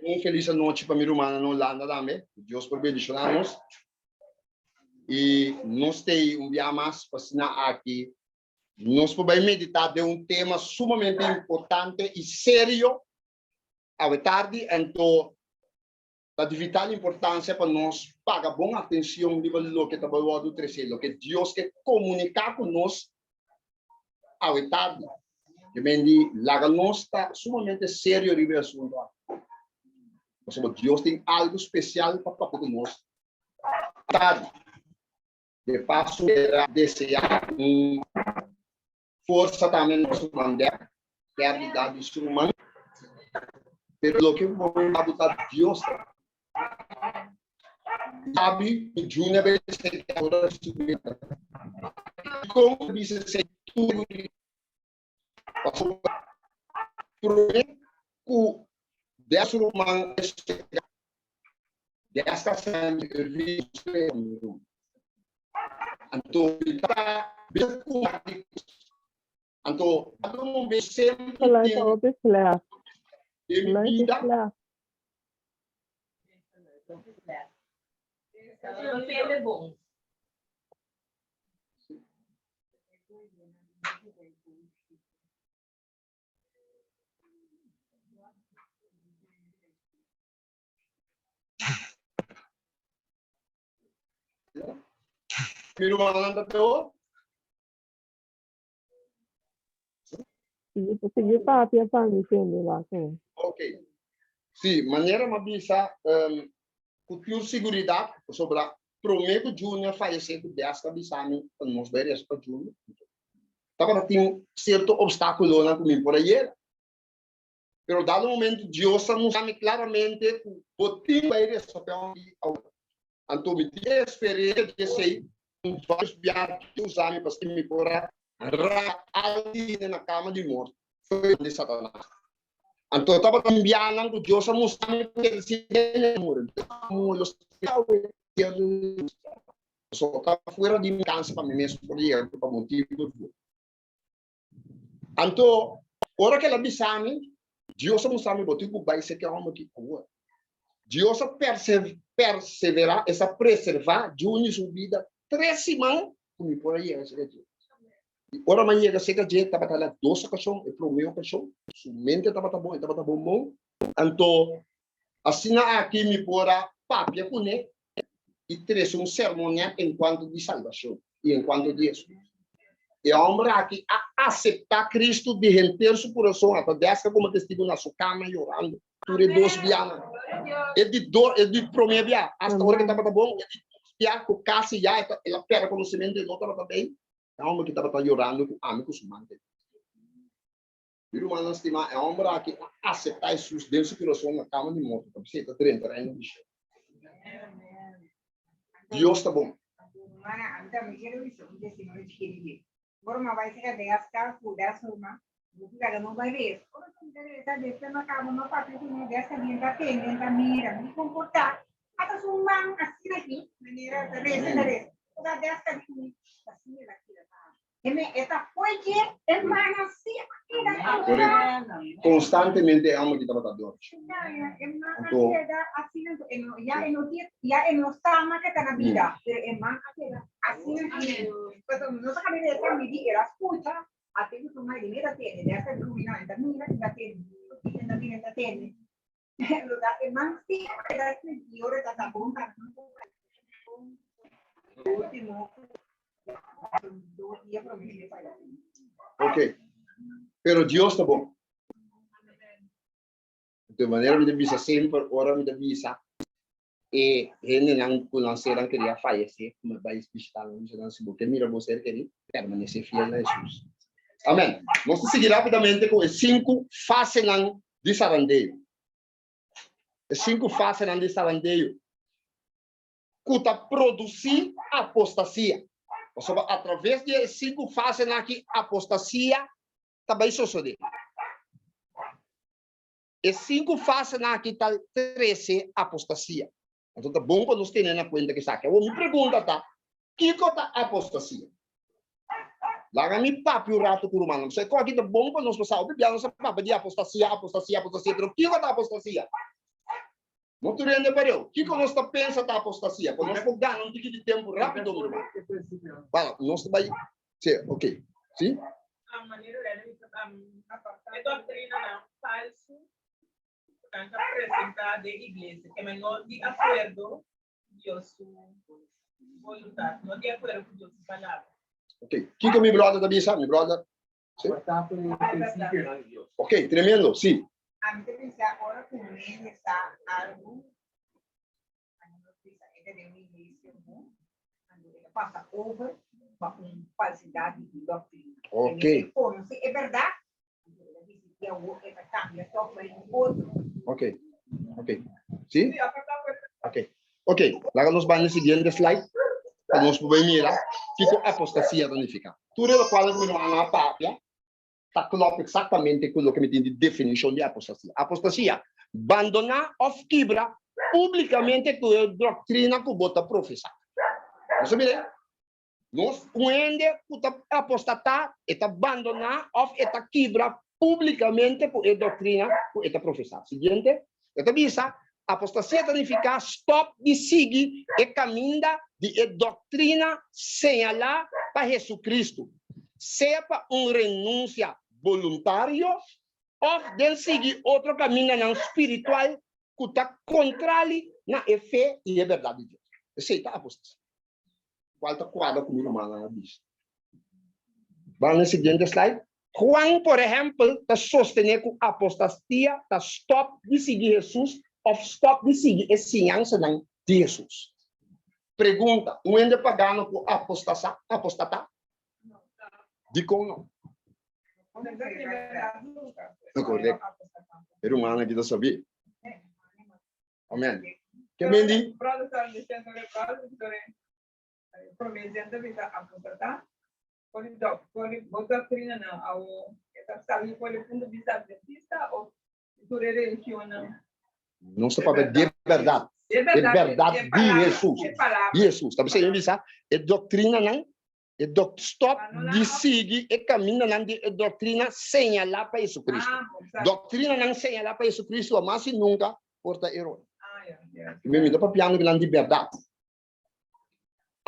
Un felis anochi pa mi rumannan na Hulanda tambe. Dios por bendiciona nos. Y nos tei un bia mas pa asina aki nos por bai medita den un tema sumamente importante y serio awe tardi. Anto ta di vital importancia pa nos paga bon atencion riba loke ta bai wordo trece, loke Dios ke comunica cu nos awe tardi. Ke men di laga nos ta sumamente serio riba e asunto aki. Pasobra Dios tin algo special pa papia cu nos tardi. De paso era desea un forsa tambe nos ruman Deb, perdida di su ruman. Pero loke bo ta Dios ta. Sabi ku Junior bai ser ora su vida. Kon bisa se tur pasobra promé ku des ruman chega des ta sende anto ta bisa ku anto semper tin den mi bida. Mi rumannan ta peor. Sigui papia pa mi tende wak. Ok. Sí, manera m'a bisa um, ku tur siguridat, pasobra promé ku Junior fayesé ku Des ta bisa mi pa nos bai resa pa Junior. Tabata tin sierto obstákulonan ku mi por a yega. Pero dado momento Dios a mustra mi klaramente ku bo tin bai resa pa e hòmber aki. Anto mi tin e eksperensia di esei ku vários biaha Dios usa mi pa si mi por a ra algu na kama di morto for di Satanas. Anto tabata un biahanan ku Dios a mustra mi ku el si hende muri. Pasobra ta fuera di mi alkanse pa mi mes por yega pa motibu di. Anto, ora ku el a bisa mi, Dios a mustra mi, bo tin ku bai seki hòmber aki awor. Dios a perseverá, es a preservá Juni su bida tres siman ku mi por a yega serka dje. I ora mi a yega serka dje, tabata na dos okashon, e promé okashon, su mente tabata bon, e tabata bon bon. Anto, asina aki mi por a papia kuné i trese un sermonia enkuanto di salbashon i enkuanto di Hesus. E hòmber aki a aseptá Kristu di henter su kurason, ata deska komo testigu na su kama yorando tur e dos bianan. E di do, e di promé bia, asta ora ke tabata bon, e di dos bia ku kasi ya el a pèrdè konosementu, e no tabata bei, e hòmber aki tabata yorando ku ami ku su man tene. Mi rumannan stimá, e hòmber aki a aseptá Hesus den su kurason na kama di morto, ta bis'é ta drenta Reino di Shelu. Dios ta bon. Correcto. Constantemente e homber ki tabata dor. Anto. Ok. Pero Dios ta bon. De manera mi ta bisa semper, ora mi ta bisa e hendenan ku nan sernan kerí a fayesé, ku mi bai bishitá nan, mi bisa nan, si bo ke mira bo ser kerí, permanesé fiel na Hesus. Amèn. Nos ta sigui rápidamente ku e sinku fasenan di sarandeo. E sinku fasenan di sarandeo ku ta produsí apostasia. Pasobra atraves di e sinku fasenan aki apostasia ta bai sosodé. E sinku fasenan aki ta trese apostasia. Anto ta bon pa nos tene na kuenta ku esaki. Awor mi pregunta ta, kiko ta apostasia? Laga mi papia un rato ku rumannan. Pasobra e kos aki ta bon pa nos pasá. Hopi bia nos a papia di apostasia, apostasia, apostasia, pero kiko ta apostasia? No tur hende pareu. Kiko nos ta pensa ta apostasia? Pa nos por gana un tiki di tempu rápido, mi ruman. Bala, nos ta bai. Sí, ok. Sí? E doktrinanan falsu ku nan ta presentá den iglesia, ke men no di akuerdo ku Dios su boluntat, no di akuerdo ku Dios su palabra. Ok. Kiko mi brother ta bisa? Mi brother Sí. Apartá for di e prinsipionan di Dios. Ok, tremendo, sí. Ami ta pensa ora ku un hende sa algu, anto nos bisa e ta den un iglesia bon, anto e ta pasa over pa un falsidat di un doktrina. Ok. E mester konosé e bèrdat, anto e ta disidí awor e ta kambia tòg bai un otro. Ok, ok. Sí? Ok. Ok, laga nos bai na e siguiente slide pa nos por bai mira kiko apostasia ta nifiká. Tur e lokual ku mi rumannan a papia ta klòp eksaktamente ku loke mi tin di definishon di apostasia. Apostasia, bandoná òf kibra públikamente ku e doktrina ku bo ta profesá. Nos a mira? Nos, un hende ku ta apostatá, e ta bandoná òf e ta kibra públikamente ku e doktrina ku e ta profesá. Siguiente. E ta bisa, Apostasia ta nifiká stòp di sigui e kaminda di e doktrina señalá pa Hesukristu, sea pa un renunsia boluntario òf den sigui otro kamindanan spiritual ku ta kontrali na e fe i e bèrdat di Dios. Esei ta apostasia. Cual ta cuadra cu mi rumannan a bisa. Ban na e siguiente slide. Juan, por ehempel, ta sostene cu apostastia ta stop di sigui Jesus of stop di sigui e siñansanan di Jesus. Pregunta, Un hende pagano por apostasa, apostata? Dicon no? Correcto. E rumannan aki ta sabi. Amen. Ke men di? Nos ta papia di e bèrdat. E bèrdat di Hesus. Di Hesus. Ta bisa, bisa e doktrinanan E dok stop di sigui e kamindanan di e doktrina señalá pa Jesucristo. Doktrinanan señalá pa Jesucristo hamas i nunka por ta eror. Mi mi ta papiando kinan di bèrdat.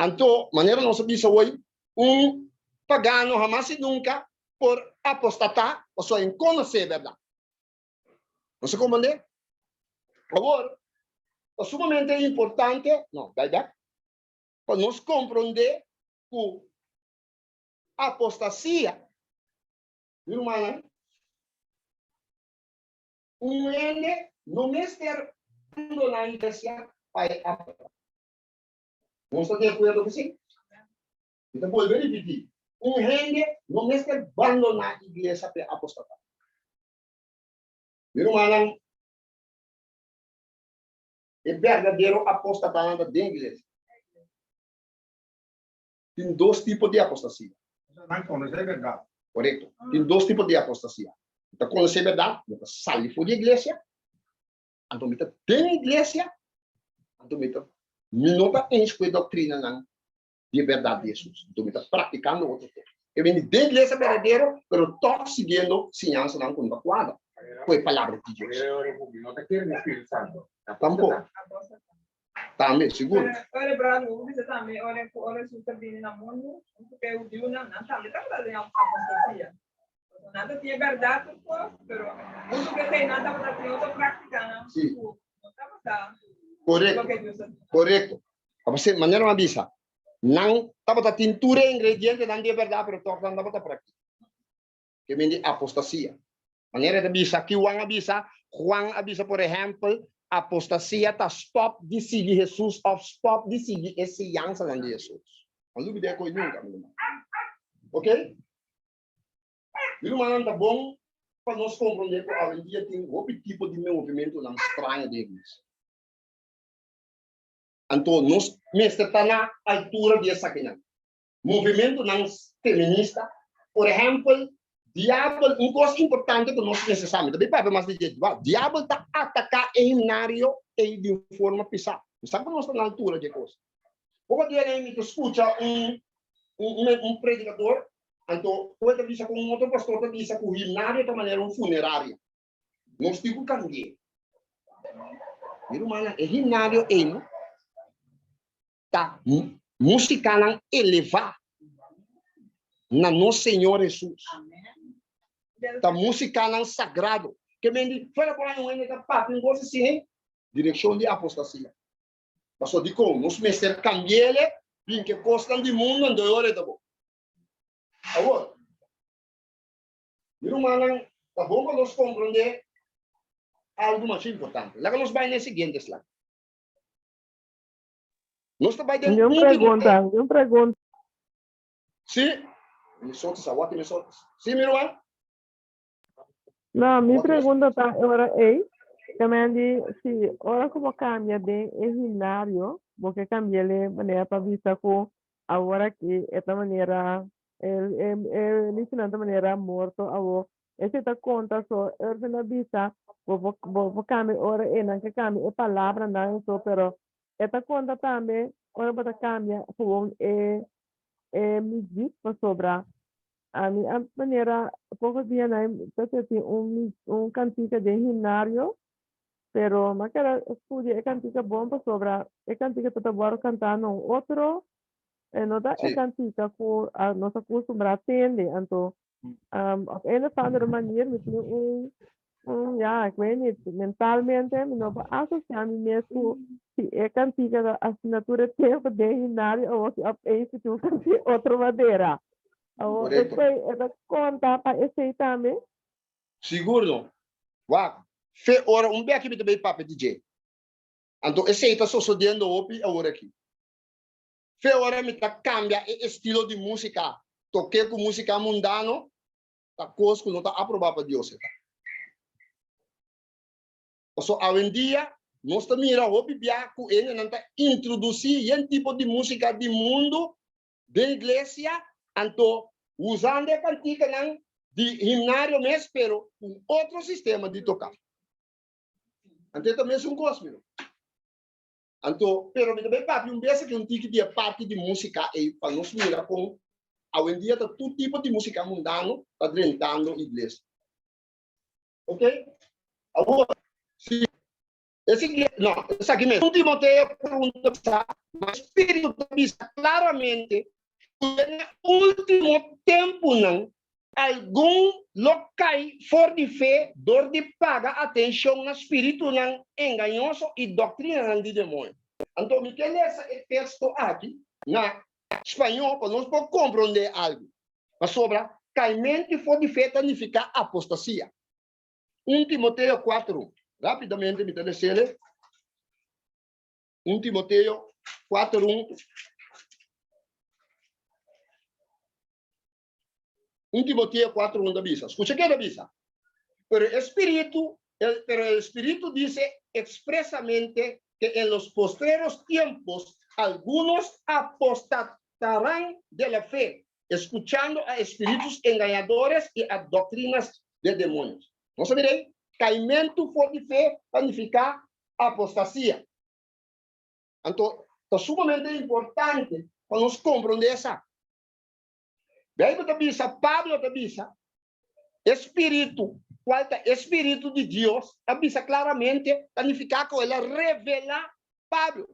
Anto, manera nos a bisa hoy, un pagano hamas i nunka por apostatá pasobra e konosé e bèrdat. Nos a komprendé? Awor, ta sumamente importante, no, bai bèk. Pa nos komprondé ku apostasia, mi rumannan, un hende no mester bandoná iglesia pa e apostatá. Nos ta di akuerdo ku esei? Mi ta bolbe ripití, un hende no mester bandoná iglesia pa e apostatá. Mi rumannan, E berdadero apostatanan ta den iglesia. Tin dos tipo di apostasia. Nan konosé e bèrdat. Korekto. Tin dos tipo di apostasia. Mi ta konosé e bèrdat, mi ta sali for di iglesia, anto mi ta den iglesia, anto mi ta mi no ta eens ku e doktrinanan di e bèrdat di Hesus. Anto mi ta praktikando otro kos. E bini den iglesia berdadero, pero tòg siguiendo siñansanan ku no ta kuadra ku e Palabra di Dios. No ta kere den Spiritu Santo. Tampoko. Tambe, sigur. Ora Brad Wolf bisa tambe, ora ku ora Hesus ta bini na mundu, huntu ku e hudiunan, nan tambe tabata den apostasia. Pasobra nan ta tin e bèrdat tur kos, pero huntu ku esei nan tabata tin otro práktikanan ku no tabata loke Dios a duna. Korekto. Pasobra manera mi a bisa, nan tabata tin tur e ingredientenan di e bèrdat, pero tòg nan tabata praktika. Ke men di apostasia. Manera e ta bisa, ki Juan a bisa? Juan a bisa, por ehèmpel, apostasia ta stòp di sigui Hesus òf stòp di sigui e siñansanan di Hesus. No lubid'é koe nunka, mi ruman. Oke? Mi rumannan, ta bon pa nos komprondé ku awendia tin hopi tipo di movimentunan straño den iglesia. Anto nos mester ta na altura di esakinan. Movimentunan feminista, por ehèmpel, diabel, un kos importante ku nos mester sa, mi ta bin papia mas di dje, diabel ta ataká e himnario ei di un forma pisá. Mi sa ku nos ta na altura di e kos. Poko dia ei mi ta skucha un un predikador. Anto, ku e ta bisa ku un otro pastor ta bisa ku himnario ta manera un funeraria. Nos tin ku kambi'é. Mi rumannan, e himnario ei no ta musikanan elevá na nos Señor Hesus. Ta musikanan sagrado. Ke men di, fuera por aña un hende ta papia un kos así, hein? Direkshon di apostasia. Pasobra dikon nos mester kambi'é bin ke kosnan di mundu anto e ora e ta bon. Awor, mi rumannan, ta bon pa nos komprondé algu masha importante. Laga nos bai na e siguiente slide. Nos ta bai den Mi un último. pregunta, mi un pregunta. Sí, mi sotis, awor mi sotis. Sí, mi ruman? No, mi pregunta ta ora ei, ke men di si ora ku bo kambia den e himnario, bo ke kambi'el manera pa bisa ku awor aki e ta manera e e e lichinan ta manera morto awo. Esei ta konta so Irvin a bisa bo por bo por kambia ora einan ke kambia e palabranan eso pero e ta konta tambe ora bo ta kambia gewoon e e muziek pasobra Ami a manera poko dianan ta seti un un kantika den himnario, pero mi a keda studia e kantika bon pasobra e kantika ta ta wòrdu kantá na un otro, e no ta e kantika ku nos a kustumbrá tende. Anto op een of andere manier mi tin un un ya ik weet niet, mentalmente mi no por asosiá mi mes ku si e kantika ta asina tur e tempu den himnario awor si opeens si tin un kantika otro manera. Awor esei e ta konta pa esei tambe? Sigur no. Wak, fe ora un beki mi ta bay papia di dje. Anto esei ta sosodiendo hopi awor aki. Fe ora mi ta kambia e estilo di musika, toke ku musika mundano, ta kos ku no ta aprobá pa Dios e ta. Pasobra awendia nos ta mira hopi bia ku hendenan ta introdusí yen tipo di músika di mundu den iglesia, anto usando e kantikanan di himnario mes pero ku otro sistema di toká. Anto e ta mesun kos mira. Anto, pero mi ta bay papia un bes aki un tiki di e parti di musica ey pa nos mira con awendia ta tur tipo di musica mundano ta drentando iglesia. Ok? Awor, si e siguiente, no, esaki mes. Un Timoteo pregunta bisa, ma e Spiritu ta bisa claramente ku den e ultimo tempunan Algun lo kai for di fe dor di paga atenshon na spiritunan engañoso i doktrinanan di demoño. Anto mi ke lesa e teksto aki na spañó pa nos por komprondé algu. Pasobra kaimentu for di fe ta nifiká apostasia. Un Timoteo kuater un. Rápidamente mi ta les'el. Un Timoteo kuater un. Un Timoteo 4, 1 ta bisa, Skucha ke ta bisa, Pero e Spiritu, pero el Spiritu dice expresamente que en los postreros tiempos algunos apostatarán de la fe, escuchando a espiritus engañadores y a doctrinas de demonios. Nos a mira ei, kaimentu for di fe ta nifiká apostasia. Anto, ta sumamente importante pa nos komprondé esaki. Bijbel ta bisa, Pablo ta bisa, e spiritu, kual ta e spiritu di Dios, a bisa klaramente, ta nifiká ku el a revelá Pablo.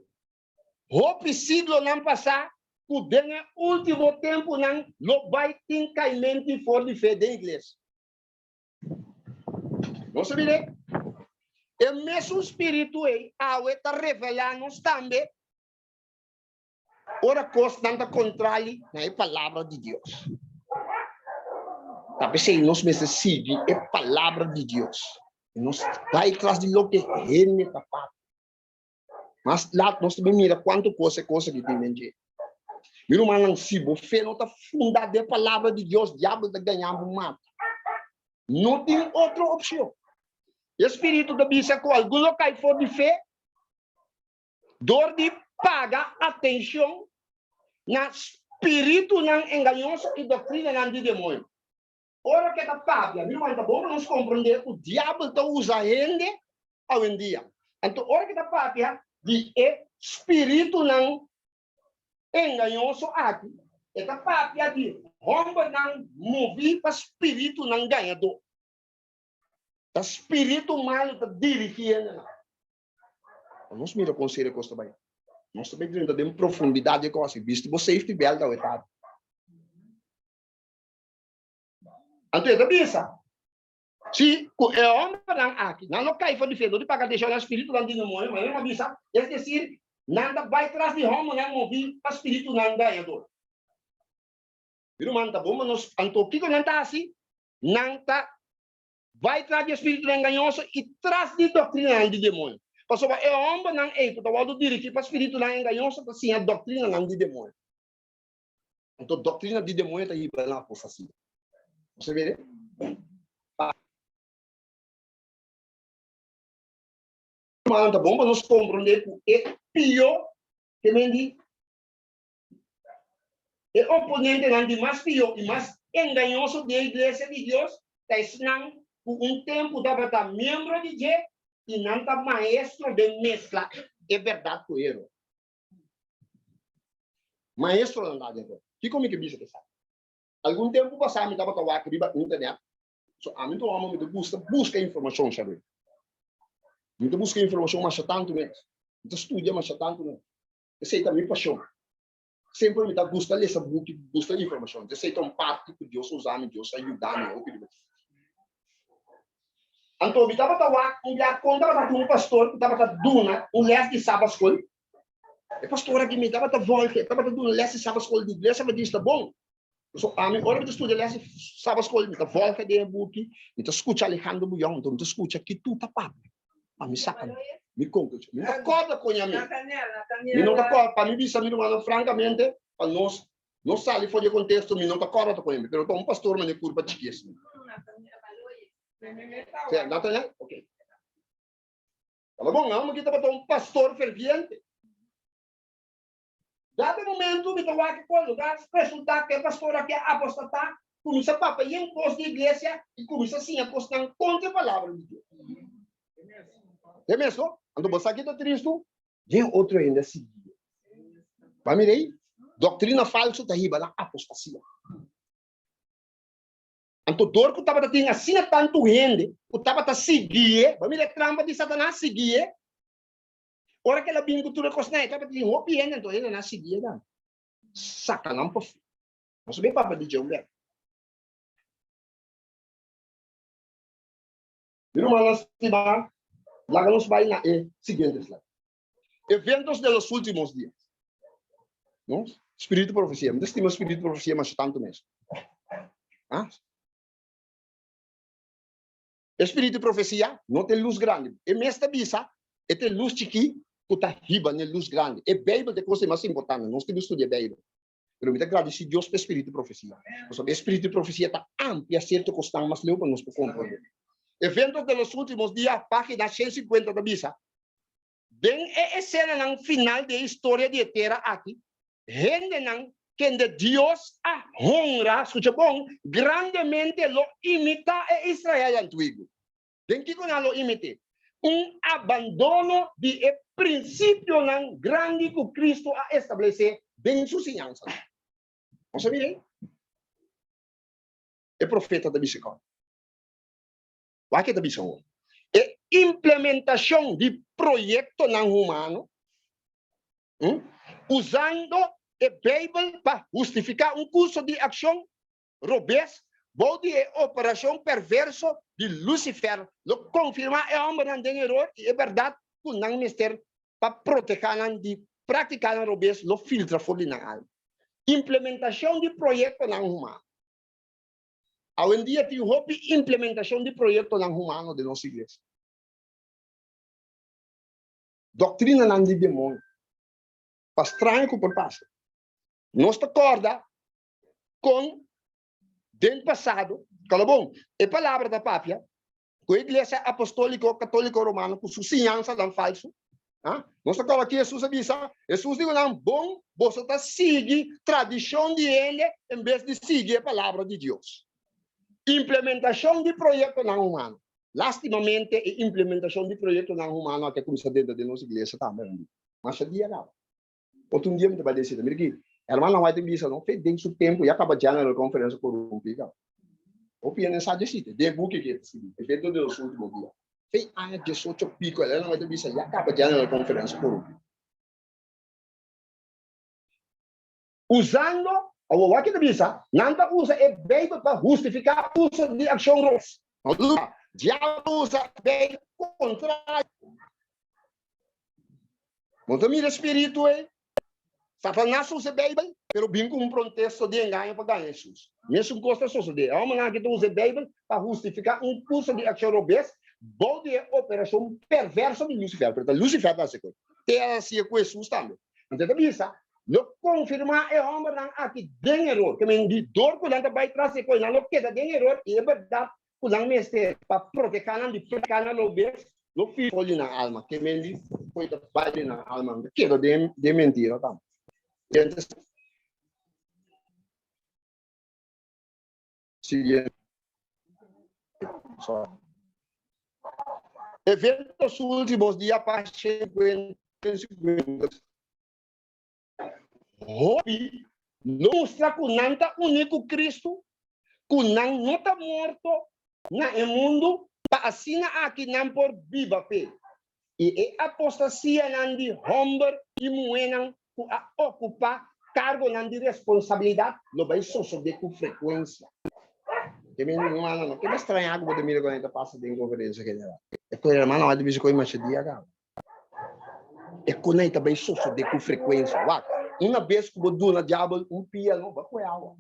Hopi siglonan pasá ku den e último tempunan lo bai tin kaimentu for di fe den iglesia. Nos a mir'é? E mesun spiritu ei awe ta revelá nos tambe. Ora kosnan ta kontrali na e Palabra di Dios. Ta p'esei nos mester sigui e Palabra di Dios i nos bai tras di loke hende ta papia. Mas lat nos ta bin mira kuantu kos e kos aki tin den dje. Mi rumannan, si bo fe no ta fundá den e Palabra di Dios, diabel ta gañá bo mata. No tin otro opshon. E Spiritu ta bisa ku algun lo kai for di fe Dor di paga atencion na spiritunan engañoso i doctrinanan di demoño. Ora ke ta papia, mi ruman, ta bon pa nos comprende cu diabel ta usa hende awendia. Anto ora ke ta papia di e spiritunan engañoso aki, E ta papia di hòmbernan moví pa spiritunan gañadó. Ta spiritu malu ta dirigí hendenan. Pa nos mira kon serio e kos ta bai. Nos ta bai drenta den profundidat di e kos i bisti bo safety belt awe tardi. Anto e ta bisa, Si ku e hòmbernan aki, nan lo kai for di fe dor di paga atenshon na spiritunan di demoño, manera mi a bisa, es desir, nan ta bai tras di hòmbernan moví pa spiritunan gañador. Mi ruman, ta bon pa nos, anto kiko nan ta hasi? Nan ta bai tras di e spiritunan engañoso i tras di doktrinanan di demoño. Pasobra e hòmbernan ei ku ta wòrdu dirigí pa spiritunan engañoso ta siña doktrinanan di demoño. Anto doktrina di demoño ta hiba na apostasia. Bo sa bere? Rumannan, ta bon pa nos komprondé ku e pió ke men di e oponentenan di mas pió i mas engañoso di e iglesia di Dios ta esnan ku un tempu tabata miembro di dje i nan ta maestro den meskla e bèrdat ku eror. Maestronan ta den rol. Kiko mi ke bisa ke sa? Algun tempu pasá mi tabata wak riba internet. So ami ta un hòmber mi ta gusta buska informashon, Sharwin. Mi ta buska informashon masha tantu mes. Mi ta studia masha tantu mes. Esei ta mi pashon. Semper mi ta gusta lesa buki, gusta informashon. Esei ta un parti ku Dios a usa mi, Dios a yuda mi hopi riba. Anto mi tabata wak un bia kon tabata tin un pastor ku tabata duna un lès di Sabat Skol. E pastor aki mi tabata volge, e tabata duna lès di Sabat Skol di Iglesia Batista bon. So ami ora mi ta studia lès di Sabat Skol mi ta volge den e buki, mi ta skucha Alejandro Buyon, anto mi ta skucha ki tur ta papia. Pa mi saka mi konklushon. Mi no ta kòrda kon ya mi. Mi no ta kòrda, pa mi bisa mi rumannan frankamente, pa nos No sali for di e konteksto, mi no ta kòrda ta kon hende, pero ta un pastor manera kurpa chikí asina. Sea, Nathaniel? Ok. Tabata bon, nan ki tabata un pastor ferviente. Dado momento mi ta wak kon lugar resulta ku e pastor aki a apostatá, kuminsá papia yen kos di iglesia i kuminsá siña kosnan kontra e palabra di Dios. E mes, no? Anto bo sa ki ta tristu? Den otro hende a sigui. Ba mira ei, doktrina falso ta hiba na apostasia. Anto dor ku tabata tin asina tantu hende ku tabata siguié, ba mira e trampa di Satanas, siguié. Ora ku el a bin ku tur e kosnan, e tabata tin hopi hende, anto hendenan a siguié nan. Saka nan pafó. Nos a bin papia di dje un bek. Mi rumannan stimá, laga nos bai na e siguiente slide. Eventos de los últimos días. No? Spiritu profesia. Mi ta stima spiritu profesia masha tantu mes. Ah? E spiritu profesia no ta e lus grandi. E mes ta bisa e ta e lus chikí ku ta hiba n'e lus grandi. E Beibel ta e kos di mas importante. Nos tin ku studia Beibel. Pero mi ta gradisí Dios pa e spiritu di profesia. Pasobra e spiritu di profesia ta amplia sierto kosnan mas leu pa nos por komprondé. Eventos de los últimos días, página 150 ta bisa, Den e esenanan final di e historia di e tera aki, hendenan kende Dios a honra, skucha bon, grandemente lo imitá e Israel antiguo. Den kiko nan lo imit'é? Un abandono di e prinsipionan grandi ku Kristu a establesé den su siñansanan. Nos a mira ei? E profeta ta bisa kon. Wak e ta bisa awor. E implementashon di proyektonan humano, usando e Beibel pa hustifiká un kurso di akshon robes bou di e operashon perverso di Lucifer lo konfirmá e hòmbernan den eror i e bèrdat ku nan mester pa protehá nan di práktikanan robes lo filtra for di nan alma. Implementashon di proyektonan humano. Awendia tin hopi implementashon di proyektonan humano den nos iglesia. Doktrinanan di demoño. Pa straño ku por pasa, nos ta kòrda Kon den pasado, kala bon, e palabra ta papia ku e Iglesia Apostóliko Katóliko Romano ku su siñansanan falsu. Ah, nos ta kòrda ki Hesus a bisa? Hesus diku nan, Bon, boso ta sigui tradishon di hende en bes di sigui e palabra di Dios. Implementashon di proyektonan humano. Lástimamente e implementashon di proyektonan humano a ke kuminsá dentro den nos iglesia tambe. Masha dia kaba. Otro un dia mi ta bai desita, mira aki. Hermana White bisa no, fe den su tempo ya caba General Conference corrumpi caba. Hopi hende sa dje site, den buki ke ta skibi, Evento de los Últimos Días. Fe aña diesocho pico, Elena White bisa ya caba General Conference corrumpi. Usando, awor wak ta bisa, nan ta usa e Bijbel pa hustifica uso di accion robes. Diablo usa Bijbel contrario. Bo ta mira spiritu ei? Satanas usa e Bijbel, pero bin cu un prontesto di engaño pa gaña Jesus. Mesun cos ta sosode. E hombernan aki ta usa e Bijbel pa hustifica un curso di accion robes bou di e operacion perverso di Lucifer. Pero ta Lucifer ta haci cu. Te a haci'e cu Jesus tambe. Anto e ta bisa, Lo konfirmá e hòmbernan aki den eror. Ke men di, dor ku nan ta bai tras di e kos, nan lo keda den eror i e bèrdat ku nan mester pa protehá nan di prediká nan lo bes, lo fiha di nan alma. Ke men di, ku ta bai den nan alma, nan ta keda den mentira tambe. Siguiente. Sorry. Eventos últimos dia pa 50. Hopi lo mustra ku nan ta uní ku Kristu, ku nan no ta morto na e mundu, pa asina aki nan por biba p'e. I e apostasianan di hòmber i muhénan ku a okupá kargonan di responsabilidat lo bai sosodé ku frekuensia. Ke mi hermano no keda strañá ku bo ta mira ku nan ta pasa den konferensia general. E ku hermano a bisa ku e masha dia kaba. E ku nan ta bai sosodé ku frekuensia. Wak, una bes ku bo duna diabel un pia no, bo a kohe awa.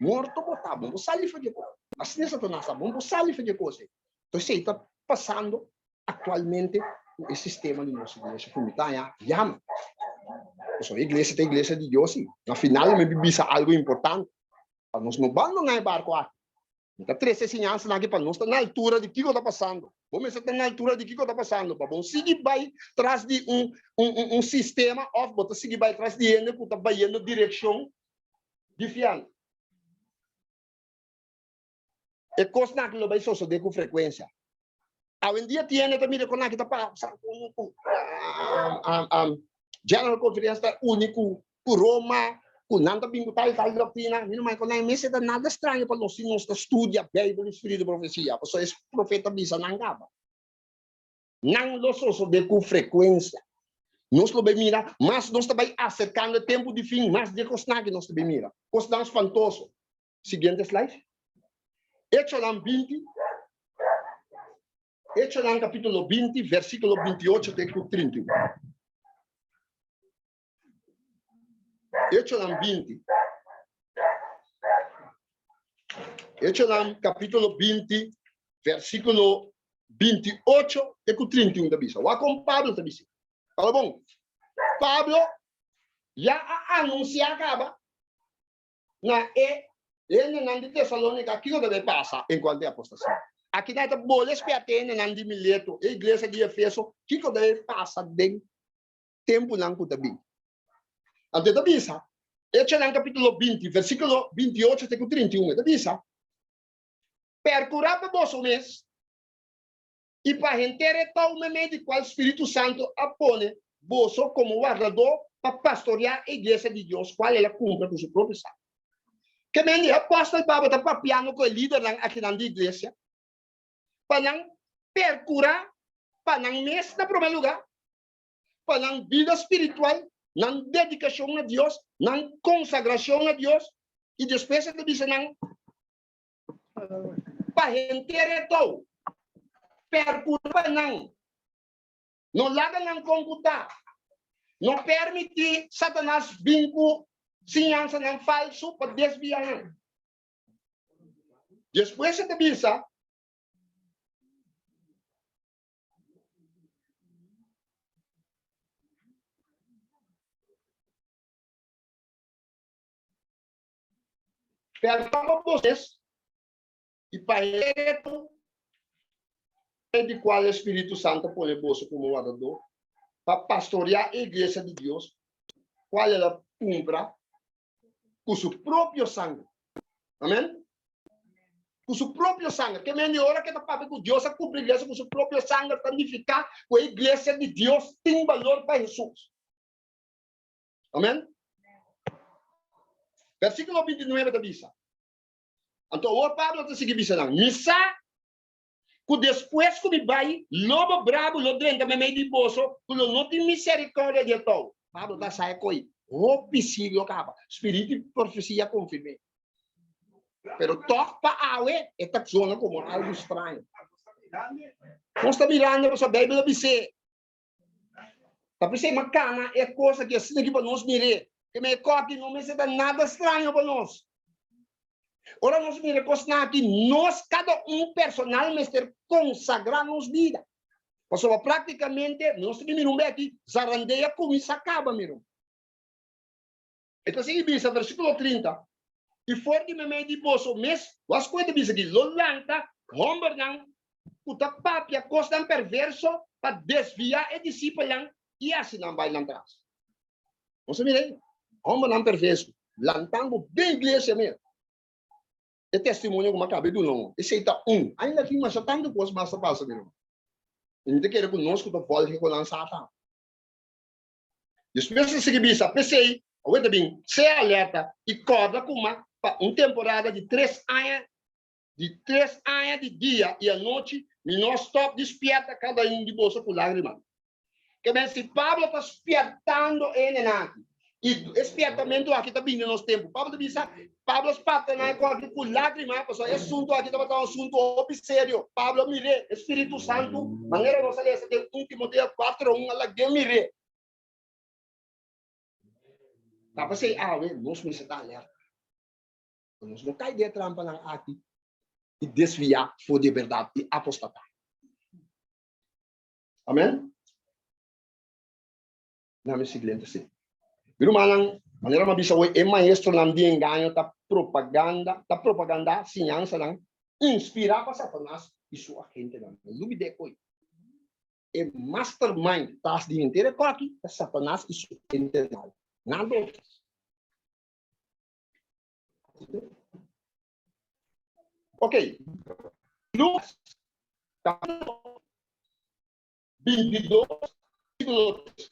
Morto bo ta, bo no por sali for di e kos. Asina Satanas ta, bo no por sali for di e kos ei. Entonces esei ta pasando Actualmente cu e sistema di nos iglesia cu mi ta haña yama. Pasobra e iglesia ta iglesia di Dios i na final mi bisa algo importante. Pa nos no bandona e barco aki. Mi ta trece e siñansanan aki pa nos ta na altura di kico ta pasando. Bo mester ta na altura di kico ta pasando pa bo sigui bai tras di un un sistema of bo ta sigui bai tras di hende cu ta bayendo direccion di fiel. E kosnan aki lo bai sosodé ku frekuensia. Awendia tin hende ta mira kon aki ta pasa ku General Conference ta uni ku Roma, ku nan ta bin ku tal tal doktrina. Mi no mai kon nan mester ta nada straño pa nos si nos ta studia Beibel i spiritu di profesia, pasobra es profeta bisa nan kaba. Nan lo sosodé ku frekuensia. Nos lo bai mira, mas nos ta bai aserkando e tempu di fin, mas di e kosnan aki nos ta bai mira. Kosnan spantoso. Siguiente slide. Echonan 20. Echonan capítulo 20, versículo 28 te ku 31. Echonan 20. Echonan capítulo 20, versículo 28 te ku 31 ta bisa. Wak kon Pablo ta bisa. Pablo bon. Pablo ya a anuncia kaba Na e hendenan di Tesalónika, kiko ta bay pasa en kuanto e apostasia? Aki nan ta bole spièrta e hendenan di Mileto, e iglesia di Efeso, kiko ta bay pasa den tempunan ku ta bin. Anto e ta bisa, Echonan kapítulo 20, versíkulo 28 te ku 31, e ta bisa, Perkurá pa boso mes i pa henter e tou meimei di kual Spiritu Santu a pone boso komo wardadó pa pastoriá e iglesia di Dios, kual el a kumpra ku su propio sanger. Ke men di apòstel Pablo ta papiando ku e lidernan akinan di iglesia pa nan perkurá pa nan mes na promé lugá, pa nan bida spiritual, nan dedikashon na Dios, nan konsagrashon na Dios, i despues e ta bisa nan, Pa henter e tou, percura pa nan. No laga nan concuta. No permiti Satanas bin cu siñansanan falsu pa desvia nan. Despues e ta bisa. Perdon pa bosnes i pa e reto di kual e Spiritu Santu a pone boso komo wardadó pa pastoreá e iglesia di Dios, kual el a kumpra ku su propio sanger. Amen. Ku su propio sanger. Ke men di ora ke ta papia ku Dios a kumpra iglesia ku su propio sanger ta nifiká ku e iglesia di Dios tin balor pa Hesus. Amen. Versíkulo 29 ta bisa, Anto awor Pablo ta sigui bisa nan, Mi sa ku despues ku mi bai, lobo brabu lo drenta meimei di boso, ku lo no tin miserikòrdia di e tou. Pablo ta sa e koi hopi siglo kaba. Spiritu di profesia a konfirm'é. Pero tòg pa awe e ta zona komo algu straño. Nos ta mirando pasobra Beibel a bis'é. Ta p'esei m'a kana e kos aki asina aki pa nos mir'é. Ke me e kòki no mester ta nada straño pa nos. Ora nos mira e kosnan aki, nos kada un personal mester konsagrá nos bida. Pasobra práktikamente nos ta bin mira un bes aki, zarandea kuminsá kaba mira. E ta sigui bisa, versíkulo 30, I for di meimei di boso mes, wak ku e ta bisa aki, lo lanta hòmbernan ku ta papia kosnan perverso pa desviá e disipelnan i hasi nan bai nan tras. Nos a mira ei, hòmbernan perverso lantando den iglesia mes. E testimonio ku mi a kaba di duna un, esei ta un. Ainda tin masha tantu kos mas ta pasa, mi ruman. I mi ta kere ku nos ku ta vòlge ku nan sa tambe. Despues a sigui bisa, P'esei, awe ta bin, sea alerta i kòrda kuma pa un temporada di tres aña, di tres aña di dia i anochi, mi no a stòp di spièrta kada un di boso ku lágrima. Ke men si Pablo ta spièrtando e hendenan aki, i e spièrtamentu aki ta bini den nos tempu. Pablo ta bisa, Pablo a spata nan e kos aki ku lágrima, pasobra e asuntu aki tabata un asuntu hopi serio. Pablo a mir'é, e spiritu santu, manera nos a lesa den un Timoteo kuater un, a lag'é mir'é. Ta p'esei awe nos mester ta alerta, pa nos no kai den e trampanan aki i desviá for di e bèrdat i apostatá. Amen. Na mi siguiente si. Mi rumannan, manera mi a bisa hoy, e maestronan di engaño ta propaganda, ta propagandá siñansanan inspirá pa Satanas i su agentenan. No lubid'é hoy. E mastermind tras di henter e koki ta Satanas i su agentenan. Nada otro. Ok. Lucas capítulo 22, versículo 3.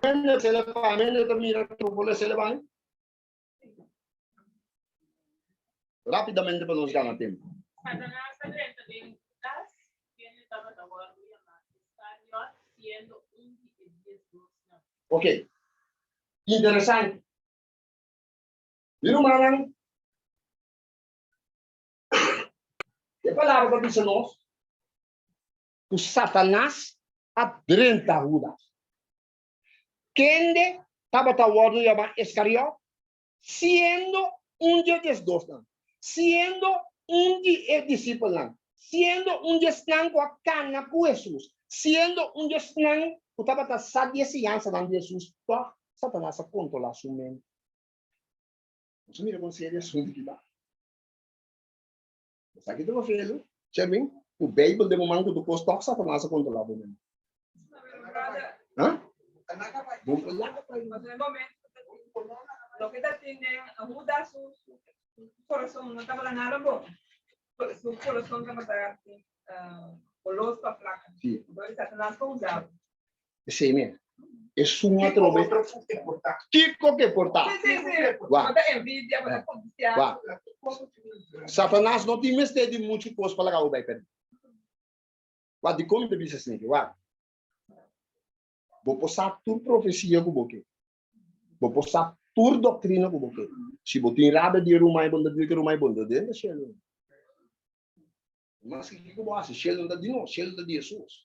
Mende se le pa, mende ta mira que por se le van. Rápidamente pa nos gana tempo. Satanás a drenta den Judas, kende tabata wòrdu yamá Iskariot, siendo un di e diesdosnan. Ok. Interesante. Mi rumannan, e palabra ta bisa nos ku Satanas a drenta Hudas, kende tabata wòrdu yamá Iskariot, siendo un di e diesdosnan, siendo un di e disipelnan, siendo un di esnan ku a kana ku Hesus, siendo un di esnan ku tabata sa di e siñansanan di Hesus, tòg Satanas a kontrolá su mente. Nos a mira kon serio asuntu aki ta. Bo sa ki ta referendo, Sherwin? Ku Beibel den bo man ku tur kos tòg Satanas a kontrolá bo mente. Ha? Bo por laga pa ei. Loke ta tin den Hudas su corazon no tabata nada bon. Su corazon tabata golos pa plaka. Sí. Entonces Satanas ta usaba. Esei mes. Esun atrobe. Kiko ke por ta? Sí, sí, sí. Wak. Bo ta envidia, bo ta codiciá. Wak. Satanas no tin mester di muchu kos pa laga bo bai pèrdí. Wak, dikon mi ta bisa esaki? Wak. Bo por sa tur profesia ku bo ke. Bo por sa tur doktrina ku bo ke. Si bo tin rabia di e ruman i bo no ta dil ku e ruman i bo no ta drenta shelu. Maske kiko bo hasi, shelu no ta di nos, shelu ta di Hesus.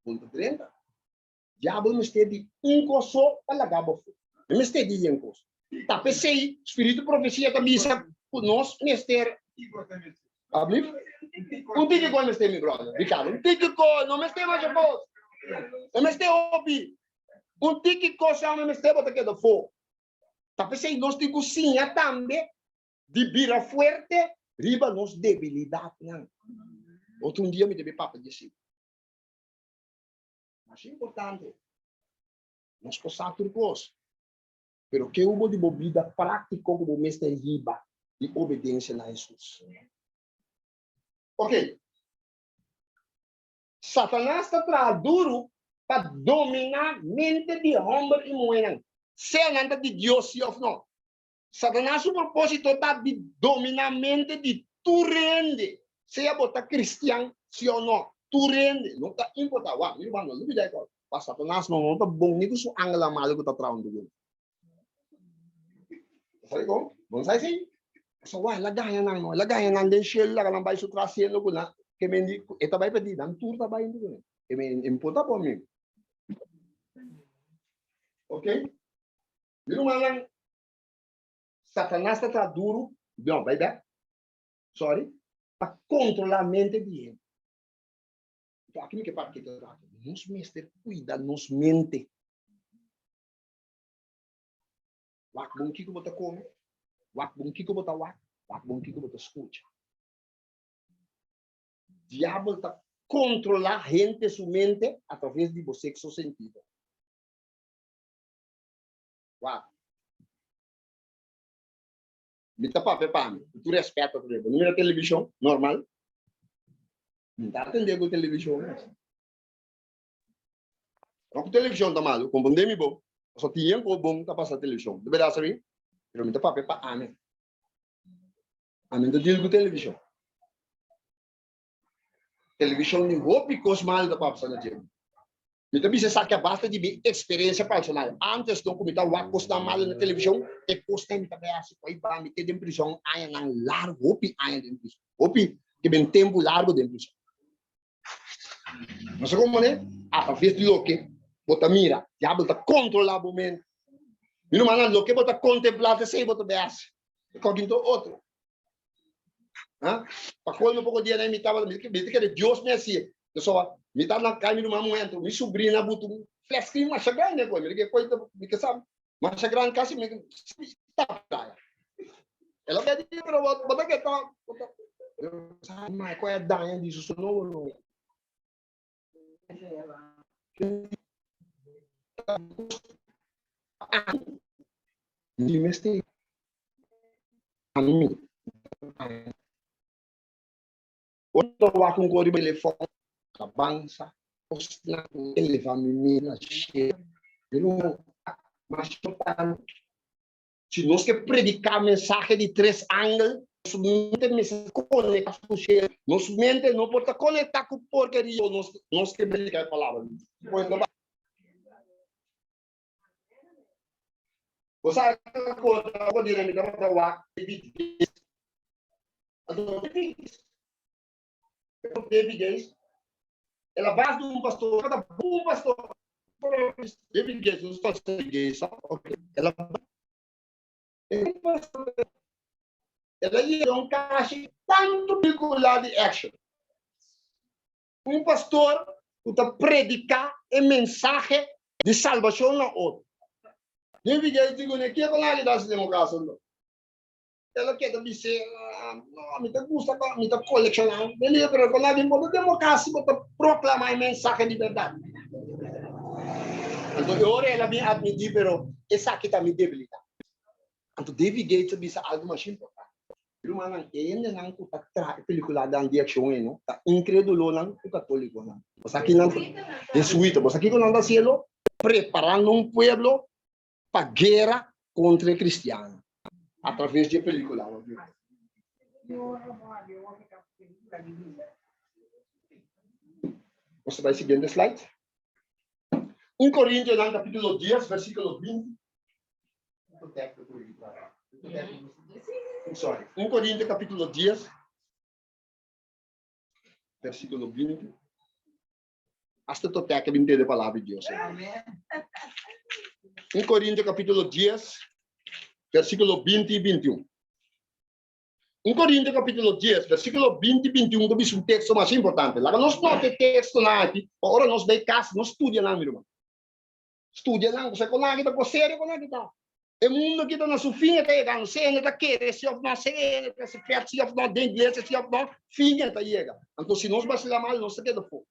Bo no ta drenta. Diabel mester di un kos so pa laga bo afó. E mester di yen kos. Ta p'esei spiritu profesia ta bisa ku nos mester. Ablief? Un tiki kos mester mi brother, Ricardo. Un tiki kos, no mester masha kos. No mester hopi. Un tiki kos sa no mester bo ta keda afó. Ta p'esei nos tin ku siña tambe di bira fuerte riba nos debilidatnan. Otro un dia mi debe papia di esei. Masha importante. Nos por sa tur kos, pero ke hubo di bo bida práktiko ku bo mester hiba di obedensia na Hesus? Ok. Satanas ta traha duru pa dominá mente di hòmber i muhénan, sea nan ta di Dios sí òf no. Satanas su propósito ta di dominá mente di tur hende, sea bo ta kristian si o no, tur hende, no ta importá. Wak, mi ruman, no lubidá e kos, pa Satanas no no ta bon ni ku su angelnan malu ku ta traha huntu ku el. Bo sabi kon? Bo no sa esei? Pasobra wak, el a gaña nan no, el a gaña nan den shelu, laga nan bai su tras siendo ku nan, ke men di, e ta bai pèrdí, nan tur ta bai huntu ku el. E men importá bo amigu. Ok? Mi rumannan, Satanas ta traha duru, no, bai bek, sorry, pa kontrolá mente di hende. Enton aki mi ke papia kiko ta aki. Nos mester kuida nos mente. Wak bon kiko bo ta kome, wak bon kiko bo ta wak, wak bon kiko bo ta skucha. Diabel ta kontrolá hende su mente a traves di bo sexto sentido. Wak. Mi ta papia pa mi, ku tur respeto ku bo. No mira televishon normal. Mi ta atende ku televishon mes. No ku televishon ta malu, komprende mi bo. Pasobra tin yen ku bon ta pasa televishon. Di berdad sabi? Pero mi ta papia pa ami. Ami no ta deal ku televishon. Televishon tin hopi kos malu ta papsa na dje. Mi ta bisa esaki a base di mi eksperensia personal. Antes no ku mi ta wak kosnan malu na televishon, e kosnan mi ta bai hasi ku ai mi te den prison añanan largu, hopi aña den prison. Hopi ke ben tempu largu den prison. No sa komo ne? Atraves di loke bo ta mira, diabel ta kontrolá bo mente. Mi rumannan, loke bo ta kontemplá ta esei bo ta bai hasi. E kòkinto otro. Ha? Pa colmo poco dia mi tabata, mi mi kere Dios me hacía. So, mi tabata na kai mi ruman muher, mi sobrina butu un flat screen masha grande koe, mi ke koe mi ke sa masha grande casi mi ta. El a pedi pero bo ta ke ta ma koe a daña di su nobo no. Mi mester ami. Ora wak un kos riba telefòn, alabansa, kosnan ku eleva mi mente na shelu. Pero mas importante, si nos ke prediká mensahe di tres angel, nos mente mester konektá ku shelu. Nos mente no por ta konektá ku porkeria, nos ke prediká e palabra di Dios. Bo sa kiko ta di mi tabata wak David Gates. Anto David Gates, David Gates, el a bas di un pastor, tabata bon pastor. David Gates, nos konoce David Gates, ok. El a el a yega un kashi tantu pelikula di action. Un pastor ku ta prediká e mensahe di salbashon na otro. David Gates di kuné, Kiko nan a keda hasi den bo kas anto? El a keda bis'é, No, mi ta gusta pa mi ta kolekshoná den libro, pero kon nan bo ta den bo kas si bo ta proklamá e mensahe di bèrdat? Anto e ora el a bin atmití, Pero esaki ta mi debilidat. Anto David Gates a bisa algu masha importante. Rumannan, e hendenan ku ta traha e pelikulanan di akshon ei no ta inkredulonan ku katolikonan. Bo sa kinan jesuita, bo sa kiko nan ta hasiendo? Preparando un pueblo pa guera kontra e kristiannan atraves di e pelikulanan. Nos ta bai siguiente slide. Un Korintionan kapitulo dies versikulo binti. Sorry. 1 Corintio capítulo 10, versículo 20. Hasta toteca bin entender a palavra de Deus. 1 Corintio capítulo 10, versículo 20 e 21. 1 Corintio capítulo 10, versículo 20 e 21, ta bisa un texto mas importante. Laga nos nota e texto na aki, pa ora nos bai casa, nos studia nan, mi ruman. Studia nan, kusé kon aki ta kos serio kon aki ta. E mundo aki ta na su fin e ta yegando, sea hende ta kere si of no, sea hende ta hasi fèt si of no, den iglesia si of no, fin e ta yega. Anto si nos basila mal nos ta keda afó.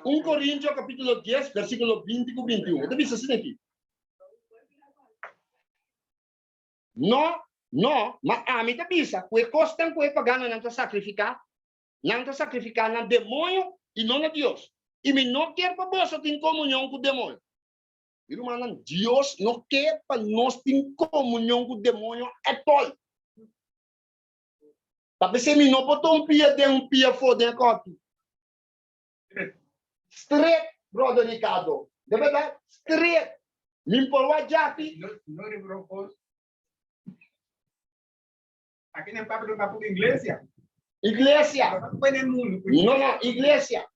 Un Korintio kapítulo dies versíkulo binti ku binti un, e ta bisa asina aki. No, no, ma ami ta bisa ku e kosnan ku e paganonan ta sakrifiká, nan ta sakrifiká na demoño i no na Dios. I mi no kier pa boso tin komunion ku demoño. Mi rumannan, Dios no ke pa nos tin komunion ku demoño etòl. Ta p'esei mi no por ta un pia den un pia afó den e kòki. Stret, brother Ricardo. De bèrdat, stret. Mi por wak djapi. No riba kos. Aki nan papia ta papia iglesia. Iglesia. No, no, iglesia.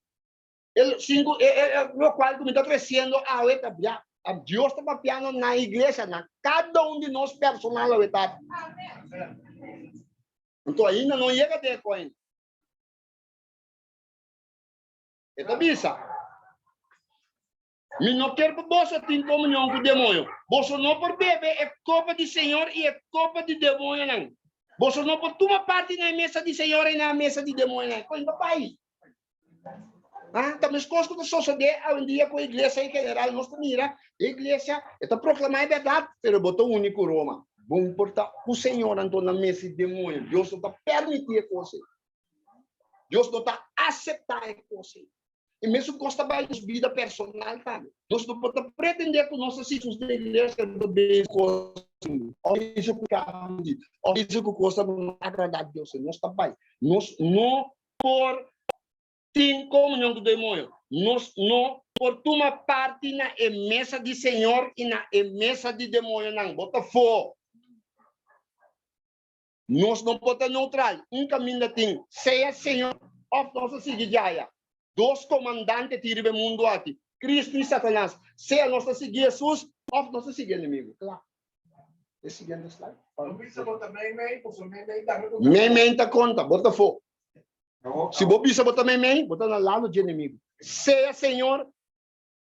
El cinco, e, e, e, lo cual ku mi ta treciendo awe ta bia, a Dios ta papiando na iglesia, na cada un di nos personal awe ta. Anto ainda no yega de coin. E ta bisa, Mi no kier pa boso tin komunion ku demoño. Boso no por bebe e kopa di Señor i e kopa di demoñonan. Boso no por tuma parti na e mesa di Señor i na e mesa di demoñonan. Kon ta bai? Ah, ta meskos ku ta sosodé awendia ku e iglesia en general. Nos ta mira e iglesia, e ta proklamá e bèrdat, pero bo ta uni ku Roma. Bon por ta ku Señor anto na mesa di demoño. Dios no ta permití e kos ei. Dios no ta aseptá e kos ei. E mesun kos ta bai nos bida personal tambe. Nos no por ta pretendé ku nos ta sigui nos iglesia ta bebe kos òf bisa ku kandi òf bisa ku kos ta no agradá Dios. Nos ta bai. Nos no por tin komunion ku demoño. Nos no por tuma parti na e mesa di Señor i na e mesa di demoñonan. Bo ta for. Nos no por ta neutral. Un kaminda tin, sea Señor òf nos ta sigui djaya. Dos komandante tin riba e mundu aki, Kristu i Satanas. Sea nos ta sigui Hesus òf nos ta sigui enemigu. Kla. E siguiente slide. No bisa bo ta meimei, pasobra meimei tambe bo ta. Meimei ta konta, bo ta afó. Si bo bisa bo ta meimei, bo ta na lado dje enemigu. Sea Señor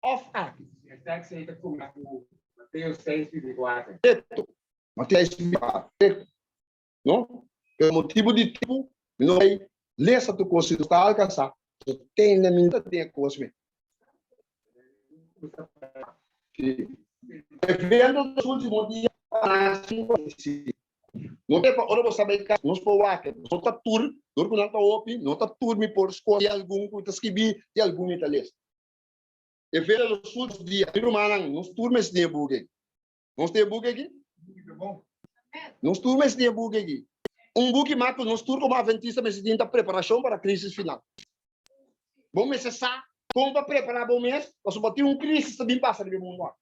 òf aki. E tekst ei ta kuminsá ku Mateo seis bintikuater. Rekto. Mateo seis bintikuater. Rekto. No? Pero motibu di tempu, mi no bai lesa tur kos. Si nos ta alkansá, nos tende mi ta den e kos mi. Sí. Evento di último dia sí. No te pa ora bo sa bai kas, nos por wak. No ta tur, dor ku nan ta hopi, no ta tur mi por skohe algun ku mi ta skibí i algun mi ta lesa. E fe de los últimos días. Mi rumannan, nos tur mester tin e buki aki. Nos tin e buki aki? Nos tur mester tin e buki aki. Un buki mas ku nos tur komo adventista mester tin ta Preparacion para Crisis Final. Bo mester sa kon pa prepará bo mes pasobra bo tin un crisis ta bin pasa riba e mundu aki.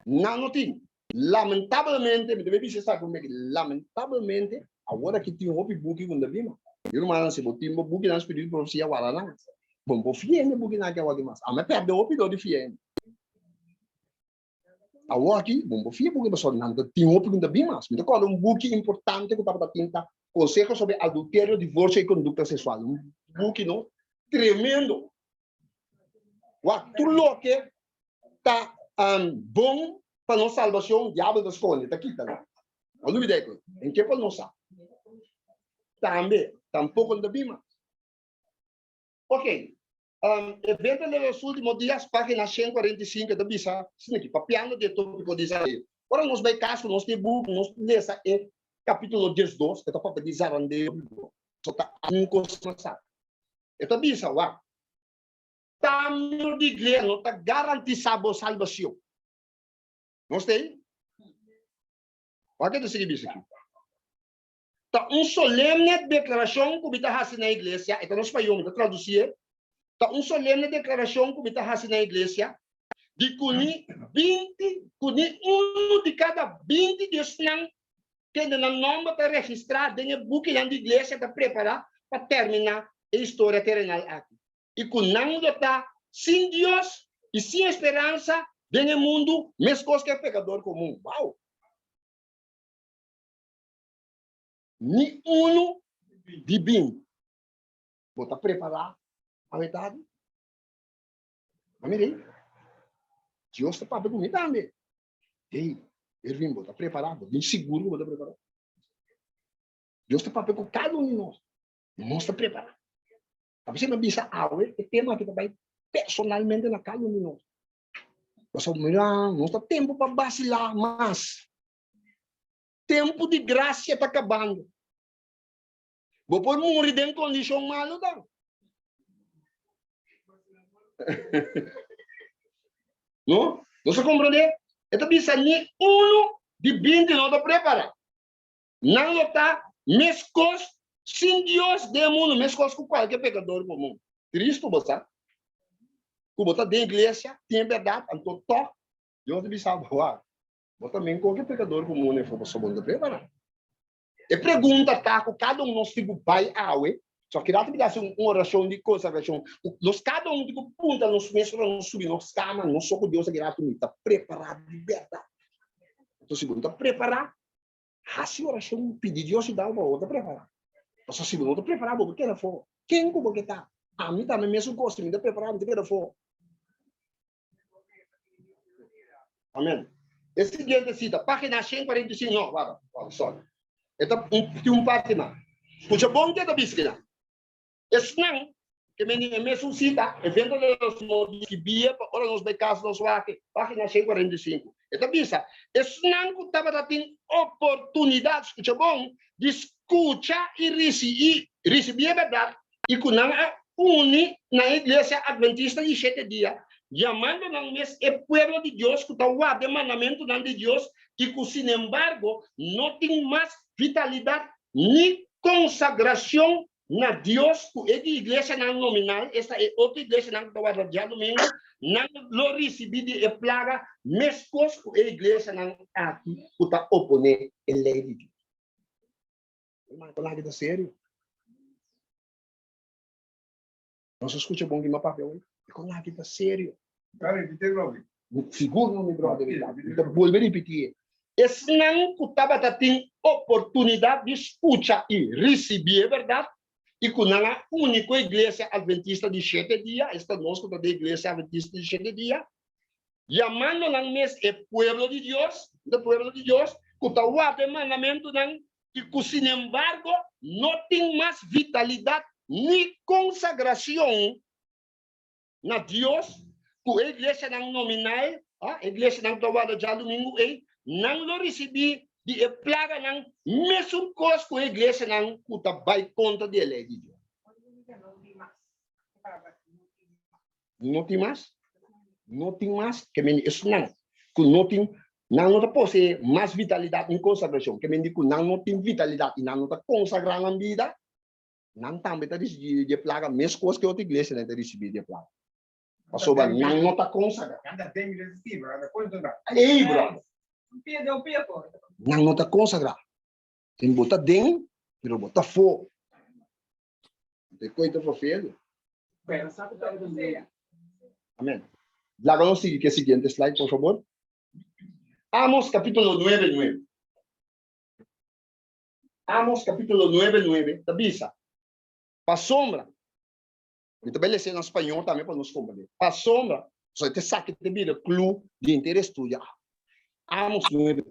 Nan no tin. Lamentablemente, mi ta bay bisa esaki un beki, lamentablemente awor aki tin hopi buki ku no ta bin mas. Mi rumannan, si bo tin bo bukinan Spiritu di Profesia warda nan. Bo no por fia hende bukinan aki awor aki mas. Ami a perde hopi dor di fia hende. Awor aki bo no por fia buki pasobra nan ta tin hopi ku no ta bin mas. Mi ta kòrda un buki importante ku tabata tin ta Consejo sobre adulterio, divorcio y conducta sexual. Un buki no tremendo. Wak, tur loke ta bon pa nos salbacion, diabel ta sconde, ta kita nan. No lubida e cos. En ke pa nos sa. Tambe, tampoco no ta bin mas. Ok, Evento de los últimos días, pagina 145, ta bisa asina aki, papiando di e topico di zarandeo. Ora nos bai cas cu nos tin buki, nos lesa e capitulo 12, e ta papia di zarandeo, so ta un cos mas sa. E ta bisa, wak, ta miembro di iglesia no ta garantisa bo salbacion. Nos ta ei? Wak e ta sigui bisa aki. Ta un solemne declaracion cu mi ta haci na iglesia, e ta na spañol, mi ta traducié, ta un solemne declaracion cu mi ta haci na iglesia, di cu ni 20, cu ni unu di cada 20 di esnan kende nan nomber ta registrá den e bukinan di iglesia ta prepará pa terminá e historia terenal aki, i ku nan lo ta sin Dios i sin esperansa den e mundu meskos ku e pekador komun. Wow! Ni unu di 20. Bo ta prepará pa e tardi? Ma mira ei, Dios ta papia ku mi tambe. Hey, Erwin, bo ta prepará? Bo tin sigur ku bo ta prepará? Dios ta papia ku kada un di nos. Nos ta prepará. Ta p'esei mi a bisa awe e tema aki ta bai personalmente na kada un di nos. Pasobra mira, no ta tempu pa basilá mas. Tempu di grasia ta kabando. Bo por muri den kondishon malu ta. No? Nos a komprondé? E ta bisa ni unu di 20 no ta prepará. Nan lo ta meskos sin Dios den mundu, meskos ku kualke pekador komun. Tristu bo sa ku bo ta den iglesia, tin e bèrdat, anto tòg Dios ta bisa bo, Wak, bo ta men kualke pekador komun efo pasobra bo no ta prepará. E pregunta ta ku kada un nos tin ku bai awe, so keda ta bira hasi un orashon di konsagrashon, ku nos kada un tin ku puntra nos mes ora nos subi nos kama, nos so ku Dios a keda ku mi ta prepará di bèrdat. Anto si bo no ta prepará, hasi orashon, pidi Dios yuda bo pa bo ta prepará. Pasobra si bo no ta prepará, bo por keda afó. Ken ku bo ke ta? Ami tambe mesun kos, si mi ta prepará, mi ta keda afó. Amén. E siguiente cita, página 145, no, wara, wara, sorry. E ta un, tin un parte mas. Escucha bon ke ta bisa kina. Esnan ke meni e mesun cita, evento de los skibia pa ora nos bai kas nos wak, página 145. E ta bisa, esnan ku tabata tin oportunidat, skucha bon, di skucha i risi'i, risibí e bèrdat, i ku nan a uni na e Iglesia Adventista di Shete Dia, yamando nan mes e pueblo di Dios ku ta warda e mandamentunan di Dios i ku sinembargo no tin mas vitalidat ni konsagrashon na Dios ku e di iglesianan nominal, esta e otro iglesianan ku ta warda djadumingu, nan lo risibí di e plaga meskos ku e iglesianan aki ku ta oponé e lei di Dios. Hermano, con aki ta serio. Nos a scucha bon kima papia hoy. Con aki ta serio. Ta repite, Robbie. Sigur no, mi brother. Mi ta bolbe repiti. Esnan ku tabata tin oportunidat di skucha i risibí e bèrdat, i ku nan a uni ku e Iglesia Adventista di Shete Dia, esta nos ku ta den Iglesia Adventista di Shete Dia, yamando nan mes e pueblo di Dios, e pueblo di Dios, ku ta warda e mandamentunan i ku sinembargo no tin mas vitalidat ni konsagrashon na Dios ku e iglesianan nominal, e iglesianan ku ta warda djadumingu ei, nan lo risibí di e plaganan mesun kos ku e iglesianan ku ta bai kontra di e lei di Dios. No tin mas? No tin mas? Ke mende esnan ku no tin, nan no ta posee mas vitalidat ni konsagrashon. Ke mende ku nan no tin vitalidat i nan no ta konsagrá nan bida, nan tambe ta risibí di e plaga meskos ku e otro iglesianan ta risibí di e plaga. Pasobra nan no ta konsagrá. Ey, brother. Nan no ta konsagrá. Tin bo ta den, pero bo ta afó. De koe ta verveel. Amen. Laga nos sigui ku e siguiente slide, por fabor. Amos capítulo 9, 9. Amos capítulo 9, 9 ta bisa, Pasobra, mi ta bai lesa na spañol tambe pa nos comprende. Pasobra, so te sa ki ta bira clue di henter e studio. Amos 9,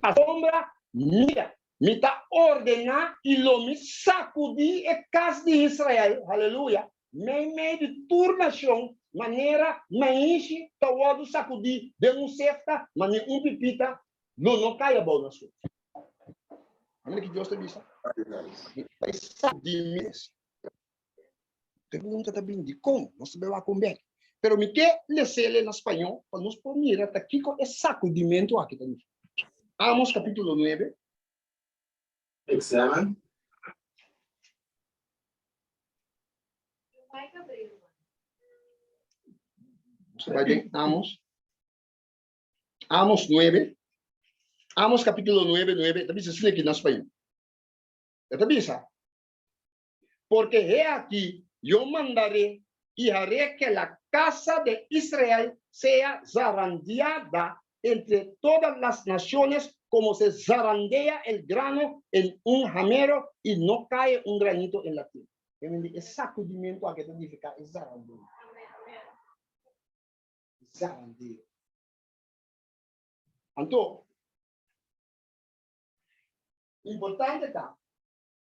Pasobra, mira, mi ta ordená i lo mi sakudí e kas di Israel, haleluya, meimei di tur nashon, manera maishi ta wòrdu sakudí den un sefta, ma ni un pipita lo no kai abou na suela. Mira ki Dios ta bisa. Mi ta sakudí mi mes. Pregunta ta bin, dikon? Nos ta bai wak un bek. Pero mi ke les'el na spañó pa nos por mira ta kiko e sakudimentu aki ta nifiká. Amos kapítulo 9. Examen. Nos ta bai den Amos. Amos 9. Amos kapítulo 9, 9. Ta bisa asina aki na spañó. E ta bisa, Porque he aquí yo mandaré y haré que la casa de Israel sea zarandeada entre todas las naciones como se zarandea el grano en un jamero y no cae un granito en la tierra. E sacudimentu aki ta nifica e zarandeo. Zarandeo. Anto, importante ta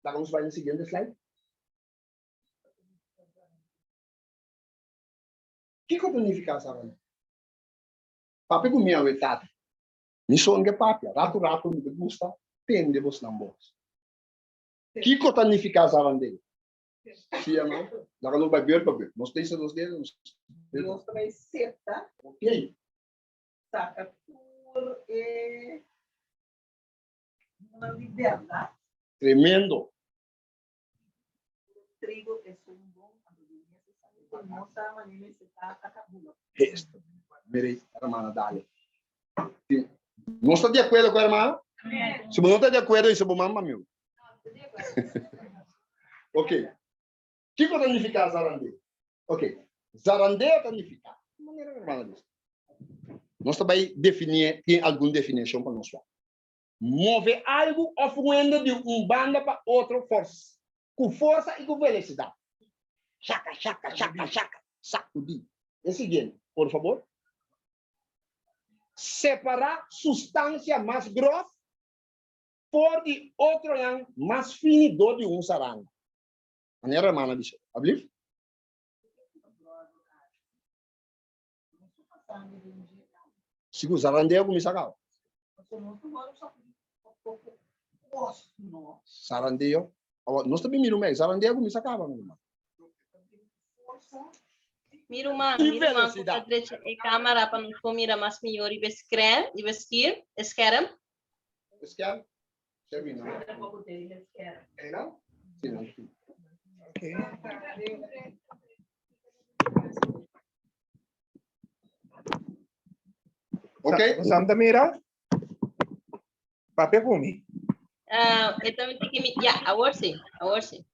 Laga nos bai na siguiente slide. Kiko ta nifiká zarandeo? Papia ku mi awe tata. Mi son ke papia. Ratu ratu mi ta gusta tende bosnan bos. Kiko ta nifiká zarandeo? Sí, hermano. Laga nos bai beurt pa beurt. Nos pensa nos dedo. Nos... Dios ta bai seta. Ok. Saka tur e nan di bèrdat. Tremendo. Trigo es un bon, anto di mes e sabi ku no sa mane mester ta ta bula. Esto. Mire, hermana, dale. Nos ta di akuerdo ku hermana? Si bo no ta di akuerdo, isa bo mama mi. Ok. Kiko ta nifiká zarandeo? Ok. Zarandeo ta nifiká, manera hermana bisa. Nos ta bai definí, tin algun definishon pa nos wak. Move algu òf un hende di un banda pa otro fors, ku forsa i ku velosidat. Shaka, shaka, shaka, shaka, sakudí. E siguiente, por fabor. Separá sustansia mas gròf for di otronan mas fini dor di un saranga. Manera hermana bisa. Ablief? Sigur, zarandeo kuminsá kaba. Zarandeo. Awor, nos ta bin mira un mei. Zarandeo kuminsá kaba, mi ruman. Mi ruman, I mi ruman, ku velocidad. ta drecha e kamera pa nos por mira mas mihor riba e skrèm, riba e skier, e skerm. E skerm? Skerm no. Einan? Sí, nan tin. Okay. Ok? Santa mira? Papia ku mi. Ah, e ta miti ki mi, ya, awor sí, awor sí.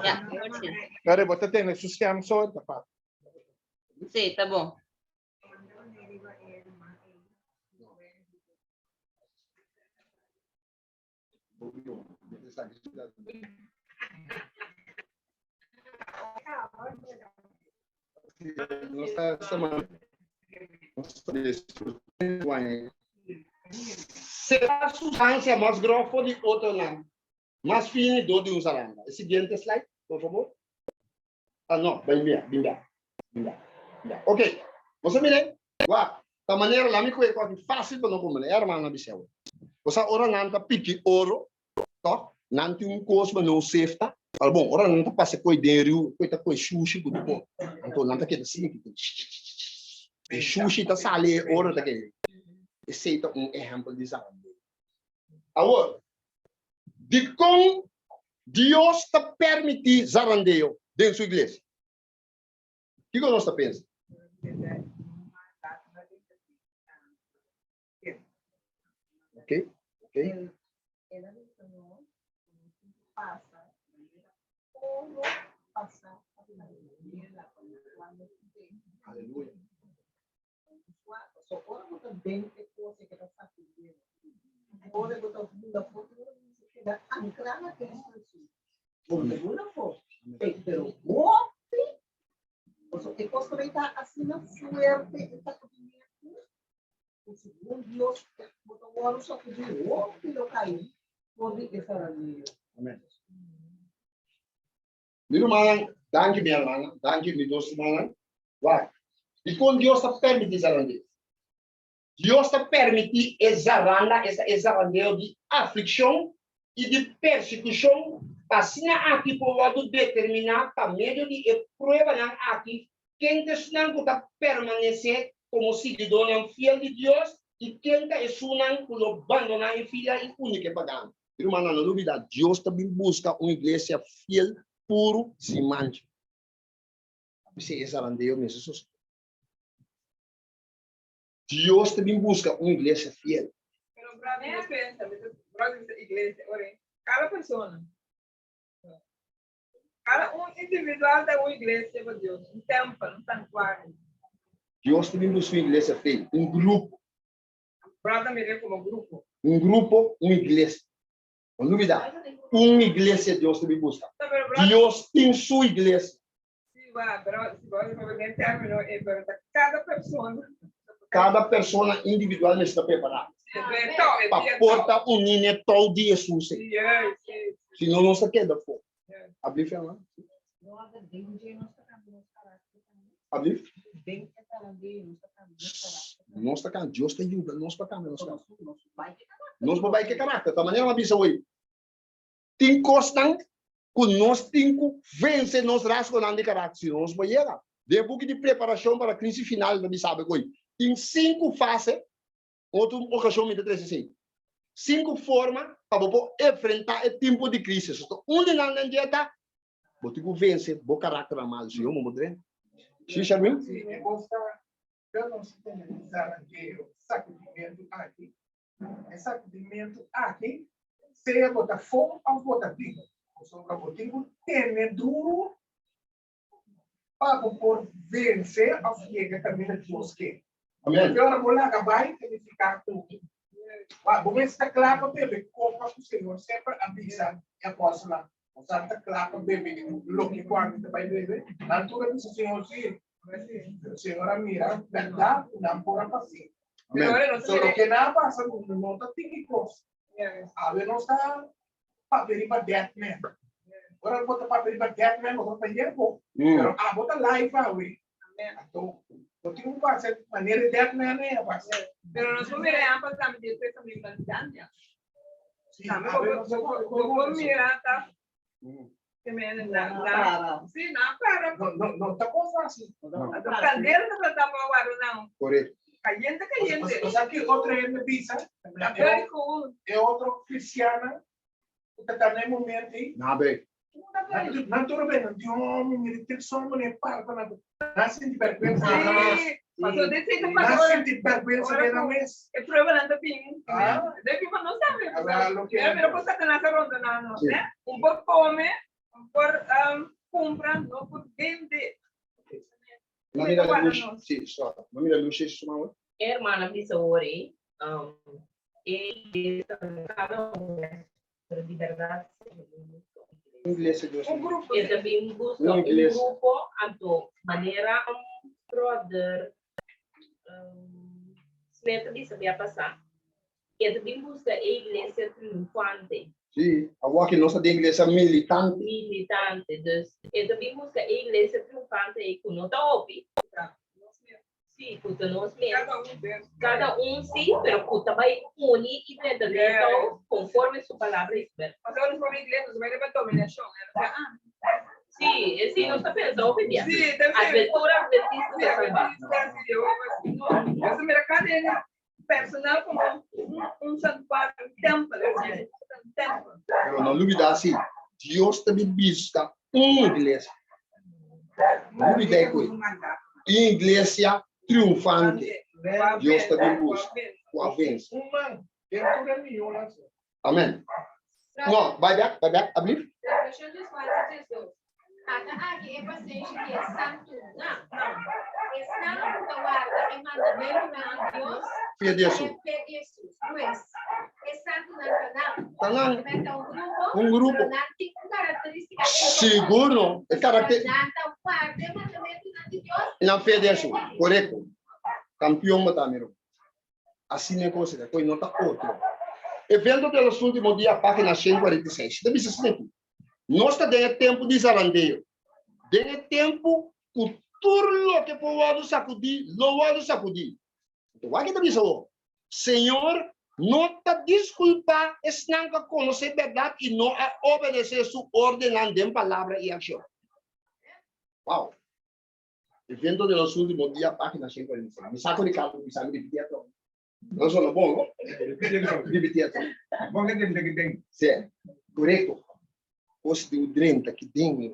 Ya, awor sí. Pero bo ta tene su scherm so, ta pa. Sí, ta bon. Será sustancia mas grofo di otronan, mas fini dor di un saranga. E siguiente slide, por favor. Ah, no, bai mira, bin bek, bin bek, bin bek. Ok, bo sa mira, wak, ta manera la mi koe koki fácil pa no komprende. E hermano a bisa awe. Bo sa ora nan ta piki oro, tok, nan tin un kos pa no sefta. Al bon, ora nan ta pasa koe den riu, koe ta koe shushi ku tur. Anto nan ta keda sinti, e shushi ta sali e oro ta keda. Esei ta un ehèmpel di zarandeo. Awor, dikon Dios ta permití zarandeo den su iglesia? Kiko nos ta pensa? Ok, ok. Aleluya. Amen. Mi rumannan, danki mi hermana, danki mi dos rumannan. Wak, dikon Dios ta permití zarandeo? Dios ta permití e zaranda, esta e zarandeo di aflikshon i di persekushon, pa asina aki por wòrdu determiná pa medio di e pruebanan aki ken ta esnan ku ta permanesé komo siguidónan fiel di Dios i ken ta esunnan ku lo bandoná e fila i uni ku e pagano. Mi rumannan, no lubidá, Dios ta bin buska un iglesia fiel, puru, sin mancha. P'esei e zarandeo mester sosodé. Dios ta bin buska un iglesia fiel. Pero brother, mi a pensa, mi ta, brother bisa iglesia, ora, kada persona, kada un individual ta un iglesia pa Dios, un tempel, un santuario. Dios ta bin buska un iglesia fiel, un grupo. Brother mir'é komo grupo. Un grupo, un iglesia. No lubidá, un iglesia Dios ta bin buska. Dios tin su iglesia. Sí, va, pero si bo papia den término, eh, pero ta kada persona. Kada persona individual mester ta prepará pa por ta uní n'e tou di Hesus ei. Si no, nos ta keda afó. Ablief, hermano? Ablief? Nos ta kambia. Dios ta yuda nos pa kambia nos karakter. Nos por bai ke karakter. Ta manera mi a bisa hoy, tin kosnan. Ku nos tin ku vense nos rasgonan di karakter, si no nos por yega. Den e buki di Preparashon para Krisis Final ta bisa ku tin sinku fase, otro okashon mi ta trese esei, sinku forma pa bo por enfrentá e tempu di krisis. Un di nan den dje ta bo tin ku vense bo karakternan malu, si no bo por drenta. Si, Sharwin? Si, e kos ta Pero nos ta tene un zarandeo, sakudimentu aki. E sakudimentu aki, sea bo ta fo òf bo ta bin, pasobra bo tin ku tene duru pa bo por vense òf yega kaminda Dios ke. Amen. Porque ora bo laga bai, ta nifiká ku bo mester ta kla pa bebe kopa ku Señor semper a bisa e apòstelnan. Bo sa ta kla pa bebe loke ku ami ta bai bebe? Nan tur a bisa, Señor, sí. Pero Señor a mira bèrdat ku nan por a pas'é. So loke nan a pasa no ta tiki kos. Awe nos ta papia riba dead man. Ora bo ta papia riba dead man, bo ta papia yerbo. Pero abo ta live awe. Anto bo tin ku pasa manera e dead man ei a pasa. Pero nos por mira e amper tambe di e testament di Daniel. Tambe bo por mira ta que me na na sí na para. No, no, no ta kon fácil. Anto candela ta tratá pa warda nan. Correcto. Cayente cayente. O sea que otro hende bisa, Very cool. e otro cristiana ku ta ta na e momento ei. Na be. Nan tur a bira, nan di, oh, mi mira e tres homber e parba nan. Nan sinti bèrgwensa. Sí, paso de sí, Nan sinti bèrgwensa den nan mes. E pruebanan ta bin. De people no sabe. Mira, mira con Satanás a rondona nos, eh? Un por come, un por cumpra, no por bende. No mira la luz, sí, sorry. No mira luz, sí, suma hoy. E hermana bisa hoor ei, e iglesia cada un pero di berdad Iglesia Dios. Un grupo. E ta bin busca Un un iglesia. grupo anto manera un brother Smith a bisa bia pasá e ta bin busca e iglesia triunfante. Sí, awor aki nos ta den iglesia militante. Militante, dus e ta bin busca e iglesia triunfante ei ku no ta hopi. Sí, ku ta nos mes. Kada un mes. Kada un sí, pero ku ta bai uni i drenta den tou konforme su palabra i su bèrdat. Pasobra nos por iglesia, nos bai riba dominashon. Ah. Sí, esei nos ta pensa hopi bia. Sí, ta sí. Adventura adventista Sí, ta salbá. adventista, sí, yo, no. Yo se mira kada hende personal komo un, un santuario, un tempel, así, un tempel. Pero no lubidá si Dios ta bin bista un iglesia. No lubidá ku iglesia triunfante. Dios ta bin busca ku a vense. Un man den tur e miyonan. Amen. No, bai bek, bai bek, ablief. Revelashon dieskuater diesdos. Ata aki e pasenshi di e santunan, esnan ku ta warda e mandamentunan di Dios Fe di i e Hesus. fe di Hesus. Pues, e santunan ta nan. Ta nan. Nan ta un grupo, Un grupo. pero nan tin un karakterístika en komun. Siguro, e karakter. Nan ta warda e mandamentunan di Dios I nan fe di i e Hesus. fe di Hesus. Korekto. Kampion bo ta, mi ruman. Asina e cosa ta, koe no ta otro. Evento de los últimos días, página 146. Ta bisa asina aki, Nos ta den e tempu di zarandeo, den e tempu ku tur loke por wòrdu sakudí, lo wòrdu sakudí. Anto wak e ta bisa awor, Señor no ta diskulpá esnan ku a konosé bèrdat i no a obedesé su órdennan den palabra i akshon. Wow! Evento de los últimos días, página 146. Mi saco Ricardo, mi saco ripití atrobe. No sona bon, no? Ripití atrobe. Bon que drenta ki den. Sí, correcto. Cos di drenta ki den, mi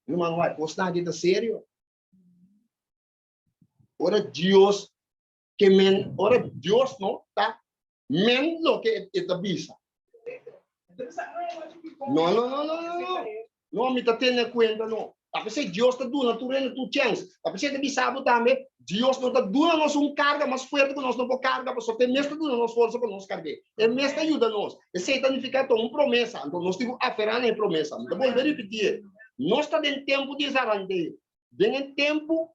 ruman. Wak, cosnan aki ta serio. Ora Dios ke men, ora Dios no ta men loke e ta bisa. No, no, no, no, no, no. No, mi ta tene kuenta no. Ta p'esei Dios ta duna tur hende tur chèns. Ta p'esei ta bisa bo tambe, Dios no ta duna nos un karga mas fuerte ku nos no por karga, pasobra E mes ta duna nos forsa pa nos karg'é. E mes ta yuda nos. Esei ta nifiká ta un promesa. Anto nos tin ku aferá na e promesa. Mi ta bolbe ripitié, nos ta den tempu di zarandeo, den e tempu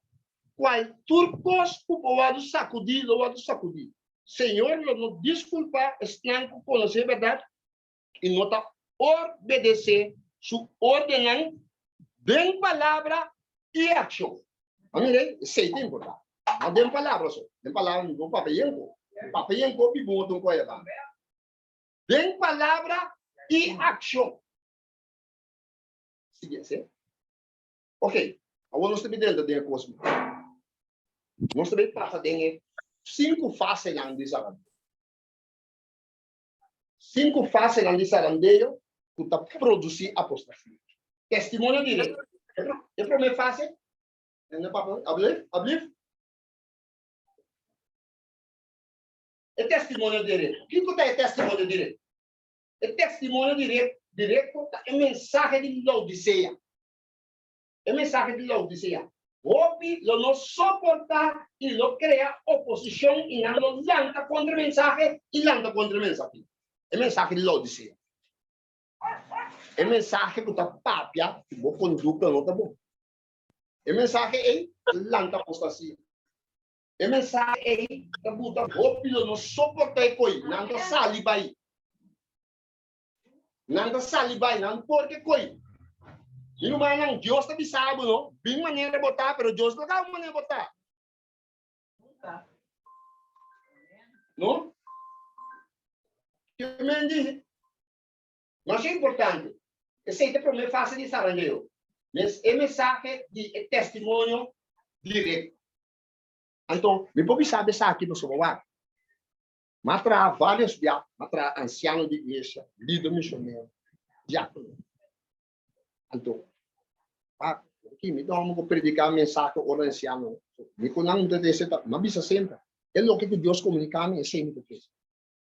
kual tur kos ku por wòrdu sakudí lo wòrdu sakudí. Señor lo no diskulpá esnan ku konosé bèrdat i no ta obedesé su ordennan den palabra i akshon. A mira ei, esei ta importá. No den palabra so. Den palabra mi por papia yenko. Papia yenko bibu otro un koe banda. Den palabra i akshon. Sigui ese. Ok, awor nos ta bin drenta den e kos. Nos ta bin pasa den e sinku fasenan di zarandeo. Sinku fasenan di zarandeo ku ta produsí apostasia. Testimonio direkto. E promé fase, Ablief, ablief. E testimonio direkto. Kiko ta e testimonio direkto? E testimonio direkto ta e mensahe di Laodisea. E mensahe di Laodisea. Hopi lo no soportá i lo krea oposishon i nan lo lanta kontra e mensahe i lanta kontra e mensahero. E mensahe di Laodisea. E mensahe ku ta papia ku bo kondukta no ta bon. E mensahe ei ta lanta apostasia. E mensahe ei ta buta hopi lo no soporta e koi, nan ta sali bai. Nan ta sali bai, nan por ke koi. Mi rumannan, Dios ta bisa bo no, bin manera bo ta, pero Dios no ta manera bo ta. No? Ke men di? Masha importante. Esei ta e promé fase di zarandeo. Mes e mensahe di e testimonio direkto. Anto, mi por bisa bo esaki pasobra wak, mi a traha vários bia, mi a traha ansiano di iglesia, lider misionero, diákono. Anto, wak, aki mi ta hòmber ku prediká mensahe ora ansiano. Mi ku nan mi ta trese ta, mi a bisa semper, e loke ku Dios komuniká mi, esei mi ta trese.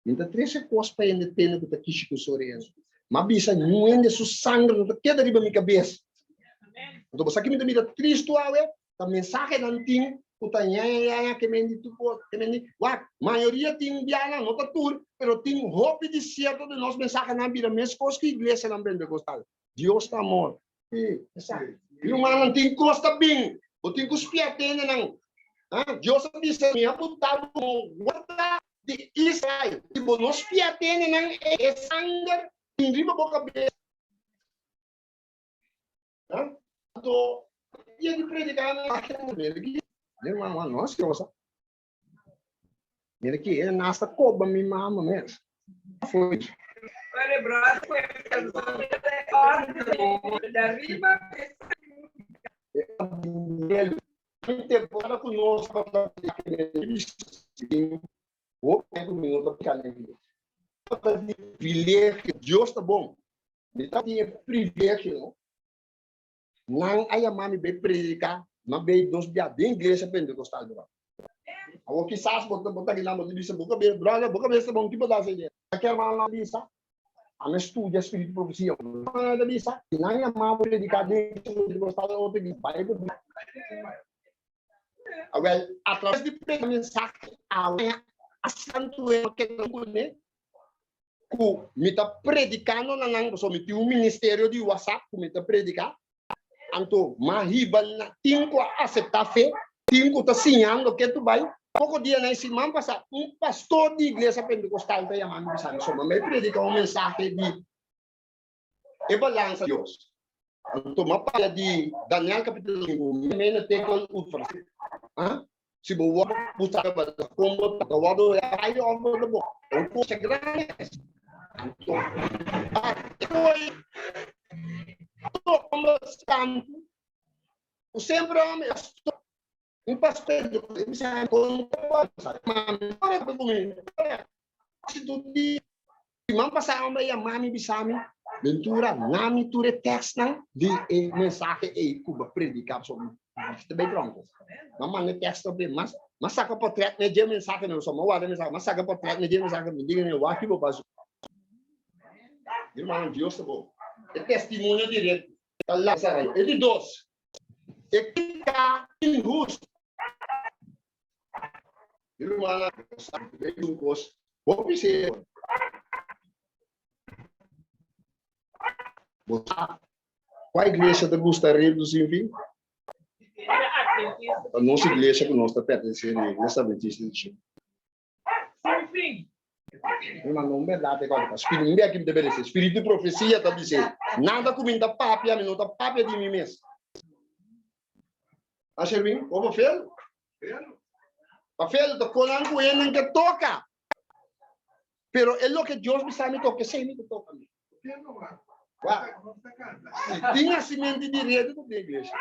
Mi ta trese kos pa hende tende ku ta kishi ku soreas. M'a bisa niun hende su sanger no ta keda riba mi kabes. Anto bo sa ki mi ta mira tristu awe? Ta mensahenan tin ku ta ñañañaña ke men di tur kos, ke men di. Wak, mayoria tin bianan, no ta tur, pero tin hopi di sierto di nos mensahenan bira meskos ku iglesianan pentekostal. Dios ta amor. Sí, esaki. Mi rumannan, tin kos ta bin. Bo tin ku spièrta hendenan. Dios a bisa, Mi a buta bo komo guarda di Israel. Si bo no spièrta hendenan, e sanger tin riba bo kabes. Anto, dia di prediká nan, mi rumannan, no ansiosa. Mira ki e nas ta koba mi mama mes. Foi. Temporada ku nos tabata privilegio. Dios ta bon. Mi tabatin e privilegio. Nan a yama mi bai predica, mi a bai dos bia den iglesia pentecostal bro. Awor kisas bo ta bo ta gina bo ta bisa bo kabes brother bo kabes ta bon ki bo ta hasi ayer? Ke hermano a bisa? Ami a studia spiritu profesia. Hermano ta bisa si nan yama bo predica den iglesia pentecostal otro iglesia bai bo Awel atraves di predica mensahe awe a santu e keda kuné ku mi ta predikando na nan, pasobra mi tin un ministerio di WhatsApp ku mi ta prediká, anto m'a hiba na tin ku a aseptá fe, tin ku ta siñando ke tu bai. Poko dianan e siman pasá, un pastor di iglesia pentekostal ta yama mi bisa mi, so m'a prediká un mensahe di e balansa di Dios. Anto m'a papia di Daniel kapítulo sinku, mene tekel utversi. Si bo wòrdu pusá riba balansa, kon bo ta? Ta wòrdu rayo òf bo ta bon? Ta un kos grandi es. Anto, pakiko e santu ku semper hòmber a stòp un pastor di bisa kon ta pasa? Mami ora ku mi si tur dia siman pasá hòmber a yama mi bisa mi Ventura nami tur e tèkstnan di e mensahe ei ku bo prediká pasobra mi ta bai pronto. Mi a manda e tèkstnan p'e, mas mi a saka potrèt n'e dje mensahe nan, pasobra mi a warda e mensahe, mi a saka potrèt n'e dje mensahe, mi diga n'e wak ki bo pasó. Mi rumannan, Dios ta bon. E testimonio direkto ta lansa rayo. E di dos, e krítika inhustu. Mi rumannan, nos sa ku e un kos hopi serio. Bo sa kua iglesia ta gusta Redu Sin Fin? Ta nos iglesia ku nos ta pertensé na Iglesia Adventista di Chile. Mi manda un bèrdat e kòrda. Spiritu, un bia ki mi ta obedesé. Spiritu di profesia ta bis'é, Nada ku mi ta papia, mi no ta papia di mi mes. A Sherwin, bo pa felu? Pa felu ta konan ku hendenan ke toka. Pero e loke Dios bisa mi toka, esei mi ta toka mi. Wak, si tin hasimentu di redu ta den iglesia.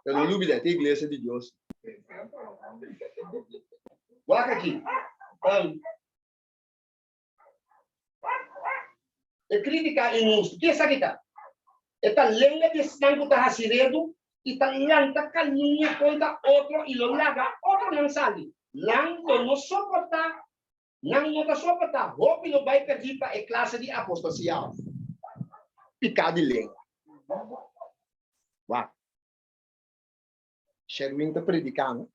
Pero no lubida, e ta iglesia di Dios. Wak aki. Um, e kritika inhustu. Ke esaki ta? E ta lenga di esnan ku ta hasi redu i ta lanta kalumnia kontra otro i lo laga otronan sali. Nan lo no soportá Nan no ta soportá hopi lo bai perdí pa e klase di apostasia òf piká di lengua. Wak. Sherwin ta prediká, no?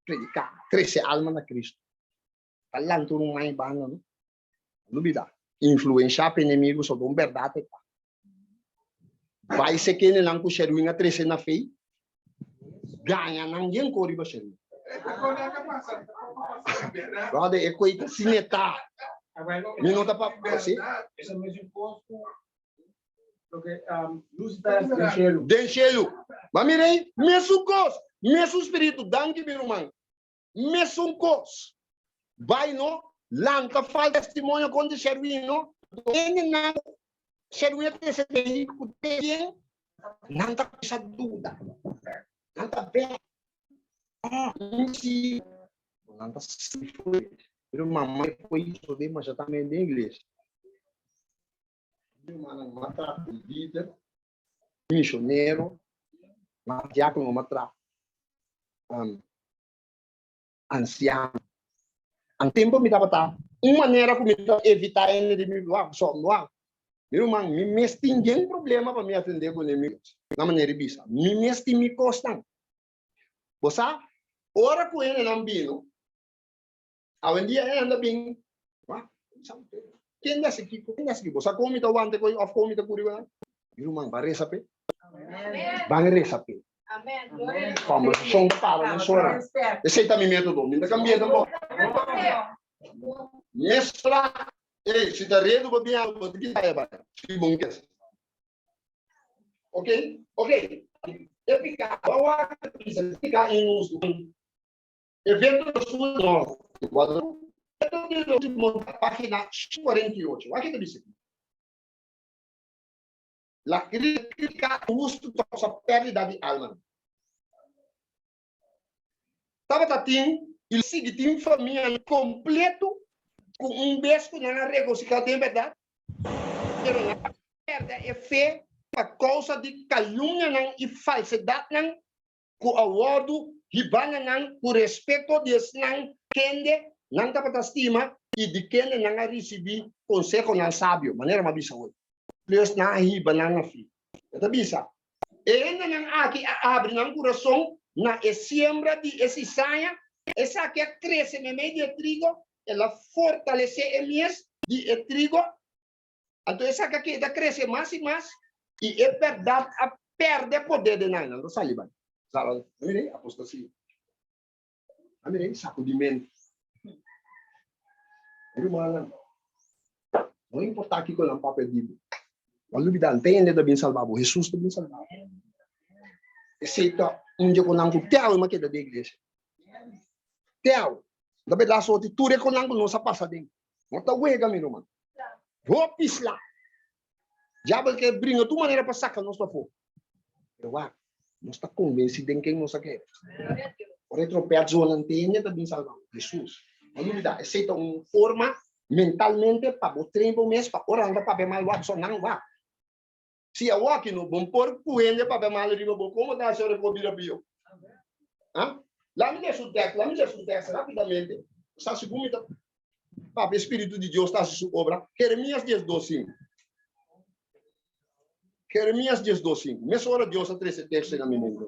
Prediká, trese alma na Kristu. Ta lanta un ruman e banda, no? No lubidá, influenshá pa enemigu so ta un bèrdat e ta. Bai se kendenan ku Sherwin a trese na fe, gaña nan yen kor riba Sherwin. Brother, e koe ta sinetá. Mi no ta pa, si? Den shelu. Ba mira ei, mesun kos, mesun spiritu. Danki mi ruman. Mesun kos. Bai no, lanta fal testimonio kontra Sherwin no. Hendenan ku Sherwin a trese den ku den, nan ta kuminsá duda. Nan ta bèk. Oh, mi si. Nan ta sali fuera. Pero mama e por hizo den masha tambe den iglesia. Mi rumannan m'a traha ku lider, misionero, mas diákono m'a traha ansiano. An tempu mi tabata un manera ku mi ta evitá hende di mi wak so wak. Mi ruman, mi mes tin bien problema pa mi atendé ku mi na manera di bisa. Mi mes tin mi kosnan. Bo sa, ora ku hendenan bino, Awendia e anda bin, wak, ken ta hasi kiko? Ken ta hasi kiko? Bo sa kon mi ta wanta koe òf kon mi ta kuri koe nan? Mi ruman, ban resa p'e. Ban resa p'e. Kòmbersashon para mesora. Esei ta mi método. Mi no ta kambia tampoko. Mesora, ey, si ta redu pa bin algu, bo ta kita e bai. Si bon kes. Ok? Ok. E piká, bo a wak bisa, piká inhustu. Evento do sul norte. Evento do sul norte, página 48. Wak ke ta bisa aki. La crítica injusto ta causa pérdida di almanan. Tabata tin i lo sigui tin famianan completo cu un bes cu nan a regocihá den berdad, pero nan a perde e fe pa causa di calumnianan i falsedadnan ku a wòrdu hibá na nan ku respekto di esnan kende nan tabata stima i di kende nan a risibí konsehonan sabio, manera mi a bisa hoy. Plus nan a hiba nan na fi. E ta bisa, E hendenan aki a abri nan kurason na e siembra di e sisaña, esaki a krese meimei di e trigo, el a fortalesé e mies di e trigo, Anto esaki a keda krese mas i mas, i e bèrdat a pèrdè poder den nan. Nan ta sali bai. Sala, mira ei, apostasia. A mira ei, sakudimentu. Mi rumannan, no importá kiko nan papia di bo, no lubidá, no ta hende ta bin salba bo, Hesus ta bin salba bo. Esei ta un dje ku nan ku te awe mi a keda den iglesia. Te awe. Ta berdad soti tur e konan ku nos a pasa den. No ta wega, mi ruman. Hopi sla. Diabel ke bringa tur manera pa saka nos pafó. Pero wak, nos ta konvensí den ken nos a kere. Ora e trompèt zona, hende ta bin salba. Hesus. No lubidá, esei ta un forma mentalmente pa bo train bo mes pa ora nan ta papia mal wak, so nan wak. Si awoki no bon por ku hende papia malu riba bo, komo ta hasi ora ku bo bira bieu? Ha? Lami lesa un tekst, lami lesa un tekst rapidamente. Sa segun mi ta papia, Spiritu di Dios ta hasi su obra. Jeremias diesdos sinku. Jeremias diesdos sinku. Mesora Dios a trese teksto na mi mente.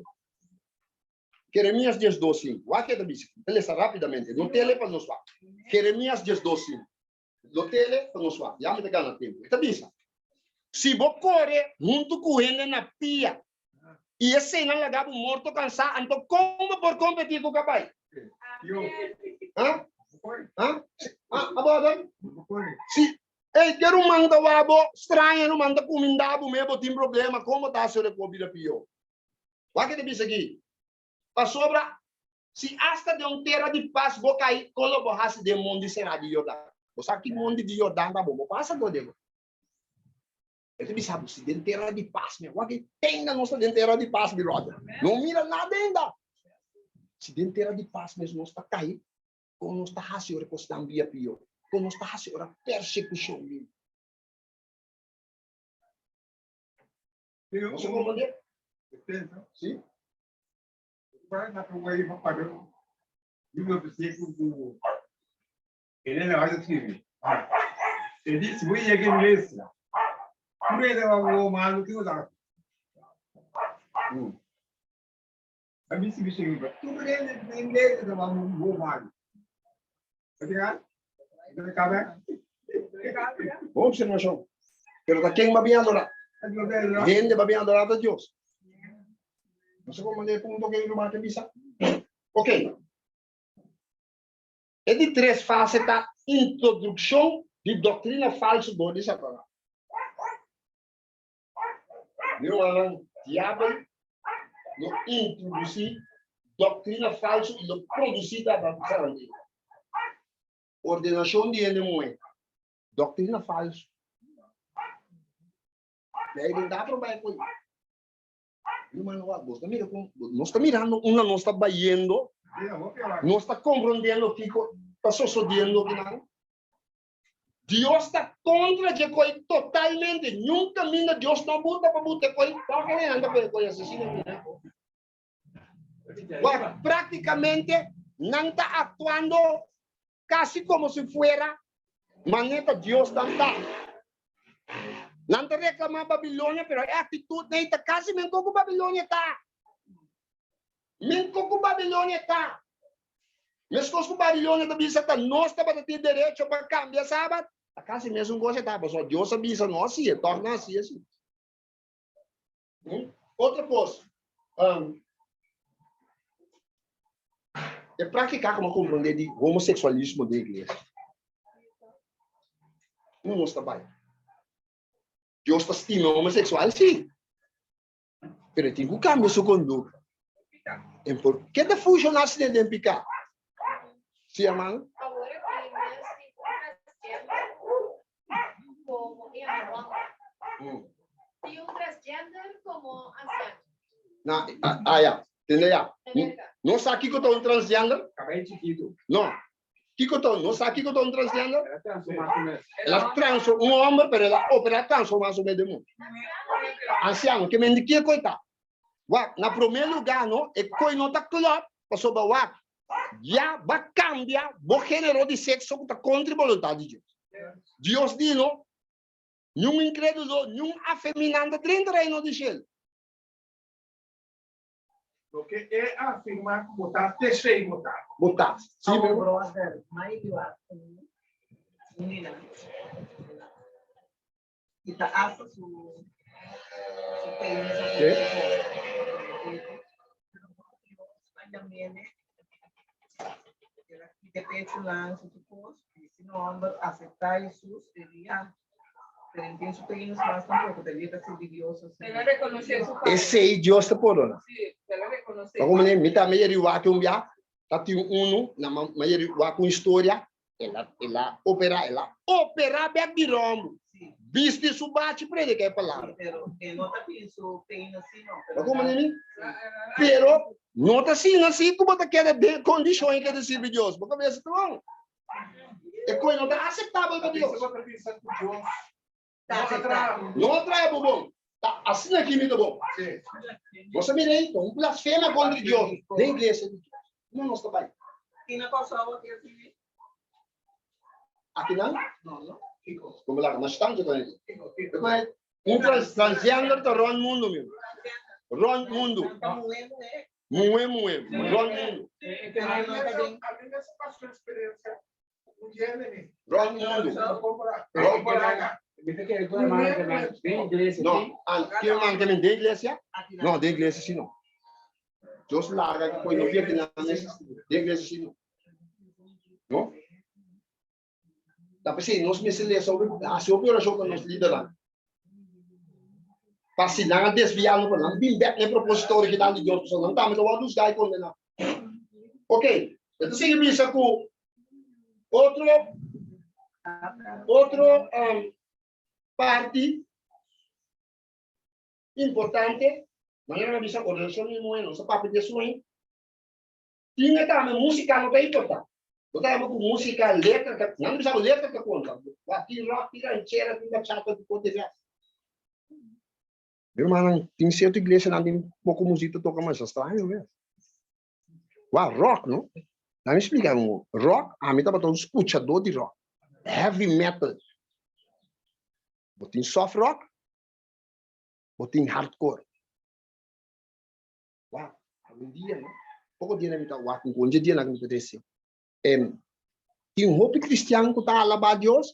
Jeremias diesdos sinku. Wak ke ta bisa. Ta lesa rapidamente. No tele pa nos wak. Jeremias diesdos sinku. Lo tele pa nos wak. Ya mi ta gana tempu. E ta bisa, Si bo kore huntu ku hende na pia i eseinan laga bo morto kansá, anto kon bo por kompetí ku kabai? Ha? Ha? Ha? Abo Adam? Si ei ke ruman ta wak bo straña, ruman ta kumindá bo me bo tin problema, kon bo ta hasi ora ku bo bira pió? Wak e ta bisa aki. Pasobra si asta den un tera di pas bo kai, kon lo bo hasi den mondi será di Jordan? Bo sa ki mondi di Jordan ta bo? Bo pasa dor den. E ta bisa bo si den tera di pas mi wak e tenga nos ta den tera di pas mi brother. No mira nada ainda. Si den tera di pas mes nos ta kai, kon nos ta hasi ora kosnan bia pio? Kon nos ta hasi ora persekushon bin? Nos a komprende? Si? Elena White a scribi, E di, Si bo yega iglesia, tur hende ta wou malu kiko ta hasi? A mi sibi shigi pa tur hende den iglesia ta wou malu. Bo ta kaba? Bo ta kaba? Bon observacion. Pero ta ken ba bin adora? Hende ba bin adora ta Dios. No sé como e punto que ruman ke bisa. Ok. E di tres fase ta introdukshon di doktrina falsu dor di Satanas. Mi rumannan, diabel lo introdusí doktrina falsu i lo produsí zarandeo. Ordenashon di hende muhé, doktrina falsu. Bijbel ta aprobá e ko'i. Mi rumannan, wak, bo ta mira kon nos ta mirando unda nos ta bayendo, nos ta komprondiendo kiko ta sosodiendo kinan. Dios ta kontra dje koi totalmente. Niun kaminda Dios no buta pa buta e koi, tok e anda ku e koi asesino mira. Wak, praktikamente nan ta aktuando kasi komo si fuera manera Dios nan ta. Nan ta reklamá Babilonia, pero e aktitut ei ta kasi menkó ku Babilonia ta. Menkó ku Babilonia ta. Meskos ku Babilonia ta bisa ta nos tabata tin derecho pa kambia Sabat, ta kasi mesun kos e ta, pasobra Dios a bisa no hasié, tòg nan hasié si. Otro kos, e práktika ku mi a komprondé di homoseksualismo den iglesia. Unda nos ta bai? Dios ta stima homoseksual? Sí. Pero e tin ku kambia su kondukta. En por ke ta funshoná asina den piká? Sí, hermano? Awor aki mes tin un transgender como e llama homber. Tin un transgender como anciano. Na, ah, ya. Tende ya. No sa kiko ta un transgender? Cabello chiquito. No. Kiko ta, no sa kiko ta un transgender? El a transforma su mes. El a transforma, un homber, pero el a opera transforma su mes den mujer. Anciano, ke men di kiko e ta? Wak, na prome lugar no, e koi no ta klop, pasobra wak, ya ba cambia bo genero di sexo cu ta contra e boluntad di Dios. Dios di no, niun incredulo, niun afeminante drenta reino di cielo. Loke e afirma cu bo ta, t'esey bo ta. Bo ta. Sí, Our mi. brother, my you Nina. Y ta hasta su su penis su ¿Qué? De pecho lan su cos, y si no hombre acepta Jesús, diría, pero entiende su penis más tampoco, debería ta servir Dios así. Debe reconocer su padre. Esey Dios ta pordona. Sí, debe reconocer. Pa como mi tambe yeri wak un bia, ta tin uno, na ma ma yeri wak un historia, El a, el a operá, el a operá bek di ròmbu. Bisti su bachi prediká e palabra. Pero e no ta tin su pein así no. Bo komprendé mi? Pero no ta asina así ku bo ta keda den kondishon i keda sirbi Dios. Bo kabesa ta bon. E kos no ta aseptabel pa Dios. Bo ta bisa ku Dios Ta aseptá. No a traha bo bon. Ta asina aki mi ta bon. Bo sa mira ei, ta un blasfema kontra Dios den iglesia di Dios. Kuma nos ta bai? Tin na Kòrsou aki asina? Aki nan? No, no. Como la mas tanto con ele. Un trans transgender ta rond mundo meu. Rond mundo. Muhe muhe. Rond mundo. A mi mes pasó experiencia Rond mundu. No, ken man ke men den iglesia? No, den iglesia si no. Dios larga ke koi no pierde nan mes. Den iglesia si no. No? Ta p'esei nos mester lesa hopi, hasi hopi orashon pa nos lidernan. Pa si nan a desviá no, pa nan bin bèk na e propósito original di Dios, pasobra nan tambe ta wòrdu husgá i kondená. Ok, e ta sigui bisa ku otro otro um, parti. importante, manera mi a bisa ordenashon di muhé, nos a papia di esun ei. Tin e tambe músika no ta importá. Bo ta yama ku músika, letra ta, nan ta bisa ku letra ta konta. Wak, tin rock, tin ranchera, tin bachata, tin kos diverso. Mi rumannan, tin sierto iglesianan tin poko musik ta toka masha straño mes. Wak, rock no. Laat mi splika un. Rock, ami tabata un skuchadó di rock. Heavy metal. Bo tin soft rock, bo tin hardcore. Wak, algun dia no, poko dia na mi ta wak, un konje dia na mi ta trese. Em, tin hopi kristian ku ta alabá Dios,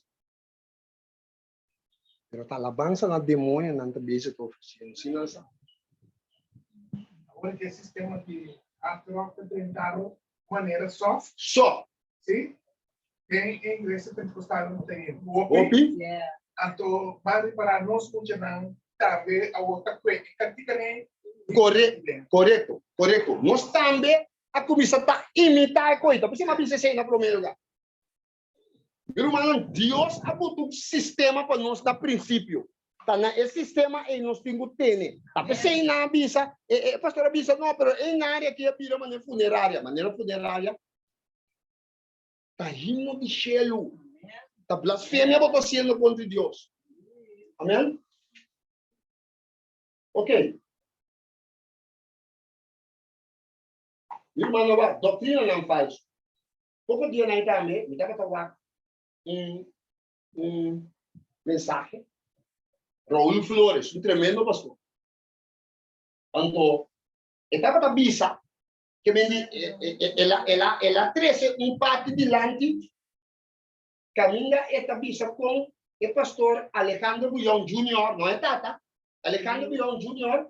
pero ta alabansa na demoño nan ta bezig ta ofresé, no si nan sa. Awor ke sistema di hard rock ta drentado manera soft. Soft. Si. Den e iglesia pentecostal no ta yen hopi. Hopi. Anto ban ripará nos muchanan tambe awor ta kue e kantikanan. Kore, korekto, korekto. Nos tambe a kuminsá ta imitá e koita. P'esei mi a bisa esei na promé lugá. Mi rumannan, Dios a buta un sistema pa nos na prinsipio. Ta na e sistema ei nos tin ku tene. Ta p'esei nan a bisa, e e pastor a bisa, no, pero e área aki a bira manera funeraria. Manera funeraria ta himno di shelu. Ta blasfemia bo ta hasiendo kontra Dios. Amen? Ok. Mi rumannan, wak, doktrinanan falsu. Poko dianan tambe mi tabata wak un un mensahe. Raul Flores, un tremendo pastor. Anto e tabata bisa ke men di el a el a el a trese un parti dilanti kaminda e ta bisa kon e pastor Alejandro Bullon Junior, no e tata, Alejandro Bullon Junior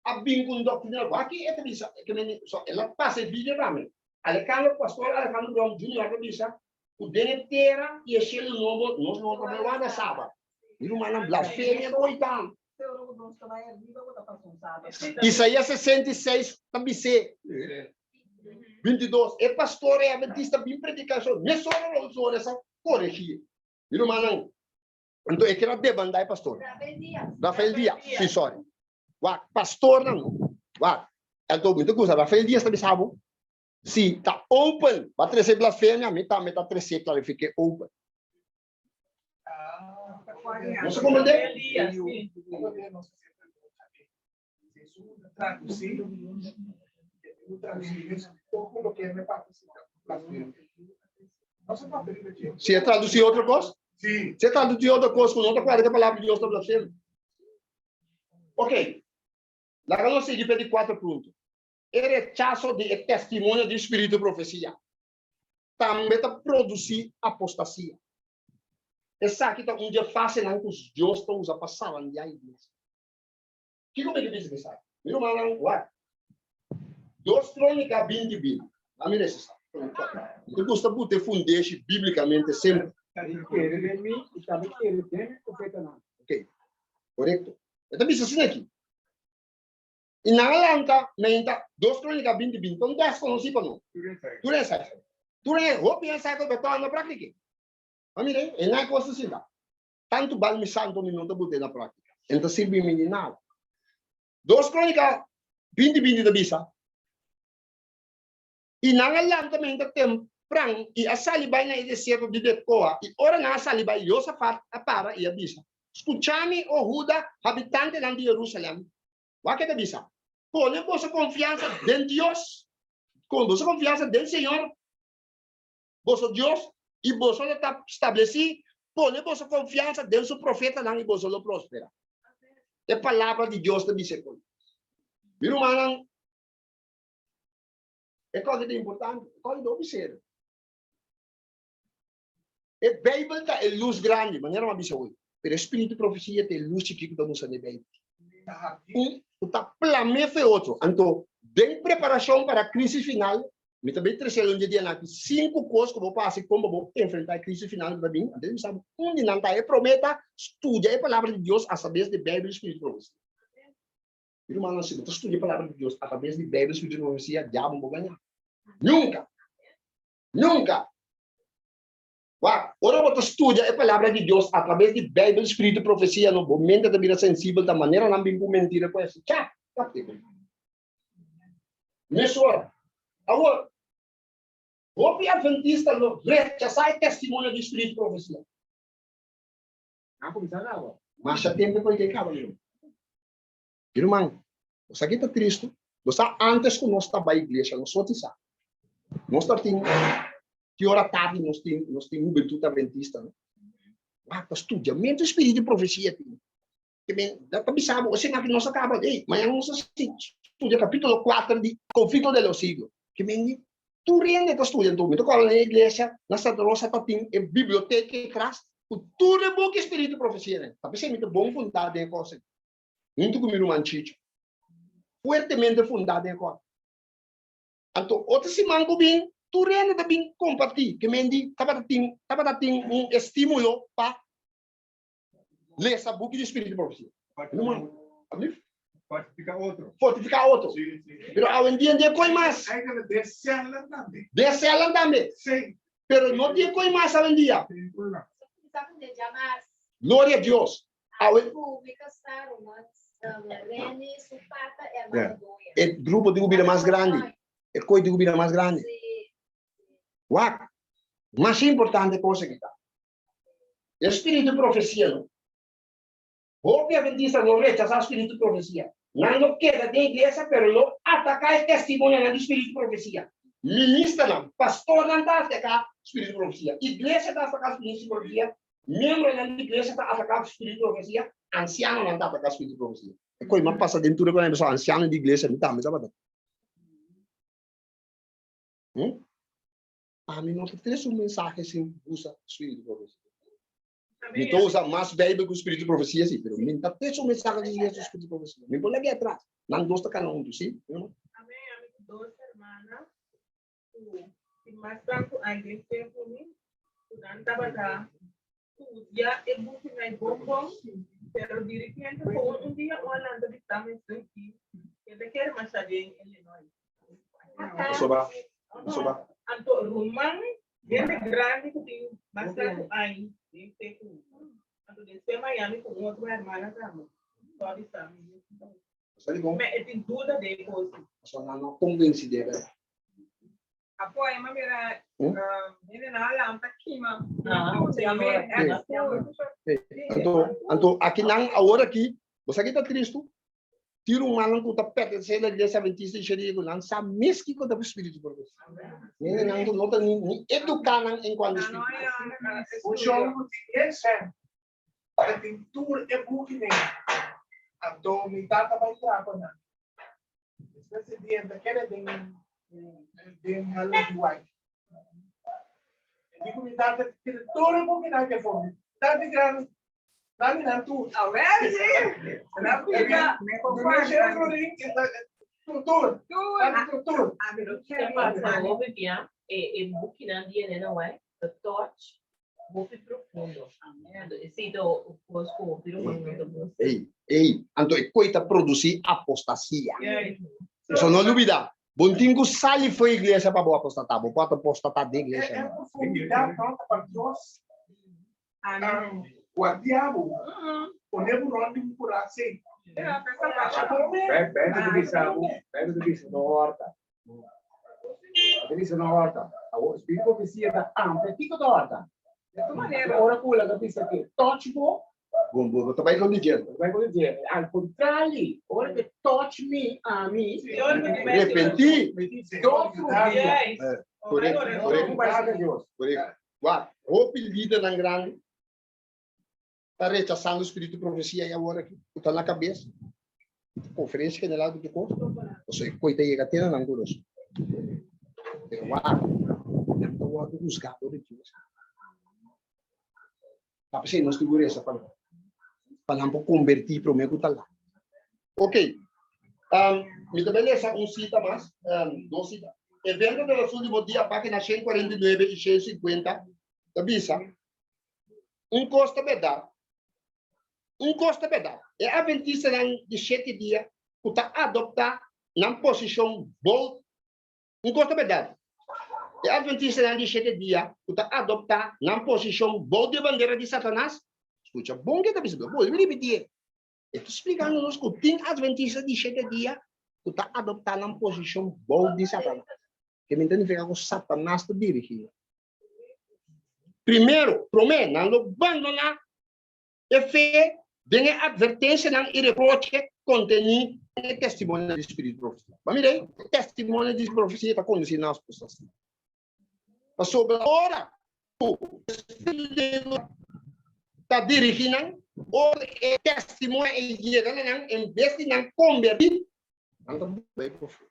a bin ku un doktrina bo. Aki e ta bisa, ke men, so el a pasa e video tambe. Alejandro, pastor Alejandro Brown Junior ta bisa ku den e tera i e shelu nobo nos no ta bai warda sabat. Mi rumannan, blasfemia ta hoy tan. Isaías 66 ta bis'é, 22, e pastor e adventista bin prediká so, mesora Raul Flores a koregí. Mi rumannan, anto e keda debandá e pastor. Rafael Diaz, sí, sorry. Wak, pastornan, wak, anto mi ta gusta, Rafael Diaz ta bisa bo, si ta open, ba trese blasfemia, mi tambe ta trese klarifiké open. No sa komprendé? Si e tradusí otro kos? Si e tradusí otro kos ku no ta kuadra ku e palabra di Dios ta blasfemia. Ok, laga nos sigui p'e di kuater punto. E rechaso di e testimonio di spiritu profesia tambe ta produsí apostasia. Esaki ta un di e fasenan ku Dios ta usa pa salandiá iglesia. Kiko mi ke bisa ku esaki? Mi rumannan, wak. Dos Kronika 20 20. Laat mi lesa esaki. Mi ta gusta buta e fundeshi bíblikamente semper. Mi kere den mi i tambe kere den mi profetanan. Ok, korekto. E ta bisa asina aki. I nan a lanta meinta, Dos Kronika 20 20. Ta un tèst konosí pa nos. Tur esaki. Tur e hopi esaki ta tòrna praktik'é. Ma mira, e nan kos ta sinta. Tantu bal mi santo mi no ta bot'é na práktika. E no ta sirbi mi di nada. Dos Kronika 20 20 ta bisa, I nan a lanta meinta tempran i a sali bai na e desierto di Tekoa, i ora nan a sali bai, Josafat a para i a bisa, Skucha mi, o Huda, habitantenan di Jerusalèm. Wak e ta bisa, Pone boso konfiansa den Dios, pone boso konfiansa den Señor, boso Dios, i boso lo ta stablesí, pone boso konfiansa den su profetanan i boso lo prosperá. E palabra di Dios ta bisa e kos. Mi rumannan, e kos ta importante, e kos ta hopi serio. E Beibel ta e lus grandi, manera mi a bisa hoy, pero e spiritu di profesia ta e lus chikí ku ta mustra den e Beibel. Un ku ta plam'é fe otro. Anto, den preparashon para krisis final, mi ta bay trese algun di e dianan aki sinku kos ku bo por hasi kon pa bo enfrentá e krisis final ku ta bin. Antes mi sa bo un di nan ta e promé ta studia e Palabra di Dios asabes di Beibel i spiritu di profesia. Mi rumannan, si bo ta studia e Palabra di Dios atrabes di Beibel i spiritu di profesia, diabel no por gaña. Nunka! Nunka! Wak, ora bo ta studia e Palabra di Dios atrabes di Beibel, Spiritu i Profesia, no, bo mente ta bira sensibel ta manera nan bin ku mentira ku hasi. Cha! Kap te. Mesora. Awor, hopi adventista lo rechasá e testimonio di Spiritu i Profesia. Nan kuminsá na awor. Masha tempu ku e kaba, mi ruman. Mi ruman, bo sa ki ta tristu? Bo sa antes ku nos ta bai iglesia, nos so tin sa. Nos ta tin ki ora tardi nos tin nos tin hubentut adventista, no? Wak, ta studiamentu spiritu di profesia tin. Ke men, da ta bisa bo, esei maki nos a kaba, ey, mañana nos ta studia kapitulo kuater di Conflicto de los Siglos. Ke men di, tur hende ta studia anto. Mi ta kòrda na e iglesia na Santa Rosa ta tin e biblioteka atras ku tur e buki spiritu di profesia den. Ta p'esei mi ta bon fundá den e kos ei. Huntu ku mi ruman Chicho. Fuertemente fundá den e kos. Anto otro siman ku bin, tur hende ta bin kompartí. Ke men di tabata tin tabata tin un estímulo pa lesa buki di spiritu di profesia. Ruman, alsjeblieft. Fortifiká otro. Fortifiká otro. Pero awendia no tin e koi mas. Eigenlijk den sèlnan tambe. Den sèlnan tambe. Sí. Pero no tin e koi mas awendia. Gloria a Dios. Awe. E grupo tin ku bira mas grandi. E koi tin ku bira mas grandi. Wak, mas importante kos aki ta, e spiritu di profesia no. Hopi adventista lo rechasá spiritu di profesia. Nan lo keda den iglesia pero lo ataká e testimonionan di spiritu di profesia. Ministernan, pastornan ta ataká spiritu di profesia. Iglesia ta ataká spiritu di profesia. Miembronan di iglesia ta ataká spiritu di profesia, ansianonan ta ataká spiritu di profesia. E koi mas pasa den tur e kos pasobra ansiano di iglesia mi tambe tabata. Hm? Ami no ta trese un mensahe sin usa spiritu di profesia. Mi ta usa mas Bijbel ku spiritu di profesia, si, pero mi no ta trese un mensahe sin usa spiritu di profesia. Mi por lag'é atras. Nan dos ta kana huntu, si? Amén. Ami ku dos hermana ku tin mas tantu aña den fe ku mi, ku nan tabata studia e buki na e bonbon, pero diripente kon un dia un a lanta bisa mi esaki, e ta kere masha den Illinois. Pasobra, pasobra. Anto ruman hende grandi ku tin mas tantu aña den fe ku mi. Anto despues Miami ku un otro hermana tambe. Sorry Sammy. Sa di bon? Ma e tin duda den e kos. Pasobra nan no konvensí di e bèrdat. Apoy ma mira hende nan a lanta kima. Anto, anto aki nan awor aki, bo sa ki ta tristu? Tin rumannan ku ta pertenesé na Iglesia Adventista di Shete Dia ku nan sa mes kiko ta spiritu profesia. Hende nan no ta ni eduká nan enkuanto spiritu profesia. Un shon ku tin e E tin tur e bukinan. Anto mi tata bai trapa nan. Despues di dia ta keda den den Helen G. White. E di ku mi tata tira tur e bukinan ke for mi. Tata di gran dami nan tur. Awel si. Na pida. Mi meshe florin tur tur. Dami tur tur. Ke pasa hopi bia e e bukinan di Elena White ta touch Hopi profundo. Anto esei ta un kos ku hopi ruman no ta gusta. Ei, ei, anto e koi ta produsí apostasia. So no lubidá, bo no tin ku sali for iglesia pa bo apostatá, bo por apostatá den iglesia. E profundidat no ta pa Dios guardia bo, pone bo rònt di un kurason. Bijbel ta bisa bo, Bijbel ta bisa no hòrta. Ta bisa no horta. Awor, spiritu profesia ta amplia. Kiko ta horta? Ora ku la ta bisa ke touch bo. Bo bo ta bai kon di dje. Bo ta bai kon di dje. Al kontrali, ora ke touch mi, ami. Repentí. Otro dia. Korekto, korekto. Korekto. Wak, hopi lidernan grandi ta rechasando spiritu profesia i awor aki ku ta na kabes konferensia general ku tur kos pasobra e koi ta yega te na nan kurason pero wak nan ta wòrdu husgá dor di Dios ta p'esei nos tin ku resa pa nan pa nan por kombertí promé ku ta lat ok mi ta bai lesa un sita mas dos sita Evento de los últimos días página 149 i 150 ta bisa Un kos ta bèrdat, un kos ta bèrdat, e Adventistanan di shete dia ku ta adoptá nan posishon bold, un kos ta bèrdat, E Adventistanan di shete dia ku ta adoptá nan posishon bou di e bandera di Satanas, skucha bon ke ta bisa, bolbe ripitié. E ta splikando nos ku tin Adventista di shete dia ku ta adoptá nan posishon bou di Satanas. Ke mi ta nifiká ku Satanas ta dirigí nan. Primero, promé, nan lo bandoná e fe den e atvertensianan i reproche kontení den e testimonionan di spiritu di profesia. Bo a mira ei? E testimonio di profesia ta kondusí na apostasia. Pasobra ora ku e spiritu di Dios ta dirigí nan, ora e testimonio ei yega na nan, en bes di nan kombertí, nan ta bai pafó.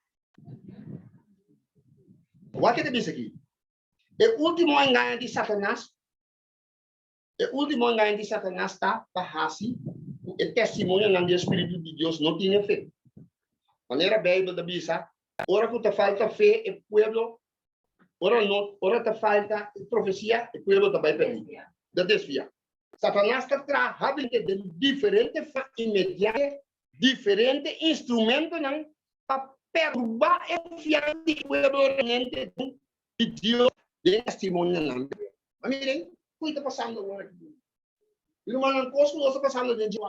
Wak ke ta bisa aki. E último engaño di Satanas E último engaño di Satanas ta pa hasi ku e testimonionan di e spiritu di Dios no tin efekto. Manera Beibel ta bisa, ora ku ta falta fe e pueblo, ora no, ora ta falta e profesia, e pueblo ta bai pèrdí, ta desviá. Satanas ta traha den diferente forma i mediante diferente instrumentonan pa perturbá e konfiansa di e pueblo realmente di Dios den testimonionan. Ma miren ku ta pasando awor aki. Mi rumannan, kos ku nos ta pasando den dje.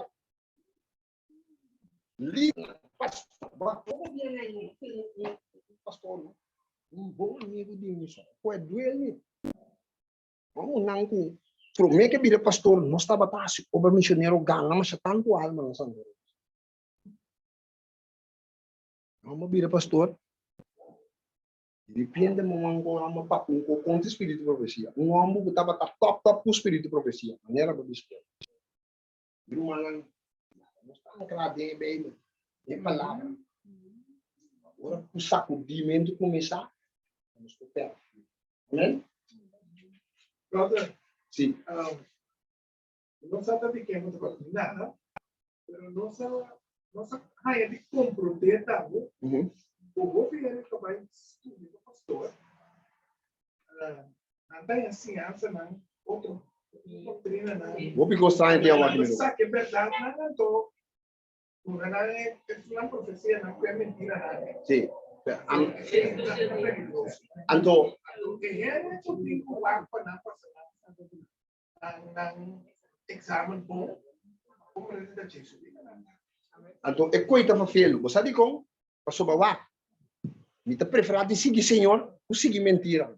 Lidernan, pastor, bo gobierno ei no tin un pastor no. Un bon amigu di mi so ku e duel mi. Bo nan ku promé ke bira pastor nos tabata hasi obra misionero gana masha tantu alma na Santa Rosa. Amo bira pastor. Di repente mi wan ku amo papia un kos kontra spiritu di profesia. Un hòmber ku tabata tòp tòp ku spiritu di profesia, manera bo bisa. Mi rumannan, nos ta ankrá den e Beibel, den e Palabra. Ora ku sakudimentu kuminsá, nos por pèrdè. Amèn? Brother, Sí. No sa ta di ken bo ta papia nada, pero nos a nos a haña di komprondé tambe ku hopi hende ta bai studia pa pastor, nan ta haña siñansanan otro doktrinanan. Hopi kos straño tin awor aki Nan ta saka e bèrdatnan anto duna nan e nan profesianan ku e mentiranan. Sí. Anto. Anto e hende ku tin ku wak pa nan pasa nan nan nan examen bon, como nan ta Jesu bida nan. Anto e koe ta fafelu. Bo sa dikon? Pasobra wak, mi ta preferá di sigui Señor ku sigui mentira.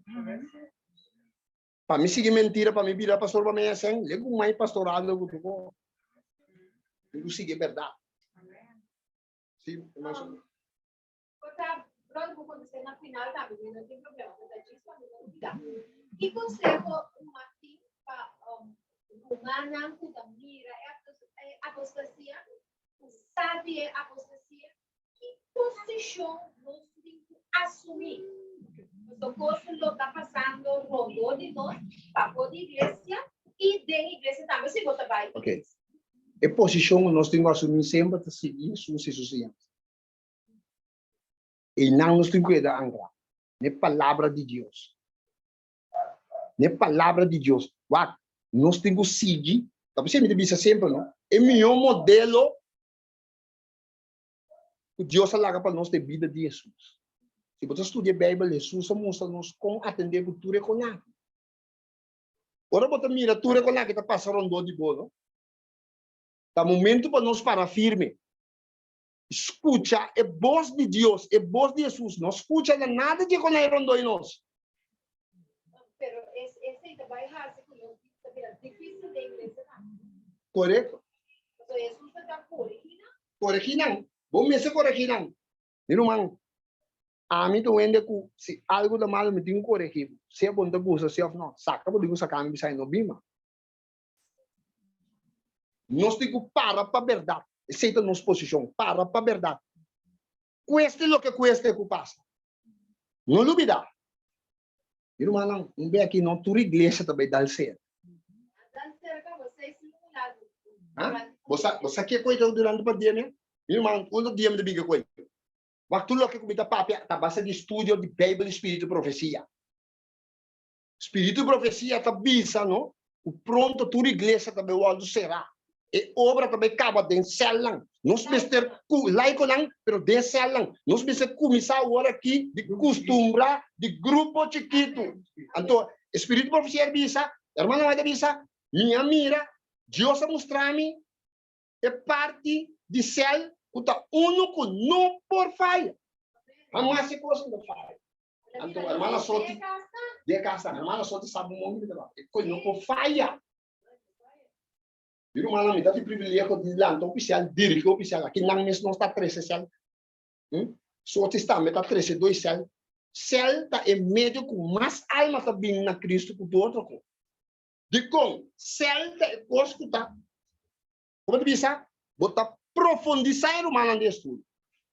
Pa mi sigui mentira, pa mi bira pastor pa mi hesen, legu mai pastorado ku tu ko. Mi ku sigui e bèrdat. Sí, mas. Por ta pronto bo contesta na final tambe, mi no tin problema, pero ta djis pa mi no olbida. Ki conseho ruman tin pa rumannan cu ta mira e apostasia, cu sa di e apostasia? Ki posicion nos tin cu asumi? Pasobra cos lo ta pasando rondó di nos, pafó di iglesia y den iglesia tambe si bo ta bai iglesia. E posicion cu nos tin cu asumi semper ta sigui Jesus y su siñansa. Einan nos tin ku keda ankrá n'e Palabra di Dios. N'e Palabra di Dios. Wak, nos tin ku sigui, ta p'esei mi ta bisa semper, no? E mihó modelo ku Dios a laga pa nos ta e bida di Hesus. Si bo ta studia e Beibel, Hesus a mustra nos kon atendé ku tur e konaki. Ora bo ta mira tur e konaki ta pasa rondó di bo, no? Ta momentu pa nos para firme. Skucha e bos di Dios, e bos di Hesus. No skucha na nada dje kon nan rondoi nos. Pero esei ta bai hasi ku nos ta bira difisil den iglesia tambe. Korekto. Pasobra Hesus ta ta korigí nan. Korigí nan. Bo mester korigí nan. Mi ruman, ami ta un hende ku si algu ta malu mi tin ku korigí bo. Sea bo no ta gusta si òf no. Saka bo tin ku saka mi bisa e no bima. Nos tin ku para pa bèrdat. Esei ta nos posishon, para pa bèrdat. Kueste loke kueste ku pasa. No lubidá. Mi rumannan, un bia aki no tur iglesia ta bai dal ser. Bo sa, bo sa ke koe ta durante pandemia? Mi ruman, un dia mi ta bin ke koe. Wak tur loke ku mi ta papia ta base di studio di Beibel i spiritu profesia. Spiritu profesia ta bisa no ku pronto tur iglesia ta bai wòrdu será. E obra ta bai kaba den sèlnan. Nos mester ku laikonan, pero den sèlnan. Nos mester kuminsá awor aki di kustumbrá di grupo chikitu. Anto, e spiritu di profesia a bisa, hermana White a bisa, Mi a mira, Dios a mustra mi e parti di sèl ku ta unu ku no por faya. Hamas e kos no ta faya. Anto, hermana Soti, di e kasnan, hermana Soti sa bon bon kiko ta papia. E kos no por faya. Mi rumannan, mi ta tin privilegio di lanta ofisial, dirigi ofisial. Aki nan mes nos ta trese sèl. Sotis tambe ta trese dois sèl. Sèl ta e medio ku mas alma ta bini na Kristu ku tur otro kos. Dikon? Sèl ta e kos ku ta, komo ta bisa, bo ta profundisá e rumannan den estudio.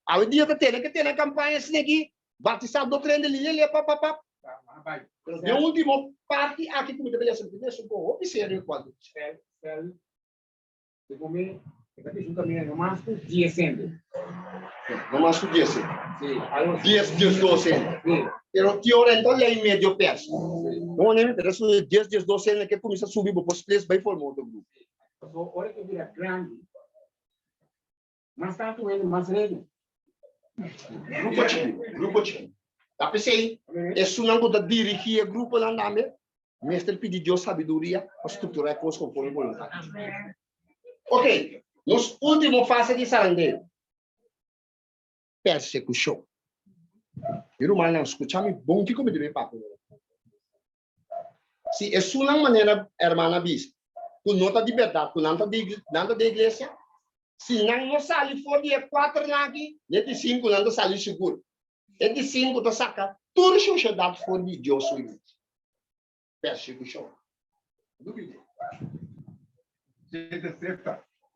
Awe dia ta tene ke tene kampaña asina aki, batisá do trende liña liña pap pap pap. Pero den ultimo parti aki ku mi ta bini hasi, mi ta un poco hopi serio kuantu. Sel, sel, segun mi, e ta bisa un kaminda no mas ku dies hende. No mas ku dies hende. Si, algo asi. Dies, diesdos hende. Si. Pero ki ora enton lei medio pers. Si. No ne, pero su dies, diesdos hende ke kuminsa subi bo por sples bai forma otro grupo. Si. Pasobra ora ke bira grandi, Mas tantu hende, mas redu. Grupo chikí, grupo chikí. Ta p'esei, esunnan ku ta dirigí e gruponan tambe mester pidi Dios sabiduria pa strukturá e kos konforme boluntat di Dios. Ok, nos último fase di sarandeo, persekushon. Mi rumannan, skucha mi bon kiko mi debe papia awor. Si esunnan manera hermana bisa ku no ta di bèrdat ku nan ta di nan ta di iglesia, si nan no sali for di e kuaternan aki, e di sinku nan ta sali sigur. E di sinku ta saka tur shushedat for di Dios su iglesia. Persekushon. Dubid'é.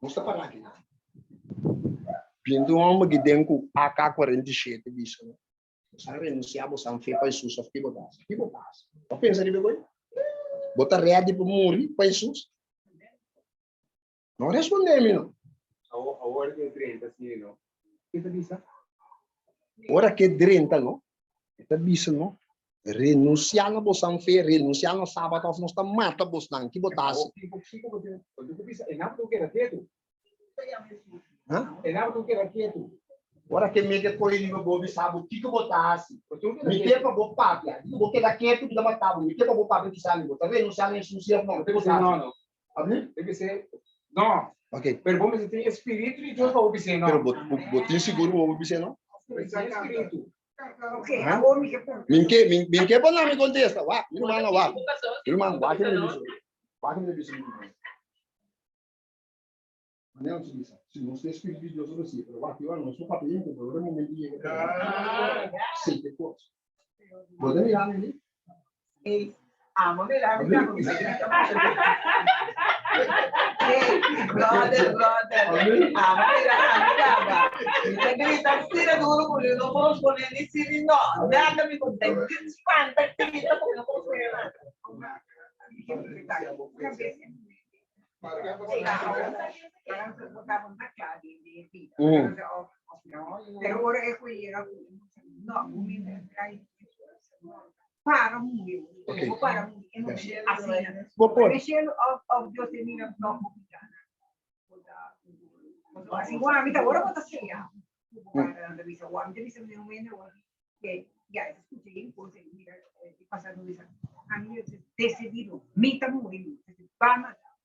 Nos ta para aki nan. Binti un hòmber ki den ku AK 47 bisa no. Bo sa renunciá bo san fe pa Hesus of ki bo ta hasi? Ki bo ta hasi? Bo a pensa riba e koi? Bo ta ready pa muri pa Hesus? No respondé mi no. Awor ke drenta si no, ke ta bisa? Ora ke drenta no, e ta bisa no, renunciá na bo san fe, renunciá na sabat of nos ta mata bosnan. Ki bo ta hasi? Kiko bo tin ku bisa? E nan por keda ketu. E nan por keda ketu. Ora ke mete koe riba bo bisa bo kiko bo ta hasi. Mi ke pa bo papia. Di ku bo keda ketu mi ta mata bo. Mi ke pa bo papia kisa mi. Bo ta renunsia na Hesus si of no? Ke bo ta hasi? Abli? Bo bisa no. Ok. Pero bo mester tin e spiritu di Dios pa bo bisa no. Pero bo bo tin sigur ku bo por bisa no? Spiritu. Min ke min ke pa na mi kontesta. Wak, mi ruman na wak. Mi ruman wak ke mi ta bisa. Wak ke mi ta bisa. Manera nos bisa, si nos tin Spiritu di Dios nos recibi, pero wak ora nos no papia yen pero ora e momento yega ta sete kos. Bo ta mira mi li? Ey, amo mira mi ta mi ta Ey, brother, brother. Amo mira mi gaba. Mi ta grita asina duro ku mi no por respondé ni sí ni no. Nada mi contesta. Spanta, grita porque no por respondé nada. Bo por.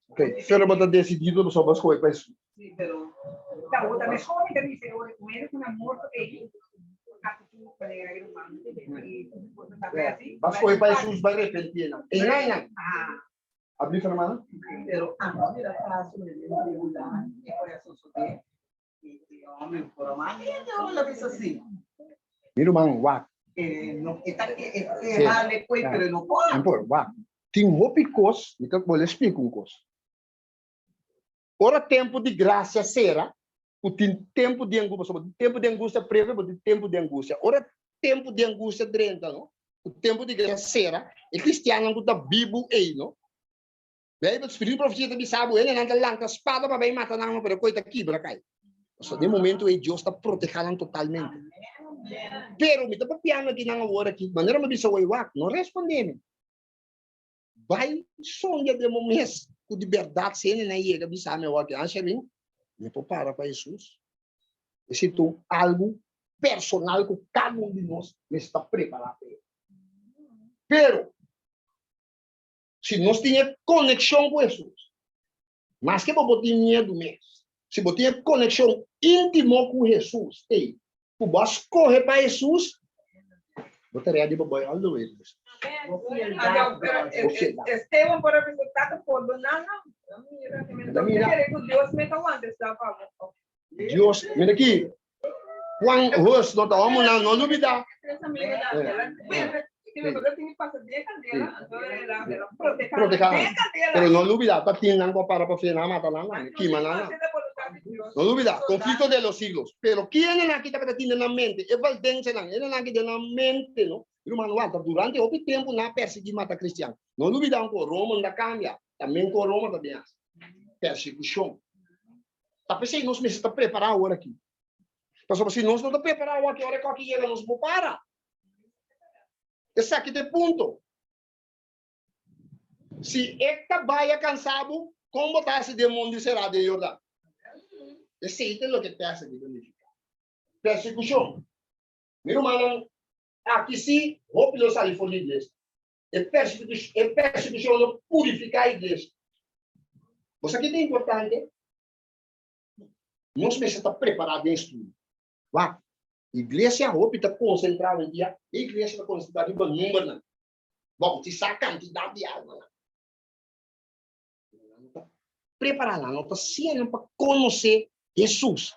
Ok, pero bo ta decidido pasobra bo a scoge pa Hesus. Bo a scoge pa Hesus, bo a repenti nan. Einan nan. Abli hermana. Mi ruman, wak. No por, wak. Tin hopi kos, mi ta bolbe splika un kos. Ora tempu di grasia sera, ku tin tempu di angustia, pasobra tin tempu di angustia previo, bo tin tempu di angustia. Ora tempu di angustia drenta, no, ku tempu di grasia sera, e kristiannan ku ta bibu ei, no, Bijbel, spiritu di profesia ta bisa bo, hendenan ta lanta spada pa bai mata nan, pero koi ta kibra kai. Pasobra den momento ei Dios ta proteha nan totalmente. Pero mi ta papiando aki nan awor aki, manera mi a bisa wei wak, no responde mi. Bai sondia den bo mes. ku di bèrdat si hende nan yega bisa mi awor ki ansha bin, mi por para pa Hesus. Esei ta un algu personal ku kada un di nos mester ta prepará pa e. Pero, si nos tin e konekshon ku Hesus, maske bo por tin miedu mes, si bo tin e konekshon íntimo ku Hesus, ei, ku bo a skohe pa Hesus, bo ta ready pa bai all the way ku Hesus. Bo fieldad. Esteban por a bisa, Tata, pordoná nan. Mira, mi ta kere ku Dios me ta wanta esta pa bo. Dios, mira aki, Juan Hus no ta homonan, no lubida. Proteha nan. Pero no lubida, ta tin nan ku a para pa fe, nan a mata nan tambe, kima nan nan. No lubida, conflicto de los siglos. Pero kiendenan aki tabata tin den nan mente? E valdensenan, hendenan aki den nan mente, no? Ruman, wanta, durante hopi tempu nan a persegui mata cristian. No lubida ku Roma no ta kambia, tambe ku Roma ta bin hasi persekushon. Ta p'esei nos mester ta prepará awor aki. Pasobra si nos no ta prepará awor aki, ora e kòki yega nos por para. Esaki ta e punto. Si e kabai a kansa bo, kon bo ta hasi den mondi será den Yordan? Esei ta loke pèrsegui ta nifiká. Persekushon. Mi rumannan, aki sí hopi lo sali for di iglesia. E persekushon lo purifiká iglesia. Bo sa ke ta importante? Nos mester ta prepará den estudio. Wak, iglesia hopi ta konsentrá awendia, e iglesia ta konsentrá riba numbernan, bautisá kantidat di almanan. Pero nan no ta prepará, nan no ta siña nan pa konosé Hesus.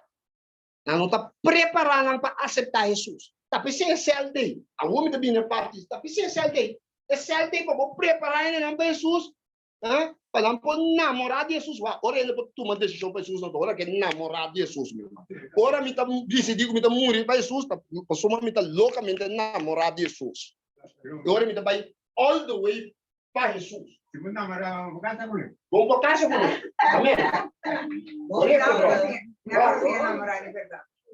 Nan no ta prepará nan pa aseptá Hesus. Ta p'esei e sèl t'ei. Awor mi ta bini e parti, ta p'esei e sèl t'ei. E sèl t'ei pa bo prepará hendenan pa Hesus. Ah, pa nan por namorá di Hesus. Wak, ora hende por tuma desishon pa Hesus, no ta ora ke namorá di Hesus, mi hermano. Ora mi ta disidí ku mi ta muri pa Hesus, ta pasobra mi ta lokamente namorá di Hesus. I ora mi ta bai all the way pa Hesus. Si bo namorá, bo kasa kuné. Bo por kasa kuné. Amèn. Korekto, bro.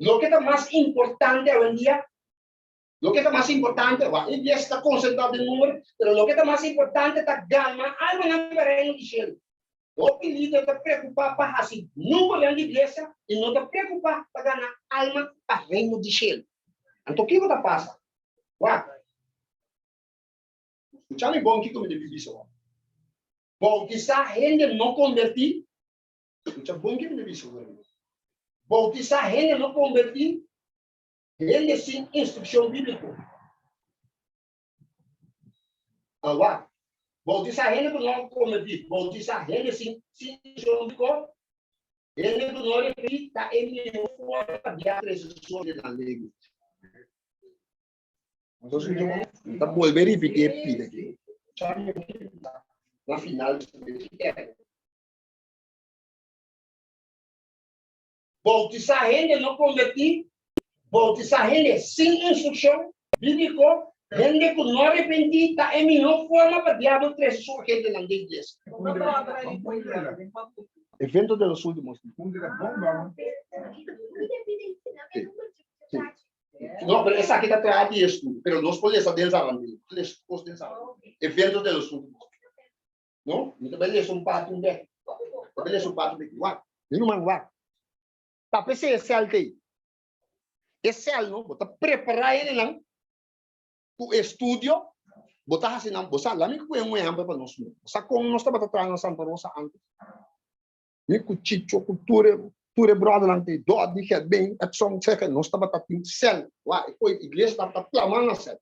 Loke ta mas importante awendia Loke ta mas importante, wak, e iglesia ta konsentrá den numero, pero loke ta mas importante ta gana almanan pa Reino di Shelu. Hopi lider ta preokupá pa hasi numberonan di iglesia i no ta preokupá pa gana alma pa Reino di Shelu. Anto kiko ta pasa? Wak, skucha mi bon kiko mi ta bisa wak. Boutisá hende no kombertí, skucha bon kiko mi ta bisa wak. Boutisá hende no kombertí Hende sin instrukshon bíbliko. Awor, boutisá hende ku no a konvertí, boutisá hende sin instrukshon bíbliko, hende ku no arepentí, ta e mihó forma di a trese su hendenan den iglesia. Nos a skucha bon? Mi ta bolbe ripití e pida akí. Na final di e Boutisá hende no konvertí, boutisá hende sin instrukshon bíbliko, hende ku no arepentí ta e mihó forma pa diabel trese su agentenan den iglesia. Evento de los últimos días. No, pero esaki ta traha di estudio, pero nos por lesa den Zarandeo, lesa kos den Zarandeo. Eventos de los últimos días. No, mi ta bai lesa un parti un bek. Ta bai lesa un parti un bek. Wak, mi ruman wak. Ta p'esei e sèl t'ei. E sèl no, bo ta prepará hendenan ku estudio, bo ta hasi nan, bo sa, laat mi pone un ehèmpel pa nos mira. Bo sa kon nos tabata traha na Santa Rosa antes? Mi ku Chicho, ku tur e, tur e bròdernan t'ei, Dòdi, Gerben, Edson, etcetera, nos tabata tin sèl. Wak, e koe iglesia tabata plamá na sèl.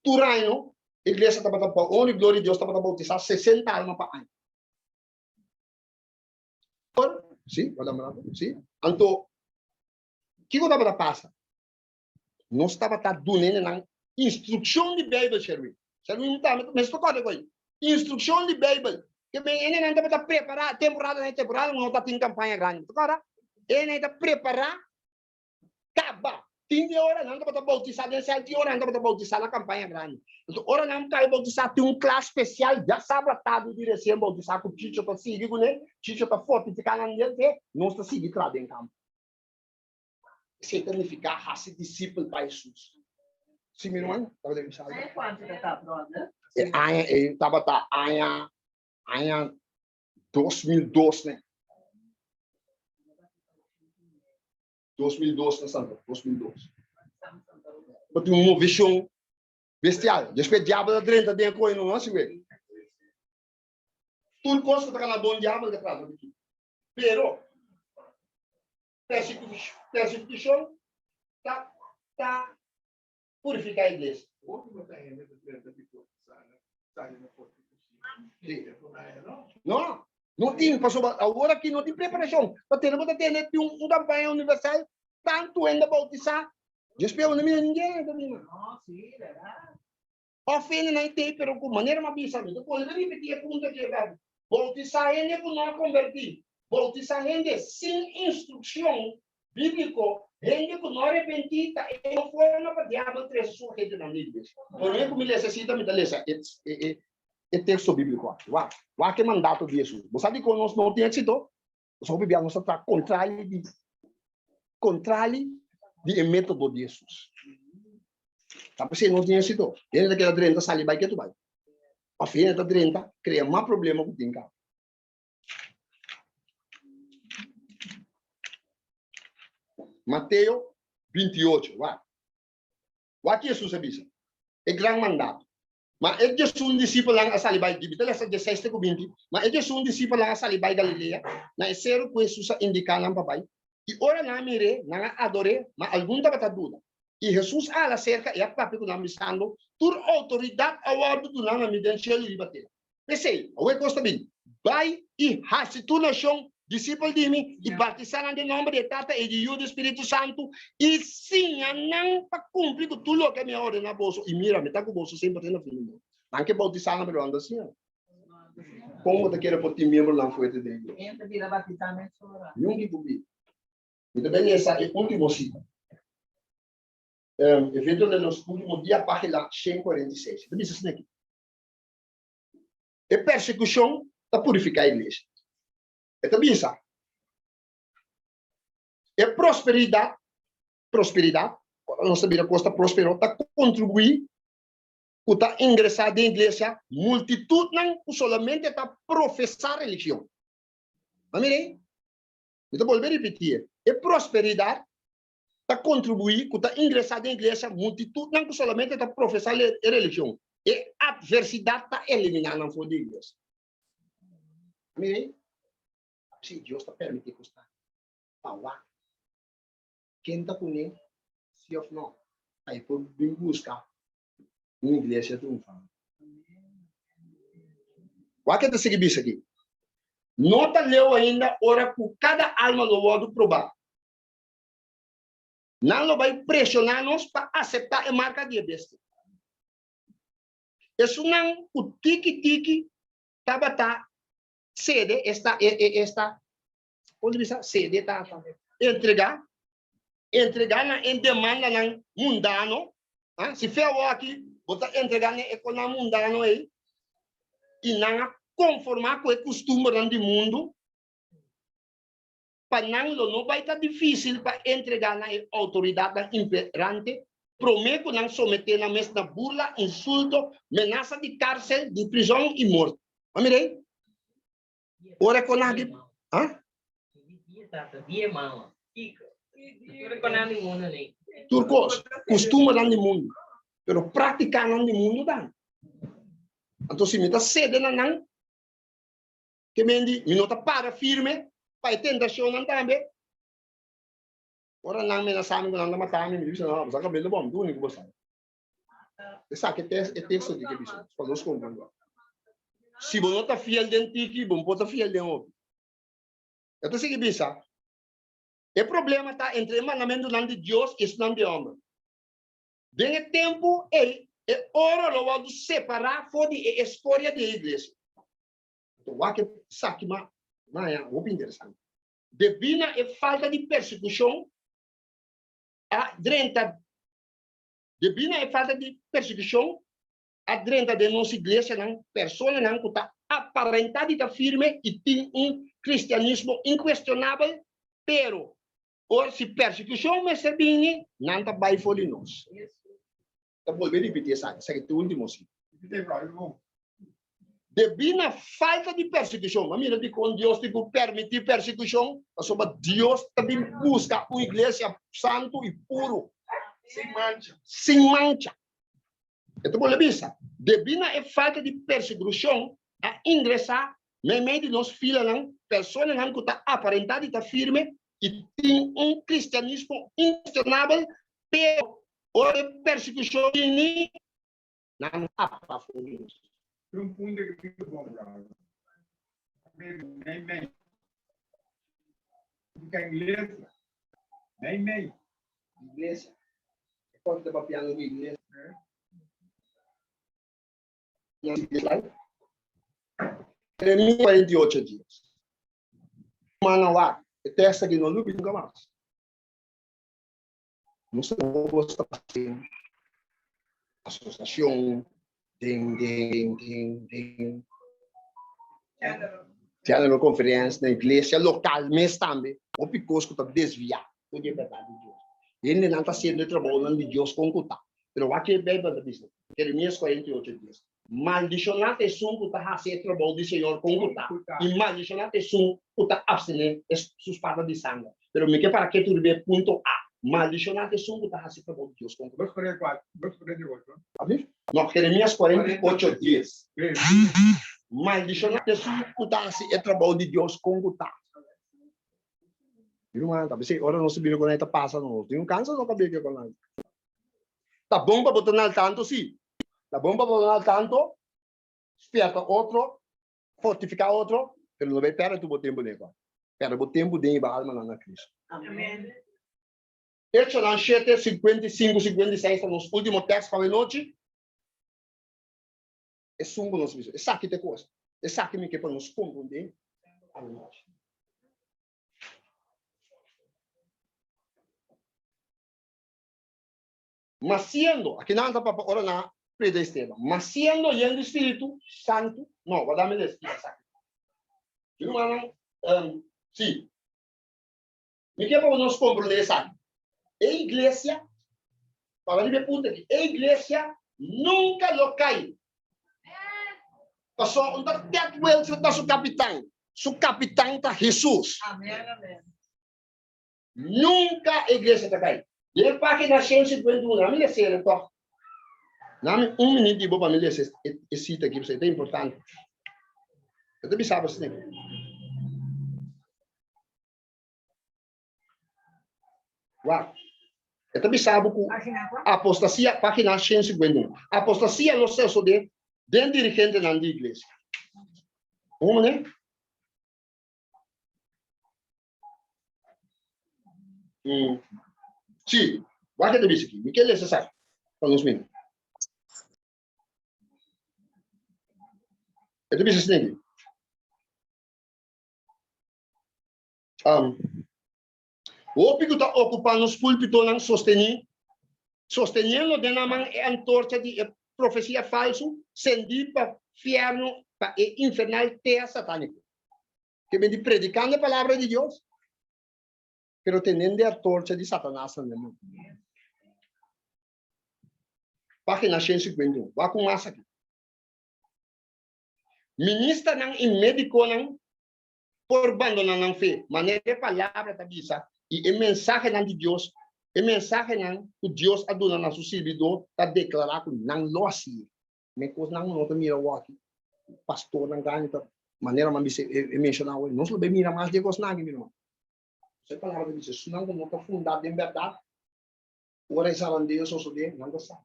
Tur año, iglesia tabata pa honra i gloria di Dios tabata bautisá 60 alma pa aña. Por, sí, wak dame rato, sí. Anto, kiko tabata pasa? Nos tabata duna hendenan instrukshon di Beibel, Sherwin. Sherwin tambe, mester ta kòrda ku ei. Instrukshon di Beibel. Ke men hendenan tabata prepará temporada na temporada no tatin kampaña grandi. Ta kòrda? Hendenan ta prepará Kaba. Tin di ora nan tabata bautisá den sèl, tin ora nan tabata bautisá na kampaña grandi. Enton ora nan kai bautisá tin un klas spesial djasabra tardi di resien bautisá ku Chicho ta sigui kuné, Chicho ta fortifiká nan den fe, nos ta sigui traha den kampo. Esei ta nifiká hasi disipel pa Hesus. Si mi ruman tabata bisa algu. E aña ei tabata aña. Aña 2002 ne. 2002 na Santa, 2002. Bo tin un movishon bestial. Despues diabel a drenta den e koe no, si we. Tur kos ku ta kana bon diabel ta trata di ki. Pero persekushon ta ta purifiká iglesia. No, no tin, pasobra awor aki no tin preparashon. Ta tene bo ta tene tin un kampaña universal, tantu hende boutisá, despues bo no mira ninguén ta bini. Òf hende nan e tei, pero ku manera mi a bisa, mi ta bolbe ripití e punto aki abajo, boutisá hende ku no a kombertí, boutisá hende sin instrukshon bíbliko, hende ku no a repentí ta e mihó forma pa diabel trese su agentenan den iglesia. Promé ku mi lesa e sita, mi ta lesa e teksto bíbliko aki. Wak, wak e mandato di Hesus. Bo sa dikon nos no tin éksito? Pasobra hopi bia nos ta traha kontrali di kontrali di e método di Hesus. Ta p'esei nos tin éksito. Hende ta keda drenta, sali bai ketu bai. Òf hende ta drenta, krea mas problema ku tin kaba. Mateo 28, wak. Wak ki Hesus a bisa. E gran mandato. Ma e diesun disipelnan a sali bai, di lesa dieseis te ku 20, ma e diesun disipelnan a sali bai Galilea, na e seru ku Hesus a indiká nan pa bai. I ora nan a mir'é, nan a ador'é, ma algun tabata duda. I Hesus a hala serka i a papia ku nan, bisando, Tur outoridat a wòrdu duná na mi den shelu i riba tera. P'esei, awor e kos ta bin, Bai i hasi tur nashon disipel di mi, i batisá nan den nòmber di e Tata i di Yu i di Spiritu Santu, i siña nan pa kumpli ku tur loke mi a ordená boso, i mira, mi ta ku boso semper te na fin di mundu. Nan ke boutisá nan, pero nan ta siña nan. Kon bo ta kere por tin miembronan fuerte den iglesia? Niun ki ku bira. Mi ta bai lesa e último sita. Eventos de los últimos días, página 146. Ta bisa asina aki. E persekushon ta purifiká e iglesia. E ta bisa, E prosperidat, prosperidat, ora nos ta bira kos ta prospero, ta kontribuí ku ta ingresá den iglesia multitutnan ku solamente ta profesá religion. A mira ei? Mi ta bolbe ripití e. E prosperidat ta kontribuí ku ta ingresá den iglesia multitutnan ku solamente ta profesá e religion. E atversidat ta eliminá nan for di iglesia. Mira ei. Si Dios ta permití ku sta pa wak ken ta kuné si òf no, pa e por bin buska un iglesia triunfante. Wak ke ta sigui bisa aki. No ta leu ainda ora ku kada alma lo wòrdu probá. Nan lo bai presioná nos pa aseptá e marka di e bestia. Esunnan ku tiki tiki tabata sede, esta, esta, kon ta bisa sede ta entregá, entregá na e demandanan mundano. Ah, si fe awor aki bo ta entregá na e konan mundano ei i nan a konformá ku e kustumbernan di mundu, Pa nan lo no bai ta difísil pa entregá na e outoridatnan imperante promé ku nan someté nan mes na burla, insulto, menasa di kársel, di prizòn i morto. A mira ei. Ora ku nan di, ha? Tur kos, kustumbernan di mundu, pero práktikanan di mundu ta. Anto si mi ta sede na nan, Ke men di, Mi no ta para firme pa e tentashonnan tambe? Ora nan menasá mi ku nan ta matá mi, mi di bisa, No, bo sa kabel ta bon, mi ta úniko ku bo sa. Esaki e teksto aki ke bisa nos, pa nos komprendé. Si bo no ta fiel den tiki, bo no por ta fiel den hopi. E ta sigui bisa, E problema ta entre e mandamentunan di Dios i esnan di hòmber. Den e tempu ei, e oro lo wòrdu separá for di e eskoria di e iglesia. Anto wak esaki ma haña hopi interesante. Debí na e falta di persekushon a drenta Debí na e falta di persekushon a drenta den nos iglesianan personanan ku ta aparentá di ta firme i tin un kristianismo inkuestionabel, pero ora si persekushon mester bini, nan ta bai for di nos. Ta bolbe ripití esaki, esaki ta e último sita. Debí na falta di persekushon. Bo a mira dikon Dios tin ku permití persekushon? Pasobra Dios ta bin buska un iglesia santu i puru. Sin mancha. Sin mancha. E ta bolbe bisa, Debí na e falta di persekushon a ingresá meimei di nos filanan personanan ku ta aparentá di ta firme i tin un kristianismo inkuestionabel, pero ora e persekushon bini, nan a pa for di nos. Un punto di vista bon, brother. Mei mei. Di iglesia. Mei mei. Iglesia. E kos ta papiando di iglesia. Jeremías 48 dies. Mana wak, e tekst aki no lubi nunka mas. Nos ta gosta den asosiashon, den, den, den, den General Conference, na iglesia lokal mes tambe, hopi kos ku ta desviá for di e bèrdat di Dios. Hendenan ta hasiendo e trabounan di Dios kon ku ta. Pero wak e Beibel ta bisa, Jeremias 48, 10, Maldishoná ta esun ku ta hasi e trabou di Señor kon ku ta, i maldishoná ta esun ku ta apstené su spada di sanger. Pero mi ke para ketu riba e punto A, maldishoná ta esun ku ta hasi e trabou di Dios kon ku ta. No, Jeremias 48, 10. Maldishoná ta esun ku ta hasi e trabou di Dios kon ku ta. Mi ruman, ta p'esei ora nos ta bira ku nan e ta pasa nos tin un kansa no kabia ke ku nan. Ta bon pa bo ta na al tanto, sí. Ta bon pa bo ta na al tanto, spierta otro, fortifica otro, pero no bay perde tur bo tempo den esaki. Perde bo tempo den hiba almanan na Cristo. Amen. Echonan shete, 55, 56 ta nos ultimo tekst pa awenochi. Esun ku nos bisa, esaki ta e kos. Esaki mi ke pa nos komprondé awenochi. Ma siendo, aki nan ta papia ora nan a preda Esteban, ma siendo yen di Spiritu Santu, no, wak dame les kita esaki. Mi rumannan, um, si, mi ke pa nos komprondé esaki. E iglesia, para riba e punto aki, e iglesia nunka lo kai. Pasobra un ta Ted Wilson ta su kapitan, su kapitan ta Hesus. Amen, amen. Nunka e iglesia ta kai. Den página 151, ami lesa el tòg. Nami un minüt di bo pa mi lesa e sita aki, pasobra e ta importante. E ta bisa bo asina. Wak. E ta bisa bo ku apostasia, página 151. Apostasia lo sosodé den dirigentenan di iglesia. Un manera? Mm. Sí, wak e ta bisa aki. Mi ke lesa esaki pa nos mira. E ta bisa asina aki. Um, hopi ku ta okupá nos púlpitonan sostení, sosteniendo den nan man e antorcha di e profesia falsu sendí pa fièrnu pa e infernal tea satániko. Ke bini predikando e palabra di Dios, pero tenendo e antorcha di Satanas na nan man. Página 151. Wak un mas aki. Ministernan i médikonan por bandoná nan fe, manera e Palabra ta bisa, i e mensahenan di Dios, e mensahenan ku Dios a duna na su sirbidó ta deklará ku nan lo hasié. Me kosnan ku no ta mira awor aki, pastornan grandi ta, manera mi a bisa e menshoná awor, nos lo bai mira mas di e kosnan aki, mi ruman. E Palabra ta bisa, esunnan ku no ta fundá den bèrdat, ora e zarandeo sosodé, nan ta sa.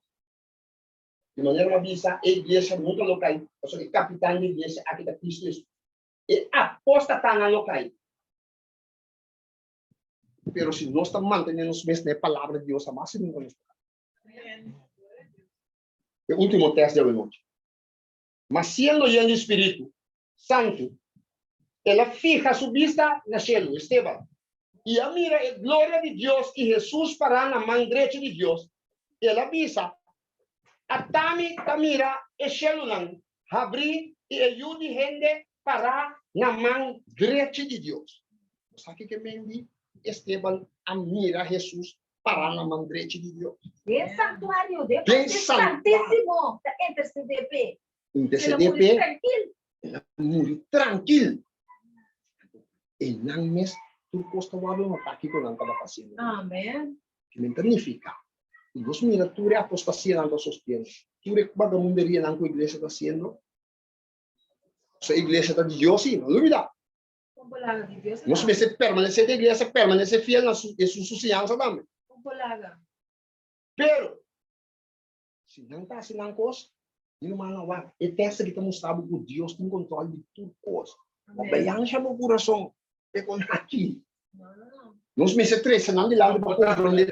Di manera mi a bisa, e iglesia nunka lo kai, pasobra e kapitan di e iglesia aki ta Kristu Hesus. E apóstatanan lo kai. Pero si nos ta mantené nos mes na e Palabra di Dios, hamas i nunka nos lo kai. E último tèst di awenochi. Ma siendo yen di Spiritu Santu, el a fiha su bista na shelu, Esteban, i a mira e gloria di Dios i Hesus pará na man drechi di Dios. El a bisa, Atami ta mira e shelunan habrí i e Yu di hende pará na man drechi di Dios. Bo sa kiko men di Esteban a mira Hesus pará na man drechi di Dios? Den santuario, den parti santísimo, ta intercedé p'e. Intercedé p'e. El a muri trankil. E nan mes tur kos ta wòrdu notá kiko nan tabata hasiendo. Amen. Ki men ta nifiká? Ku nos mira tur e apostasianan ta sostiendo, tur e bagamunderianan ku iglesia ta hasiendo, so iglesia ta di Dios sí, no lubidá. Nos mester permanesé den iglesia, permanesé fiel na su Hesus su siñansa tambe. Pero, si nan ta hasi nan kos, mi rumannan wak, e tèst aki ta mustra bo ku Dios tin kontròl di tur kos. Bo bayansha bo kurason p'e kon aki. Nos mester trese nan dilanti pa komprondé.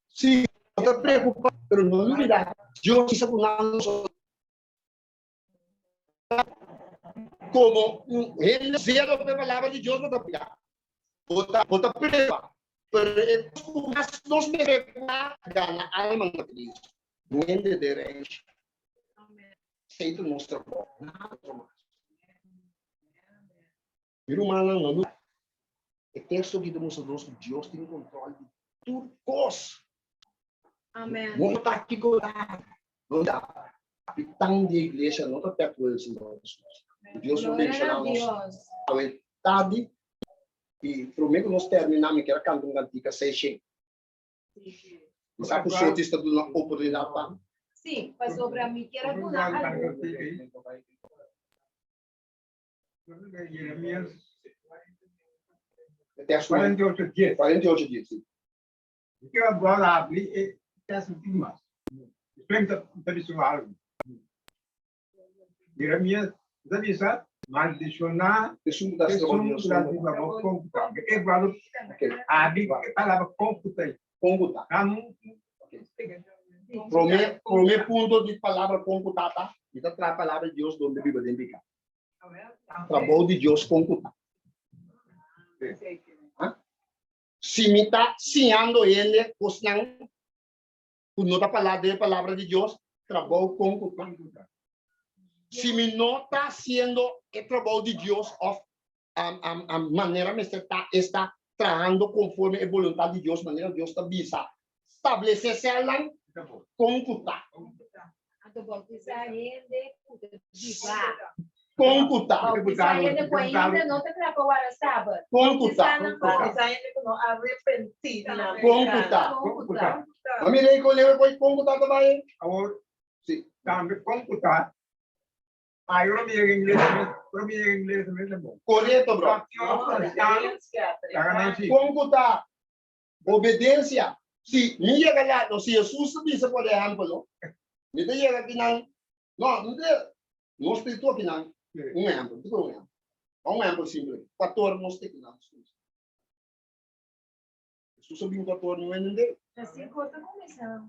Sí, bo ta preokupá, pero no lubidá, Dios bisa ku nan Como un hende zelo pa e palabra di Dios bo ta pia. Bo ta, bo ta preocupa. Pero e cos cu mas nos mester preocupa gana alma na Cristo. Un hende den reis. Esey ta nos trabou, nada otro mas. Mi rumannan, no lubida. E teksto aki ta mustra nos ku Dios tin kontrol di tur kos. Amen. No ta kiko ta. No ta kapitan di e iglesia no ta Ted Wilson, no. Dios lo Gloria bendiciona na nos Dios. awe tardi. I prome ku nos termina mi kier a kanta un kantika seishen. Mi sa ku Sotis ta duna oportunidat pa. Sí, pasobra mi kier a duna algun. Jeremías E teksto 48, 10. 48 10, sí. Mi quiero agora abrir e texto un poco más. Después te dice algo. Jeremías te dice, maldicionar Esun ku ta esun stroba Dios ku ta su stroba bo computa. E guardo Ok, abri e palabra computa. Computa. Kamu Prome, prome punto di palabra computa ta, mi ta traha palabra di Dios donde biba den pica. Trabou di Dios computa. Ah? Si mi ta siñando hende cosnan cu no ta palabra den palabra di Dios, trabou computa. Si mi no ta haciendo e trabou di Dios of um, um, um, manera mester ta, esta trahando conforme e voluntad di Dios, manera Dios ta bisa, establece celnan con cu ta. Anto bautisa hende ku ta biba. Con cu ta. Bautisa hende ku ainda no ta kla pa warda sabat. Con cu ta. Bautisa nan Bautisa hende ku no a arrepentí di nan Con cu ta. Con ku ta. Ma mira ahí con lewe koi con cu ta ta bai. Awor, Sí. tambe con cu ta. Ay, ora mi yega ingles, ora mi yega ingles, mi ta bon. Correcto, bro. Con cu ta obedencia. Si mi yega la, no, si Jesus ta bisa, por ehempel, no, mi ta yega akinan, no, mi ta, nos ta itu akinan, un ehempel, mi ta un ehempel, un ehempel simple, kuator nos ta akinan. Jesus a bin kuator no entende. Cinco ora ta kuminsá.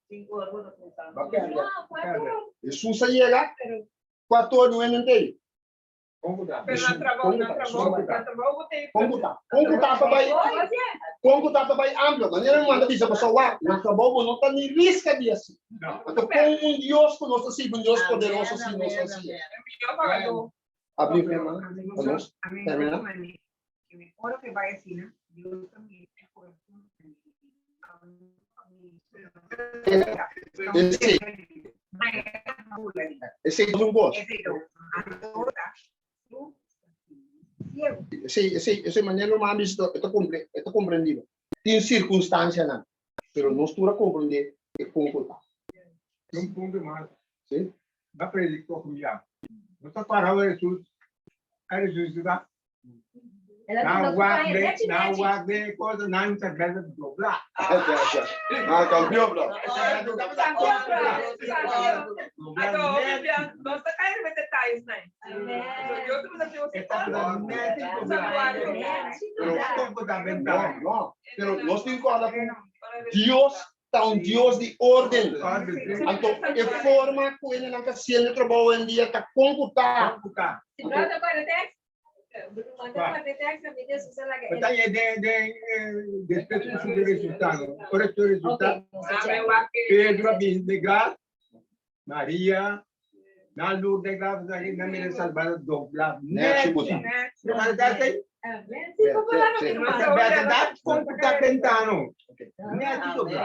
Cinco ora bo ta kuminsá. Ba perde. No, kuator. Jesus a yega, kuator no entende. Pero na trabou, na trabou, na trabou bo tin. Kon ku ta? Kon ku ta ta bai? Kon ku ta ta bai amplio? Manera mi manda bisa boso wak, na trabou bo no ta ni riska di hasi. Anto kon un Dios ku nos ta sirbi, un Dios poderoso si nos hasi. Abri mi hermana, pa nos termina. Ora ku e bai asina, Dios ta mira e kurason Esei, esei ta un kos. Esei, esei, esei manera lo mas bisto, e ta kompre, e ta komprendido. Tin sirkunstansianan, pero nos tur a komprendé e kon ku ta. Un punto mas. Sí. Na predikó ku ya. No ta para Hesus a resusitá. El a Na duna su wak paña de, nechi na nechi. wak de cosa nan ta bebe dobla. Ah, campeón, bro. Anto, Vivian, nos ta kai riba e detalles nai. Dios ta bisa Dios E ta dobla nechi dobla. Nechi Pero dobla. Como ta No, bentana. no. Pero nos tin ku habla ku Dios ta un Dios di orden. Anto e forma ku hendenan ta hasiendo e trabou hoy en dia ta kon ku ta. Kon ku ta. Si bro ta kore tekst, bro ta kore tekst, a mi Jesus a laga Pero ta de de después de su resultado. Ora su resultado. Pedro a bin negar Maria na lur de graf na mira salvado dobla. Nechi buta. Amén. Sí, como la Sí, sí. Verdad kon ku ta bentano. Ok. Nechi dobla.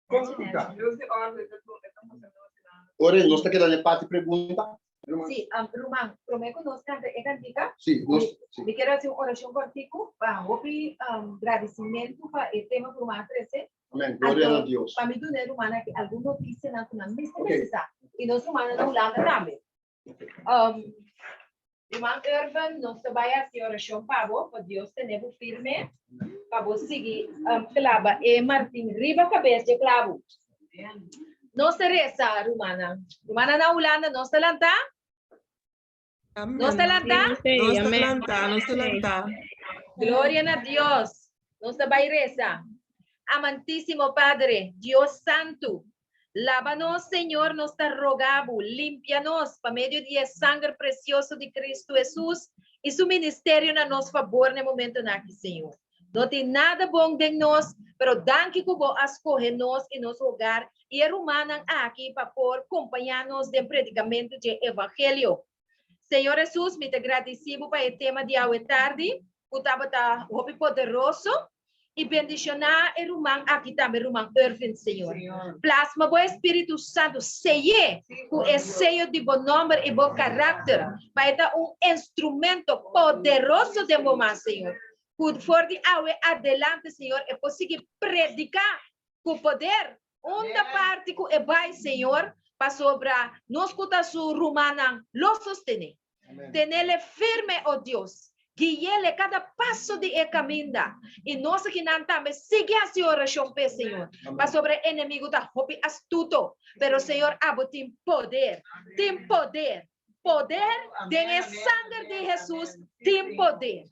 Kon ku ta. Dios di orden, e ta mustra nos. Ora nos ta keda na e parti pregunta. Ruman. Sí, ruman, promé ku nos kanta e kantika, Sí, nos, sí. mi kier hasi un orashon kòrtiku pa hopi gradisimentu pa e tema ku ruman a trese. Amén. Gloria na Dios. Pa mi duna e rumannan aki algun notisianan ku nan mester Okay. nesesá. I nos rumannan na Hulanda tambe. Ruman Irvin, nos ta bai hasi orashon pa bo, pa Dios tene bo firme, pa bo sigui klaba e martin riba kabes dje klabu. Nos ta resa, rumannan. Rumannan na Hulanda, nos ta lantá? Nos ta lantá? Nos ta lantá, nos ta lantá. Gloria na Dios. Nos ta bai resa. Amantísimo Padre, Dios Santu, laba nos, Señor, nos ta roga bo, limpia nos pa medio di e sanger precioso di Cristo Jesus y su ministerio na nos fabor na e momentonan aki, Señor. No tin nada bon den nos, pero danki cu bo a scoge nos y nos hogar y e rumannan aki pa por compaña nos den predicamento dje Evangelio. Señor Jesus, mi ta gradici bo pa e tema di awe tardi, cu tabata hopi poderoso, y bendiciona e ruman aki tambe, ruman Irvin, Señor. Plasma bo Espíritu Santo, seye cu e seyo di bo nomber y bo caracter, pa e ta un instrumento poderoso den bo man, Señor. Cu for di awe adelante, Señor, e por sigui predica cu poder unda parti cu e bay, Señor, pasobra nos cu ta su rumannan lo sostene. Tenele firme, o Dios. Guiele cada paso di e caminda. Y nos akinan tambe sigui haci oracion p'e, Señor. Pasobra e enemigo ta hopi astuto. Pero, Señor, abo tin poder. Tin poder. Poder den e sanger di Hesus tin poder.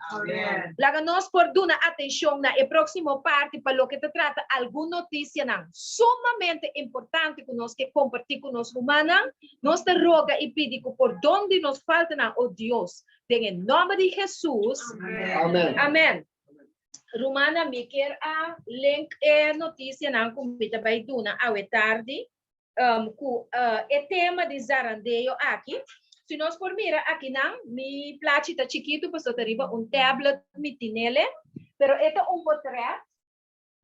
Laga nos por duna atencion na e proximo parti pa loke ta trata algun noticianan sumamente importante cu nos ke comparti cu nos rumannan. Nos ta roga y pidi cu pordon di nos faltanan, o Dios, den e nomber di Hesus. Amen. Amen. Rumannan, mi kier a link e noticianan cu mi ta bay duna awe tardi. Ku e tema di zarandeo aki. Si nos por mira akinan, mi plachi ta chikitu pasobra ta riba un tablet mi tinele, pero e ta un potret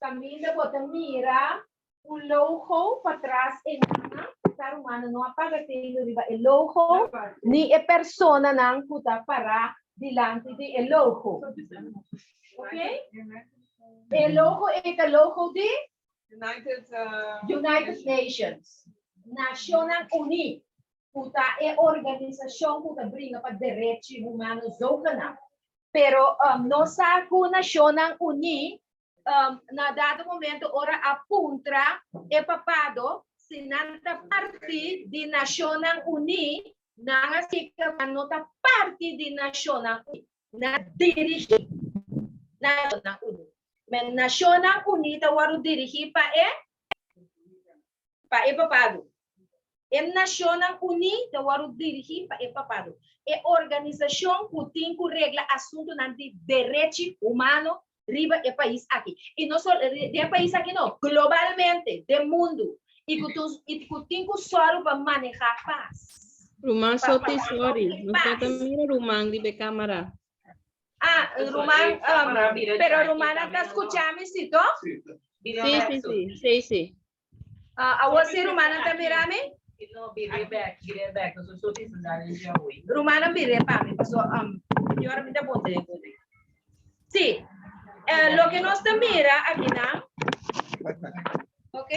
kaminda bo ta mira un logo patras e nana. Ta rumana no a paga tinu riba e logo ni e personanan ku ta pará dilanti di e logo. Ok? E logo ei ta logo di United, uh, United Nations, Nashonnan Uní, ku ta e organisashon ku ta bringa pa derechi humano zogenaamd. Pero um, nos sa ku Nashonnan Uní um, na dado momento ora a puntra e papado si nan ta parti di Nashonnan Uní, nan a sika nan no ta parti di Nashonnan Uní. Nan dirigí Nashonnan Uní. Men Nashonnan Uní ta wòrdu dirigí pa e pa e papado. E Nashonnan Uní ta wòrdu dirigí pa e papado. E organisashon ku tin ku regla asuntunan di derechi humano riba e pais aki. I no solo den e pais aki no, globalmente, den mundu. I ku i ku tin ku sòru pa manehá pas. Ruman Pa Soti, pa sorry. Nos no ta pas. mira Ruman riba e cámara. Ah, Ruman, pero Rumannan ta skucha mi si, to? Sí, sí, sí. Sí, sí. Ah, awor si Rumannan ta mira mi? Rumannan bire pa mi, paso um, y ora mi ta bote. Sí, loke nos ta mira akinan, ok?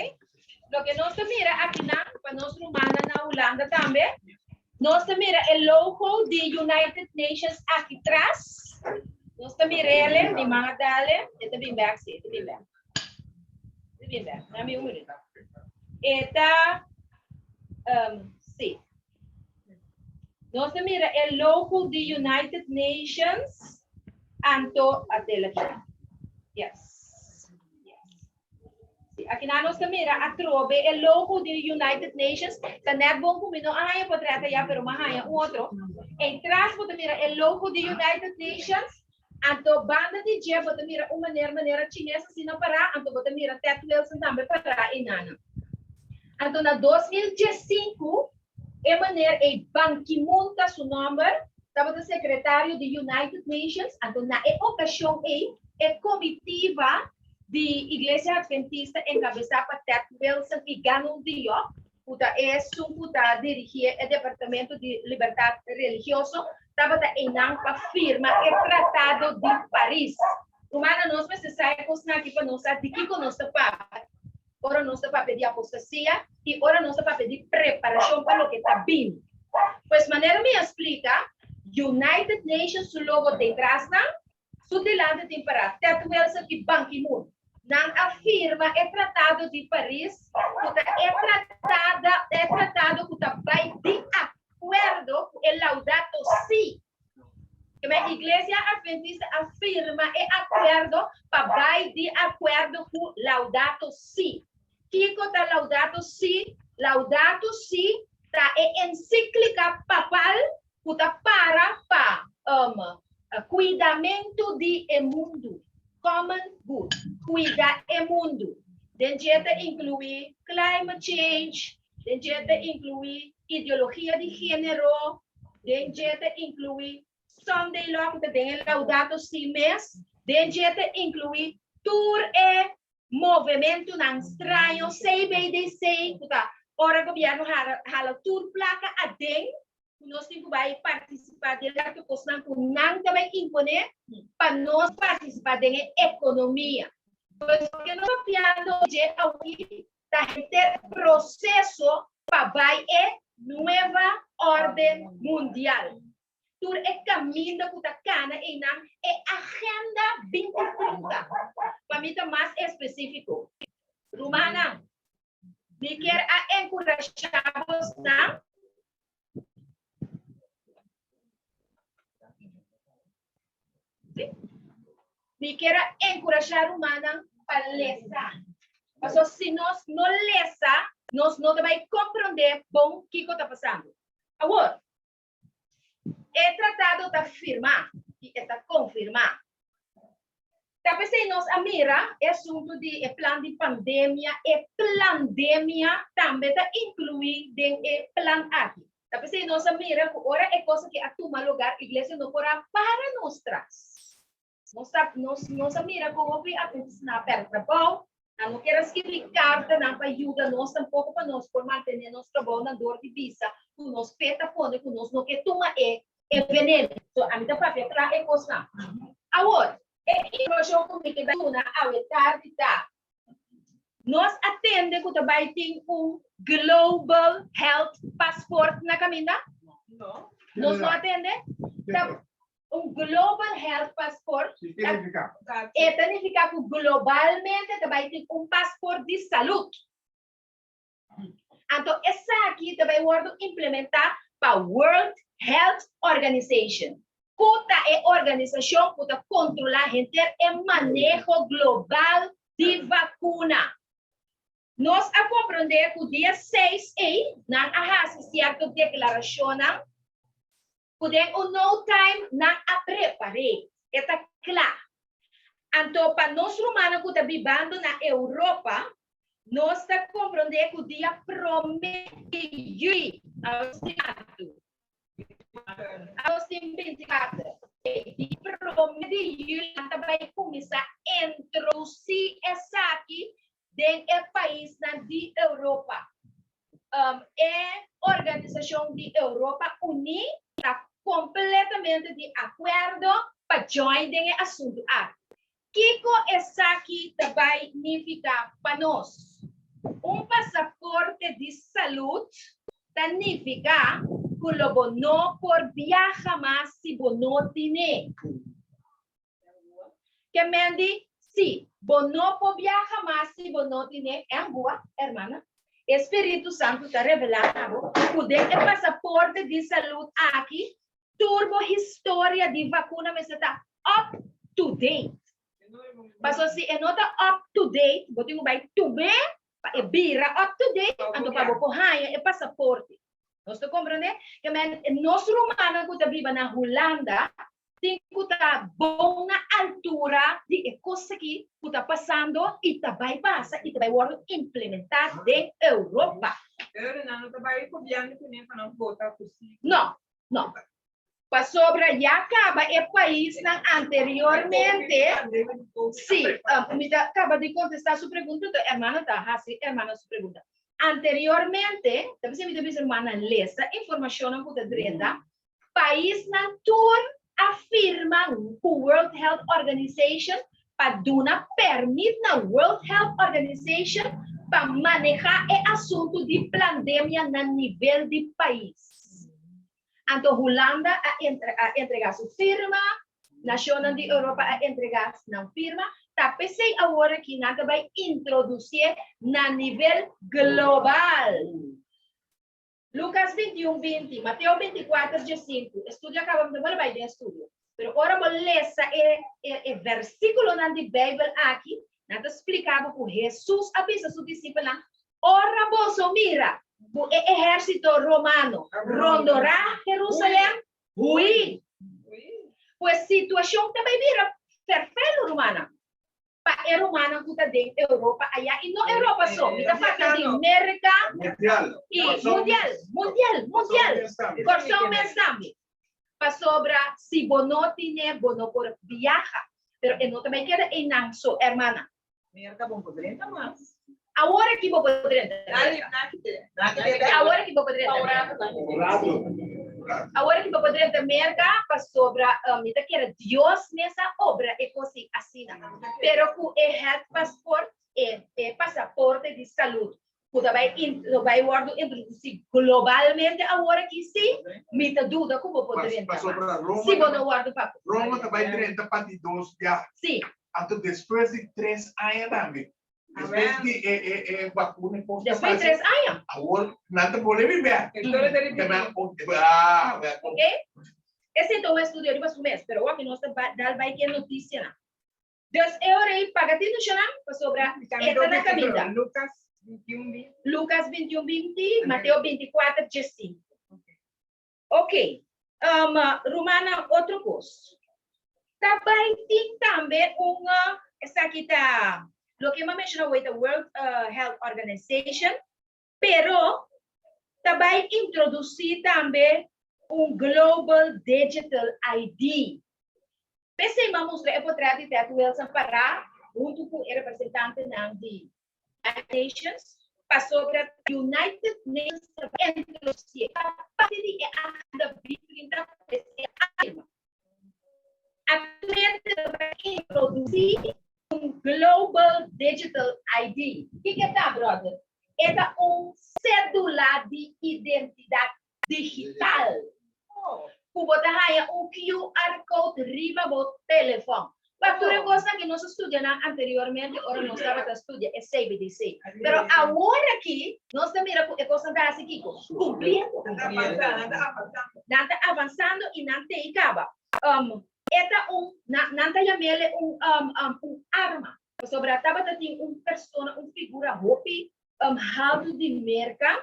Loke nos ta mira akinan, pa nos rumannan na Hulanda tambe, nos ta mira e logo di United Nations aki tras. Nos ta mirele, mi man a dale, e ta bin bek, sí, e ta bin bek. E ta bin bek, dame un minuto. E ta, um, sí. Nos ta mira e logo di United Nations, anto atela aki. Yes. Yes. Sí, aki nan nos ta mira atrobe e logo di United Nations. Ta net bon ku mi no a haña portret allá, pero m'a haña un otro. En tras bo ta mira e logo di United Nations. Anto banda di dje bo ta mira un maner manera chines asina pará, anto bo ta mira Ted Wilson tambe pará einana. Anto na 2015 e maner ei Ban Ki-moon ta su nòmber, tabata sekretario di United Nations, anto na e okashon ei e komitiva di Iglesia Adventista enkabesá pa Ted Wilson i Ganoune Diop. ku ta esun ku ta dirigí e Departamento di Libertat Religioso, tabata einan pa firma e Tratado di Paris. Rumannan, nos mester sa e kosnan aki pa nos sa di kiko nos ta papia ora nos ta papia di apostasia i ora nos ta papia di preparashon pa loke ta bini. Pues manera mi a splika, United Nations su logo ta tras nan, Su dilanti tin pará Ted Wilson i Ban Ki-moon. Nan a firma e Tratado di Paris, ku ta e tratada e tratado ku ta bai di akuerdo ku e Laudato Si. Kemey Iglesia Adventista a firma e akuerdo pa bai di akuerdo ku Laudato Si. Kiko ta Laudato Si? Laudato Si ta e ensíklika papal ku ta para pa kuidamentu di e mundu, common good, kuida e mundu. Den dje ta inkluí climate change, den dje ta inkluí ideologia di género, den dje ta inkluí Sunday law ku ta den e Laudato Si mes, den dje ta inkluí tur e movementunan straño, CBDC, ku ta ora gobièrnu hala tur plaka aden ku nos tin ku bai partisipá den e kosnan ku nan ta bai imponé pa nos partisipá den e ekonomia. Pues loke nos ta papiando dje awoki ta henter proseso pa bai e nueva órden mundial. Tur e kaminda ku ta kana einan e Agenda 2030, pa mi ta mas espesífiko. Rumannan, mi kier a enkurashá bosnan. Mi kier a enkurashá rumannan pa lesa. Pasobra si nos no lesa, nos no ta bai komprondé bon kiko ta pasando. Awor, e tratado ta firmá i e ta konfirmá. Ta p'esei nos a mira e asuntu di e plan di pandemia, e plandemia tambe ta inkluí den e plan aki. Ta p'esei nos a mira ku ora e kos aki a tuma lugar, iglesia no por a para nos tras. Nos ta, nos, nos a mira ku hopi adventistanan a pèrdè trabou, nan no kier a skirbi kartanan pa yuda nos tampoko pa nos por mantené nos trabounan dor di bisa ku nos fe ta pone ku nos no ke tuma e e veneno. So, ami ta papia kla e kosnan. Awor, e informashon ku mi ke duna awe tardi ta, nos a tende ku ta bai tin un Global Health Passport na kaminda? No. Nos no a tende? Ta un Global Health Passport. Ki ta nifiká? E ta nifiká ku globalmente ta bai tin un pasport di salud. Anto esaki ta bai wòrdu implementá pa World Health Organization, ku ta e organisashon ku ta kontrolá henter e maneho global di vakuna. Nos a komprondé ku dia seis ei nan a hasi sierto deklarashonnan ku den un no time nan a prepar'é, e ta kla. Anto pa nos rumannan ku ta bibando na Europa, nos ta komprondé ku dia promé di yüli, aos tin kuantu? Aos tin bintikuater. Dia promé di yüli nan ta bai kuminsá introdusí esaki den e paisnan di Europa. E organisashon di Europa Uní ta kompletamente di akuerdo pa join den e asuntu aki. Kiko esaki ta bai nifiká pa nos? Un pasaporte di salud ta nifiká ku lo bo no por biaha mas si bo no tine. Ke men di, Si, bo no por biaha mas si bo no tine Angua, hermana. E Spiritu Santu ta revelá na bo ku den e pasaporte di salud aki, tur bo historia di vakuna mester ta up to date. Pasobra si e no ta up to date, bo tin ku bai tum'é pa e bira up to date, anto pa bo por haña e pasaporte. Nos ta komprendé? Ke men nos rumannan ku ta biba na Hulanda tin ku ta bon na altura di e kos aki ku ta pasando i ta bai pasa i ta bai wòrdu implementá den Europa. Pero nan no ta bai gobièrnu kuné pa nan vota ku sí. No, no. Pasobra ya kaba e paisnan anteriormente. Sí, mi ta kaba di kontestá su pregunta, enton hermana ta hasi hermana su pregunta. Anteriormente, ta bisa mi ta bisa rumannan lesa informashonnan ku ta drenta, paisnan tur a firma ku World Health Organization pa duna permit na World Health Organization pa maneha e asuntu di plandemia na nivel di pais. Anto Hulanda a a entrega su firma, Nashonnan di Europa a entregá nan firma, ta p'esei awor aki nan ta bai introdusié na nivel global. Lukas 21, 20, Mateo 24, 15, Estudio a kaba, mi ta bolbe bai den estudio. Pero ora bo lesa e e versíkulonan di Beibel aki, nan ta splika bo ku Hesus a bisa su disipelnan, Ora boso mira ku e ehérsito romano rondorá Herúsalèm, Hui! Pues situashon ta bai bira ferfelu, rumannan. Pa e rumannan ku ta den Europa ayá, i no Europa so, mi ta papia di Merka i mundial, mundial, mundial, Kòrsou mes tambe. Pasobra si bo no tine, bo no por biaha. Pero e no ta bai keda einan so, hermana. Merka bo por drenta mas. Awor aki bo por drenta Merka. Awor aki bo por drenta Merka. Awor aki bo por drenta Merka pasobra mi ta kere Dios mes a obra e kos ei asina. Pero ku e health passport, e e pasaporte di salud ku ta bai lo bai wòrdu introdusí globalmente awor aki sí, mi ta duda ku bo por drenta mas. Si bo no wòrdu pa. Roma ta bai drenta pa di dos bia. Sí. Anto despues di tres aña tambe. Despues di e e e vacuna e cos ta Despues di tres aña. Awor nan ta bolbe bin bek. Ah, Ok. Esei ta un estudio riba su mes, pero awor nos ta dal bai ke noticianan. Dus e ora ei paga tin nushanan pasobra e ta na caminda. Lucas 21 20. Lucas 21 20, Mateo 24 15. Ok, um, rumannan, otro kos. Ta bai tin tambe un, esaki ta, loke mi a menshoná awor ta World Health Organization, pero ta bai introdusí tambe un Global Digital ID. P'esei mi a mustra e potret di Ted Wilson pará huntu ku e representantenan di United Nations pasobra United Nations ta introducié pa parti di e agenda 2030 cu e afirma. Actualmente ta bay introduci un Global Digital ID. Kiko e ta, brother? E ta un cedula di identidad digital ku bo ta haña un QR code riba bo telefòn. Pa tur e kosnan ku nos a studia nan anteriormente ora nos tabata studia e CBDC. Pero awor aki nos ta mira ku e kosnan ta hasi kiko? Kumpliendo. Nan ta avansando i nan tei kaba. E ta un, nan ta yam'ele un un arma. Pasobra tabata tin un persona, un figura hopi haltu di Merka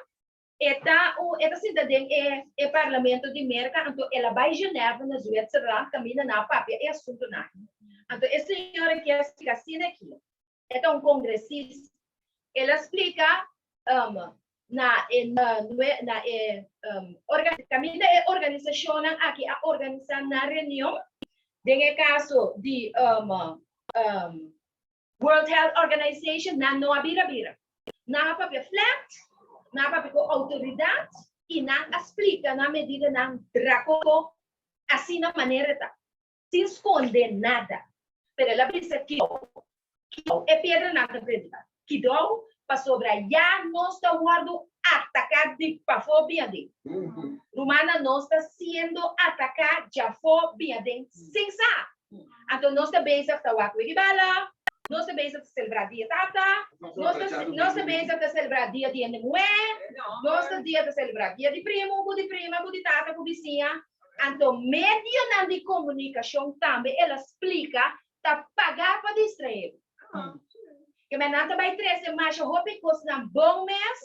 E ta un, e ta sinta den e e parlamento di Merka, anto el a bai Genève na Zwitserland kaminda nan a papia e asuntunan aki. Anto e señor aki a splika asina aki, e ta un kongresista, el a splika na e na e kaminda e organisashonnan aki a organisá nan reunion, den e kaso di World Health Organization, nan no a bira bira. Nan a papia flat, nan a papia ku outoridat i nan a splika nan medidanan drakoko asina manera ta, sin skonde nada. Pero el a bisa kidou, kidou e piedranan ta prediká, kidou pasobra ya nos ta wòrdu ataká di pafó bin aden. Rumannan, nos ta siendo ataká djafó bin aden sin sa. Anto nos ta bezig ta wak wiki bala, nos ta bezig ta selebrá dia tata, nos ta nos ta bezig ta selebrá dia di hende muhé, nos ta dia ta selebrá dia di primu ku di prima ku di tata ku bisiña. Anto medionan di komunikashon tambe el a splika ta pagá pa distraé bo. Ke men nan ta bai trese masha hopi kosnan bon mes,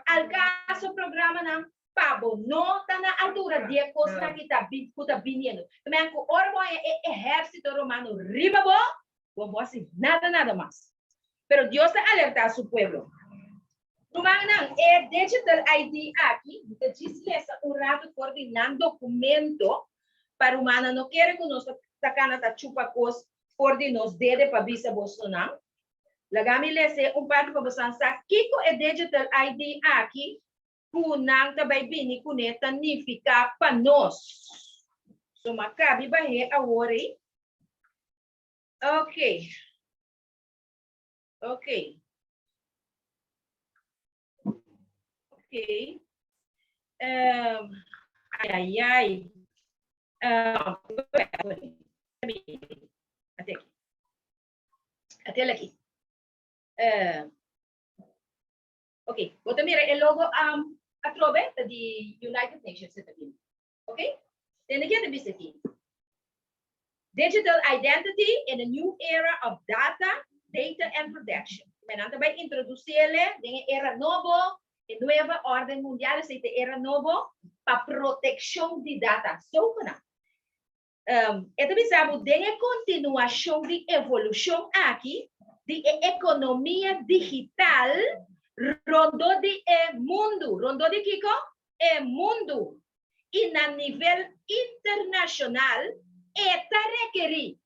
al kaso programanan Pa bo no ta na altura di e kosnan ki ta ku ta biniendo. Ta meen ku ora bo haña e ehérsito romano riba bo, bo no hasi nada nada mas. Pero Dios ta alertá su pueblo. Rumannan, e digital ID aki, mi ta djis lesa un ratu for di nan dokumento, pa rumannan no kere ku nos ta kana ta chupa kos for di nos dede pa bisa bosonan. Laga mi lesa un parti pa boso sa kiko e digital ID aki ku nan ta bai bini kuné ta nifiká pa nos. So m'a kabi bah'é awor ei. Ok. Ok. Ok. Um, ai, ai, ai. Um, até aqui. Até aqui. Uh, ok, bo ta mira e logo um, atrobe ta di United Nations ta bin. Ok? Tende ke ta bisa aki. Digital identity in a new era of data, data and protection. Men ta bai introdusi'é den e era nobo, e nueva orden mundial, esei ta era nobo pa protekshon di data. So kuna. Um, e ta bisa bo den e kontinuashon di evolushon aki di e ekonomia digital rondó di e mundu. Rondó di kiko? E mundu. I na nivel internashonal e ta rekerí,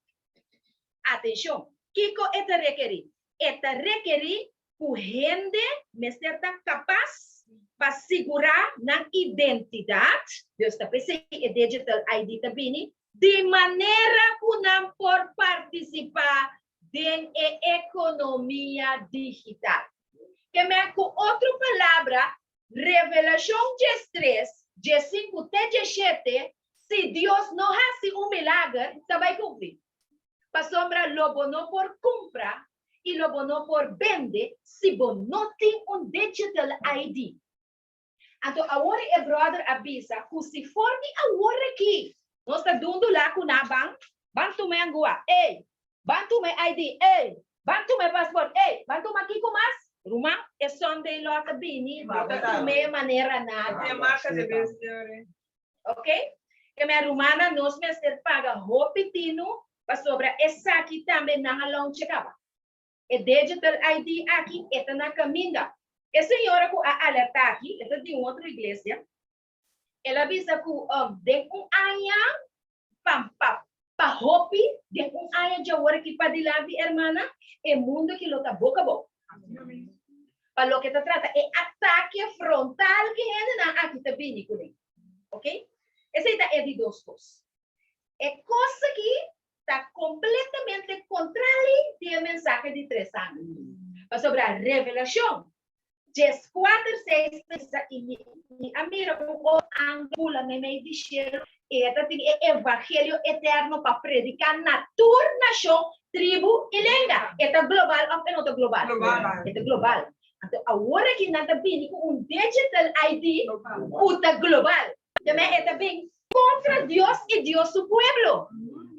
atenshon, kiko e ta rekerí? E ta rekerí ku hende mester ta kapas pa sigurá nan identidat, dus ta p'esei e digital ID ta bini, di manera ku nan por partisipá den e ekonomia digital. Ke men ku otro palabra, Revelashon 13, 15 te 17, si Dios no hasi un milager, ta bai kumpli. Pasobra lo bo no por kumpra i lo bo no por bende si bo no tin un digital ID. Anto awor e brother a bisa ku si for di awor aki nos ta dundula ku nan ban, ban tuma e angua, ey, ban tuma e ID, ey, ban tuma e passport, ey, ban tuma kiko mas? Ruman, e Sunday law ta bini, bo ta tum'é manera nada. Ok? Ke mi rumannan nos mester paga hopi tinu pasobra esaki tambe nan a launcha kaba. E digital ID aki e ta na kaminda. E señora ku a alerta aki, e ta di un otro iglesia, el a bisa ku den un aña pa pa pa hopi, den un aña djawor aki padilanti hermana, e mundu aki lo ta boka abou. Pa loke ta trata e atake frontal ku hendenan aki ta bini kuné. Ok? Esei ta e di dos kos. E kos aki ta kompletamente kontrali di e mensahe di tres aña. Pasobra Revelashon 14, 6 ta bisa, I mi a mira un otro angel bula meimei di shelu, i e ta tin e evangelio eterno pa prediká na tur nashon, tribu i lenga. E ta global òf e no ta global? E ta global. Anto awor aki nan ta bini ku un digital ID ku ta global. Tambe e ta bin kontra Dios i Dios su pueblo.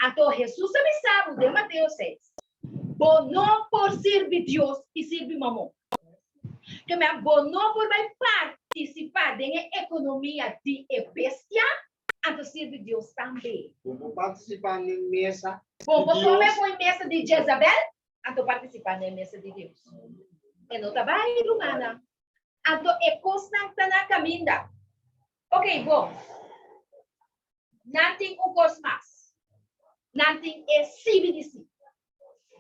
Anto Hesus a bisa bo den Mateo 6, Bo no por sirbi Dios i sirbi Mamon. Keme bo no por bai partisipá den e ekonomia di e bestia, anto sirbi Dios tambe. Bo por partisipá den mesa di Bo por kome Dios. ku e mesa di Jezabel, anto partisipá den e mesa di Dios. E no ta bai, rumannan. Anto e kosnan ta na kaminda. Ok, bon. Nan tin un kos mas. Nan tin e CBDC.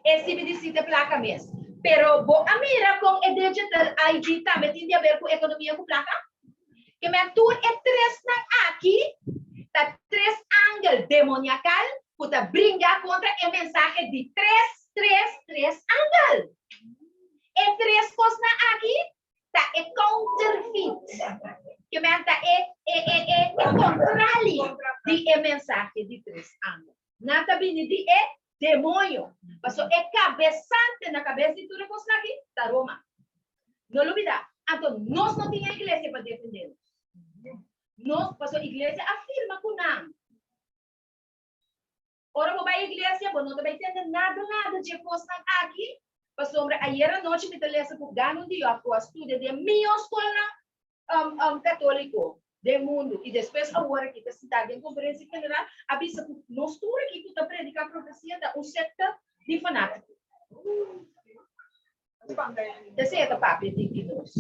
E CBDC ta plaka mes. Pero bo a mira kon e digital ID tambe tin di haber ku ekonomia ku plaka? Ke men tur e tresnan aki ta tres angel demoniakal ku ta bringa kontra e mensahe di tres, tres, tres angel. E tres kosnan aki ta e counterfeit, ke men ta e e e e e kontrali di e mensahe di tres angel. Nan ta bini di e demoño, paso e kabesante na kabes di tur e kosnan aki ta Roma. No lubida, anto nos no tin e iglesia pa defende nos. Nos, paso iglesia a firma ku nan. Ora bo bai iglesia, bo no ta bai tende nada nada dje kosnan aki, pasobra ayera anochi mi ta lesa ku Gano Diop ku a studia den mihó skolnan katóliko den mundu i despues awor aki ta sintá den konferensia general a bisa ku nos tur aki ku ta prediká profesia ta un sekta di fanátiko. Esei e ta papia di nos.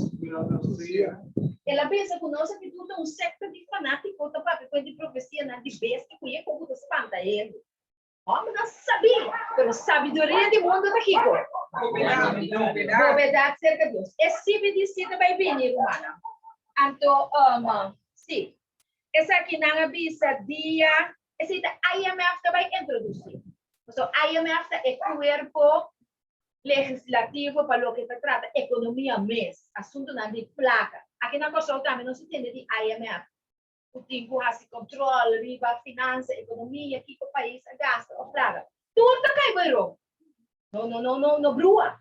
El a bisa ku nos aki tur ta un sekta di fanátiko ta papia ku e di profesianan di bestia ku e ku ta spanta hende. Hòmbernan sabí, pero sabiduria di mundu ta kiko? Bobedat serka Dios. E CBDC ta bai bini, rumannan. Anto, um, sí. Esaki nan a bisa dia, esei ta IMF ta bai introdusí. Pasobra IMF ta e kuerpo legislativo pa loke ta trata ekonomia mes, asuntunan di plaka. Aki na Kòrsou tambe nos a tende di IMF. ku tin ku hasi kontrol riba finansa, ekonomia, kiko pais a gasta òf laga. Tur ta kai bo eró. No, no, no, no, no brua.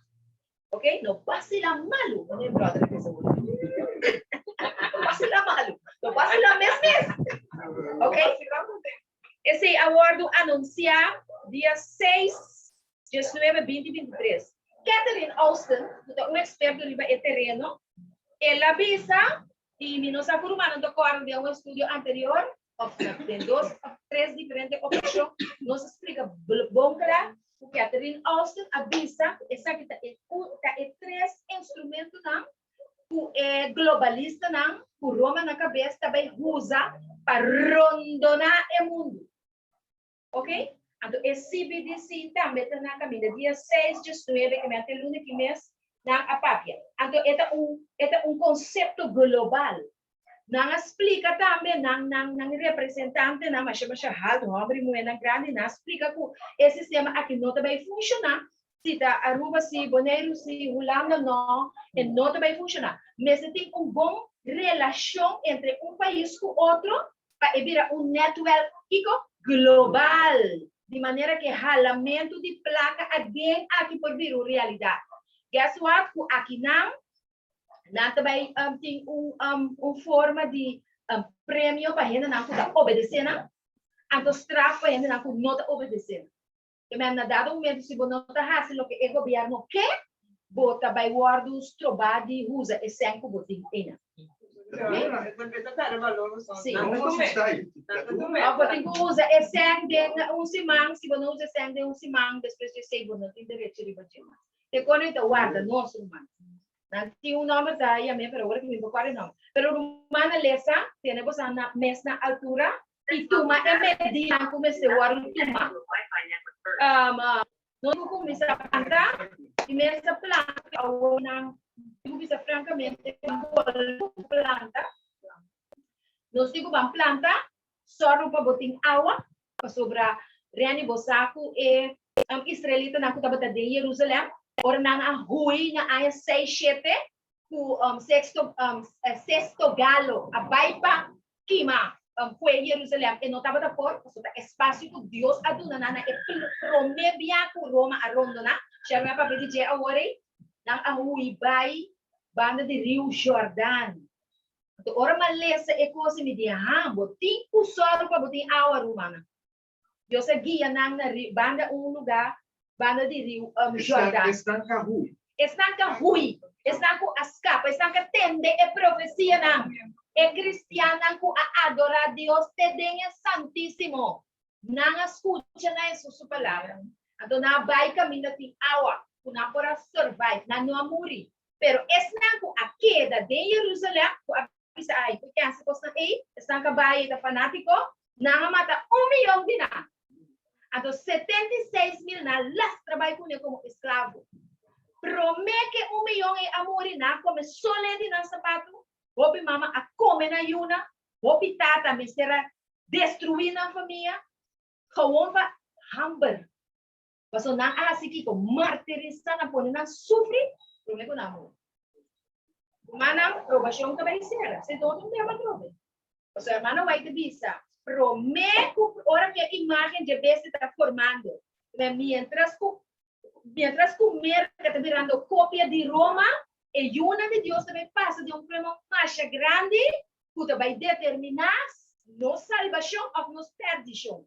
Ok? No basila malu. Meneer brother a bisa bo. No basila malu. No basila mes mes. Ok? Esei a wòrdu anunsiá dia 6 19 2023. Catherine Austin, ku ta un eksperto riba e tereno, el a bisa I mi no sa ku rumannan ta kòrda den un estudio anterior, òf den dos òf tres diferente okashon, nos a splika bon kla ku Catherine Austin a bisa ku esaki ta e ta e tres instrumentonan ku e globalistanan ku Roma na kabes ta bai usa pa rondoná e mundu. Ok? Anto e CBDC tambe ta na kaminda. Dia seis diesnuebe, ke men te luna ki mes, nan a papia. Anto e ta un, e ta un konsepto global. Nan a splika tambe, nan, nan, nan representantenan masha masha haltu, hòmber i muhénan grandi, nan a splika ku e sistema aki no ta bai funshoná si ta Aruba si, Boneiru si, Hulanda no, e no ta bai funshoná. Mester tin un bon relashon entre un pais ku otro pa e bira un netwerk kiko? Global, di manera ku e halamentu di plaka aden aki por bira un realidat. Guess what? Ku akinan nan ta bai tin un un forma di premio pa hendenan ku ta obedesé nan, anto straf pa hendenan ku no ta obedesé nan. Te men na dado momento si bo no ta hasi loke e gobierno ke, bo ta bai wordu stroba di usa e sèn ku bo tin einan. Sí. Of bo tin ku usa e sèn den un siman, si bo no usa e sèn den un siman, despues di esei bo no tin derecho riba dje mas. Te kono e ta warda nos ruman. Nan tin un nòmber ta yam'é, pero awor ku mi no por kòrda e nòmber. Pero ruman a lesa, tene boso na mes na altura i tuma e medidanan ku mester wòrdu tuma. Nos ku kuminsá planta i mester planta awor nan tin ku bisa frankamente bolbe planta. Nos tin ku ban planta sòru pa bo tin awa pasobra Reni bo sa ku e israelitanan ku tabata den Jerusalèm ora nan a hui na aña seis shete ku sexto Sesto Galo a bai pa kima kue Jerusalem e no tabata por, pasobra ta espasio ku Dios a duna nan na e promé bia ku Roma a rondona. Sherman a papia di dje awor ei, nan a hui bai banda di riu Jordan. Anto ora mi a lesa e kos ei mi di, ha, bo tin ku sòru pa bo tin awa, rumannan. Dios a guia nan na riu, banda un lugá, banda di riu Jordan. Esnan ka hui. Esnan ka hui, esnan ku a skapa, esnan ka tende e profesianan, e kristiannan ku a adorá Dios te den e Santísimo, nan a skucha na Hesus su palabra. Anto nan a bai kaminda tin awa, ku nan por a survive, nan no a muri. Pero esnan ku a keda den Jerusalèm, ku a bisa ai ku kense kosnan ei, esnan ka bai ta fanátiko, nan a mata un miyon di nan. Anto 76.000 nan lastra bai kuné komo esklavo. Promé ke un miyon ei a muri, nan a kome solé di nan sapatu, hopi mama a kome nan yuna, hopi tata mester a destruí nan famia, gewon pa hamber. Pasobra nan a hasi kiko? Martirisá nan, pone nan sufri promé ku nan a muri. Rumannan, probashon ta bai sera. Esei ta otro tema atrobe. Pasobra hermano White ta bisa, promé ku ora ku e imágen dje bestia ta formando, miéntras ku miéntras ku Merka ta birando kopia di Roma, e yunan di Dios ta bai pasa den un problema masha grandi ku ta bai determiná nos salbashon òf nos pèrdishon.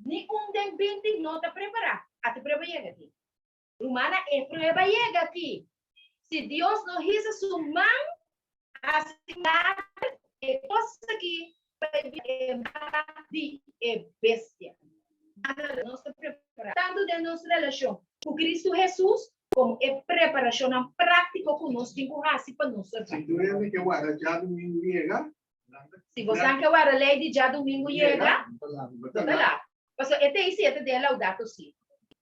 Ni un den 20 no ta prepará. Ata prueba yega aki. Rumana, e prueba yega aki. Si Dios no hisa su man, hasi milager, e kos aki bai bira e marka di e bestia. Nos ta prepará tantu den nos relashon ku Kristu Hesus komo e preparashonnan práktiko ku nos tin ku hasi pa nos survive. Si tur hende ke warda djadumingu yega, Si bosan ke warda lei di djadumingu yega, bo ta laat. Pasobra e ta ei si e ta den Laudato Si.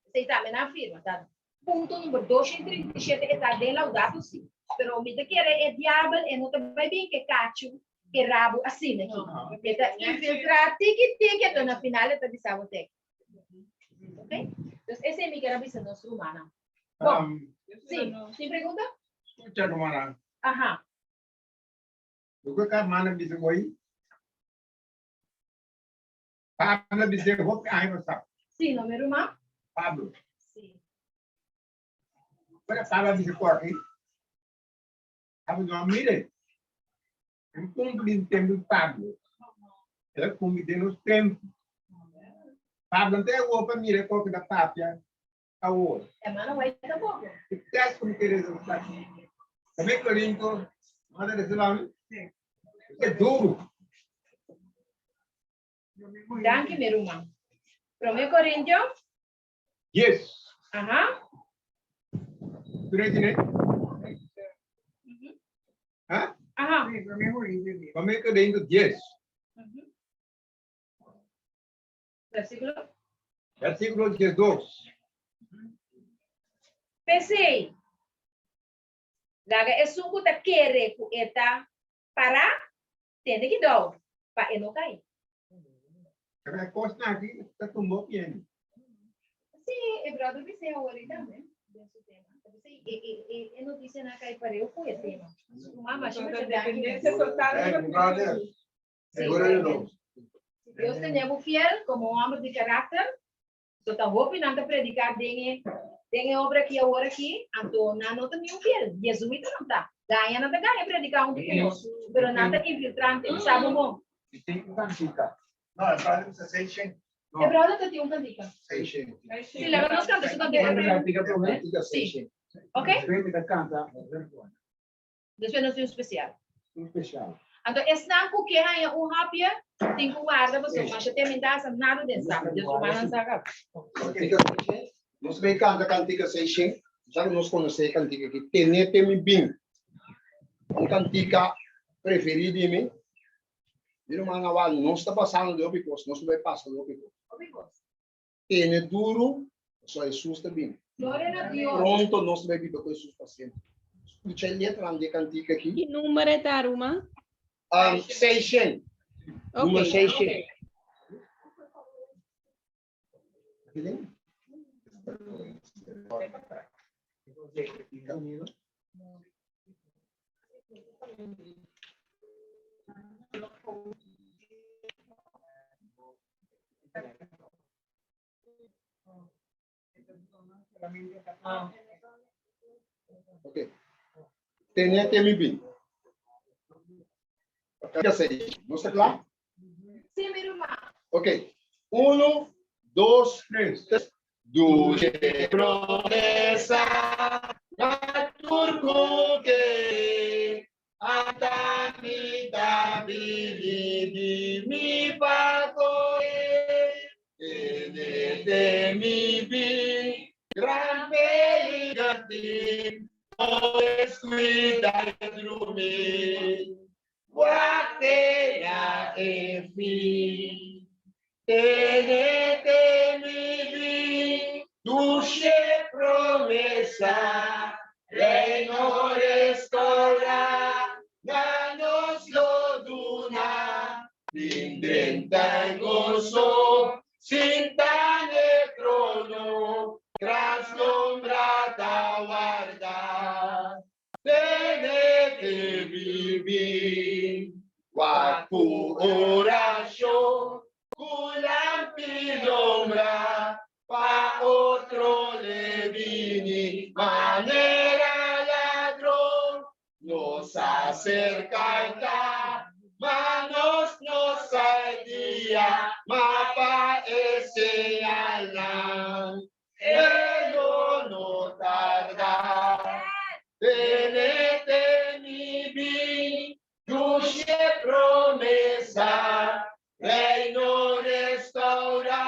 Esei tambe nan a firma. Ta punto number 237 e ta den Laudato Si. Pero mi ta kere e diabel e no ta bai bin ke kachu ke rabu asina aki. E ta infiltra tiki tiki anto na final e ta bisa bo tek. Ok? Dus esei mi ker a bisa nos rumannan. Bon, si, tin pregunta? Escucha rumannan. Aha. Loke ka hermana bisa hoy, Pablo a bis'é hopi aña pasá. Sí, no mi ruman? Pablo. Sí. Ora Pablo a bisa ku aki, Pablo no a mir'é. Un punto di tempu di Pablo, el a kumpli den nos tempu. Pablo no ta e awor pa mira kiko ta papia awor. Hermano White tampoco. E tèst ku mi kere sa aki. Promé Korinto, manda resiba mi? E duru. Danki mi ruman. Promé Korintio? Yes. Aha. Tu rei tine? Ha? Aha. Promé Korinto 10. Versíkulo? Versíkulo 12. P'esei, laga esun ku ta kere ku e ta pará, tende kidou pa e no kai. Pero e kosnan aki ta tumba hopi hende. Sí, e brother bis'é awor ei tambe den su tema. Ta bis'é e e e e notisianan a kai pareu ku e tema. Su mama shi mucha danki. Dependencia total riba Hey, brother. Sí, Gloria a Dios. Si Dios tene bo fiel como un homber di karakter, so ta hopi nan ta prediká den e den e obra aki awor aki, anto nan no ta niun fiel. Jesuita nan ta. Gaña nan ta gaña prediká huntu ku nos, pero nan ta infiltrante. Sa bo bon. Mi tin un kantika. No, e brother bisa seishen. E brother ta tin un kantika. Seishen. Si, laga nos kanta su kantika Manda primero. kantika promé. Kantika Sí. seishen. Ok? Despues mi ta kanta Despues nos tin un spesial. un spesial. Anto esnan ku ke haña un hapje tin ku warda pasobra masha te mi ta hasa nada den saka. Dios rumannan saka. Kantika seishen. Nos bay kanta kantika seishen. Sa ku nos konosé e kantika aki. Tene te mi bin. Un kantika preferí di mi. Mi rumannan wak nos ta pasando den hopi kos. Nos ta bay pasa den hopi kos. Hopi kos. Tene duru, pasobra Hesus ta bini. Gloria na Dios. Pronto nos ta bai biba ku Hesus pa semper. Skucha e letranan di e kantika aki. Ki number e ta, ruman? Um, seishen. Nummer Ok. seishen. Ok. Tene te mi bin. Ya sei. No está claro? Sí, mi ruman. Ok. Uno, dos, tres. Dulce promesa, na turco que Ata mi ta bini di mi pakoe, Tene te mi bin, gran peliger tin, No descuida e drumi, Wak te na e fin. Tene te mi bin, dulce promesa, Reino restaurá, na nos lo duna, Bin drenta e goso, sinta n'e trono, Tras lombra ta warda. Tene te bibi, wak ku orashon, ku lampi lombra, pa otro le bini manera ladron. Nos a serka ta, ma nos no sa e dia, ma pa e señalnan. E lo no tarda. Tene te mi bin, dushe promesa, Reino restaura,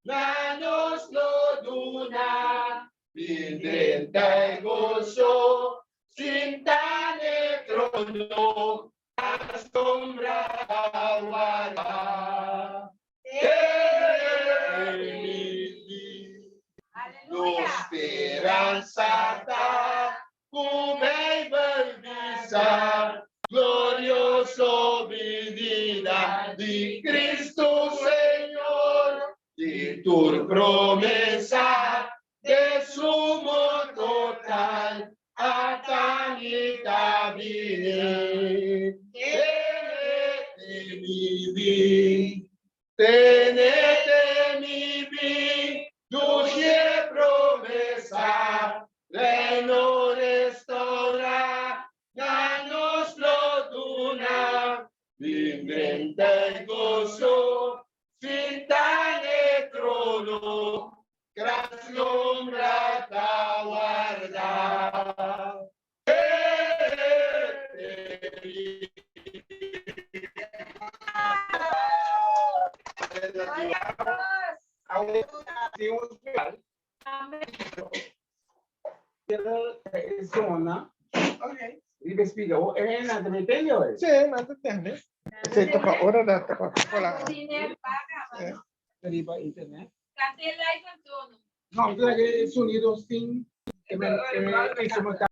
na nos lo duna. Bin drenta e goso, sinta n'e trono, na sombra warda. Speransa ta ku Beibel bisa, glorioso binida di Kristu Señor, di tur promesa de sumo total, ata mi ta bini. Tenete mi bin, tenete mi bin, dushi promesa, reino restaurá, na nos lo duna, Vivente gozo, sinta n'e trono, kras lombra ta warda. Zona. Ok. Riba spiga. O eh, nan ta metende hoy. Sí, nan ta tende. Sí, topa ora da topa hola. Eh. Riba internet. Cante live Antonio. No, tu que sonido sin que me instrumental.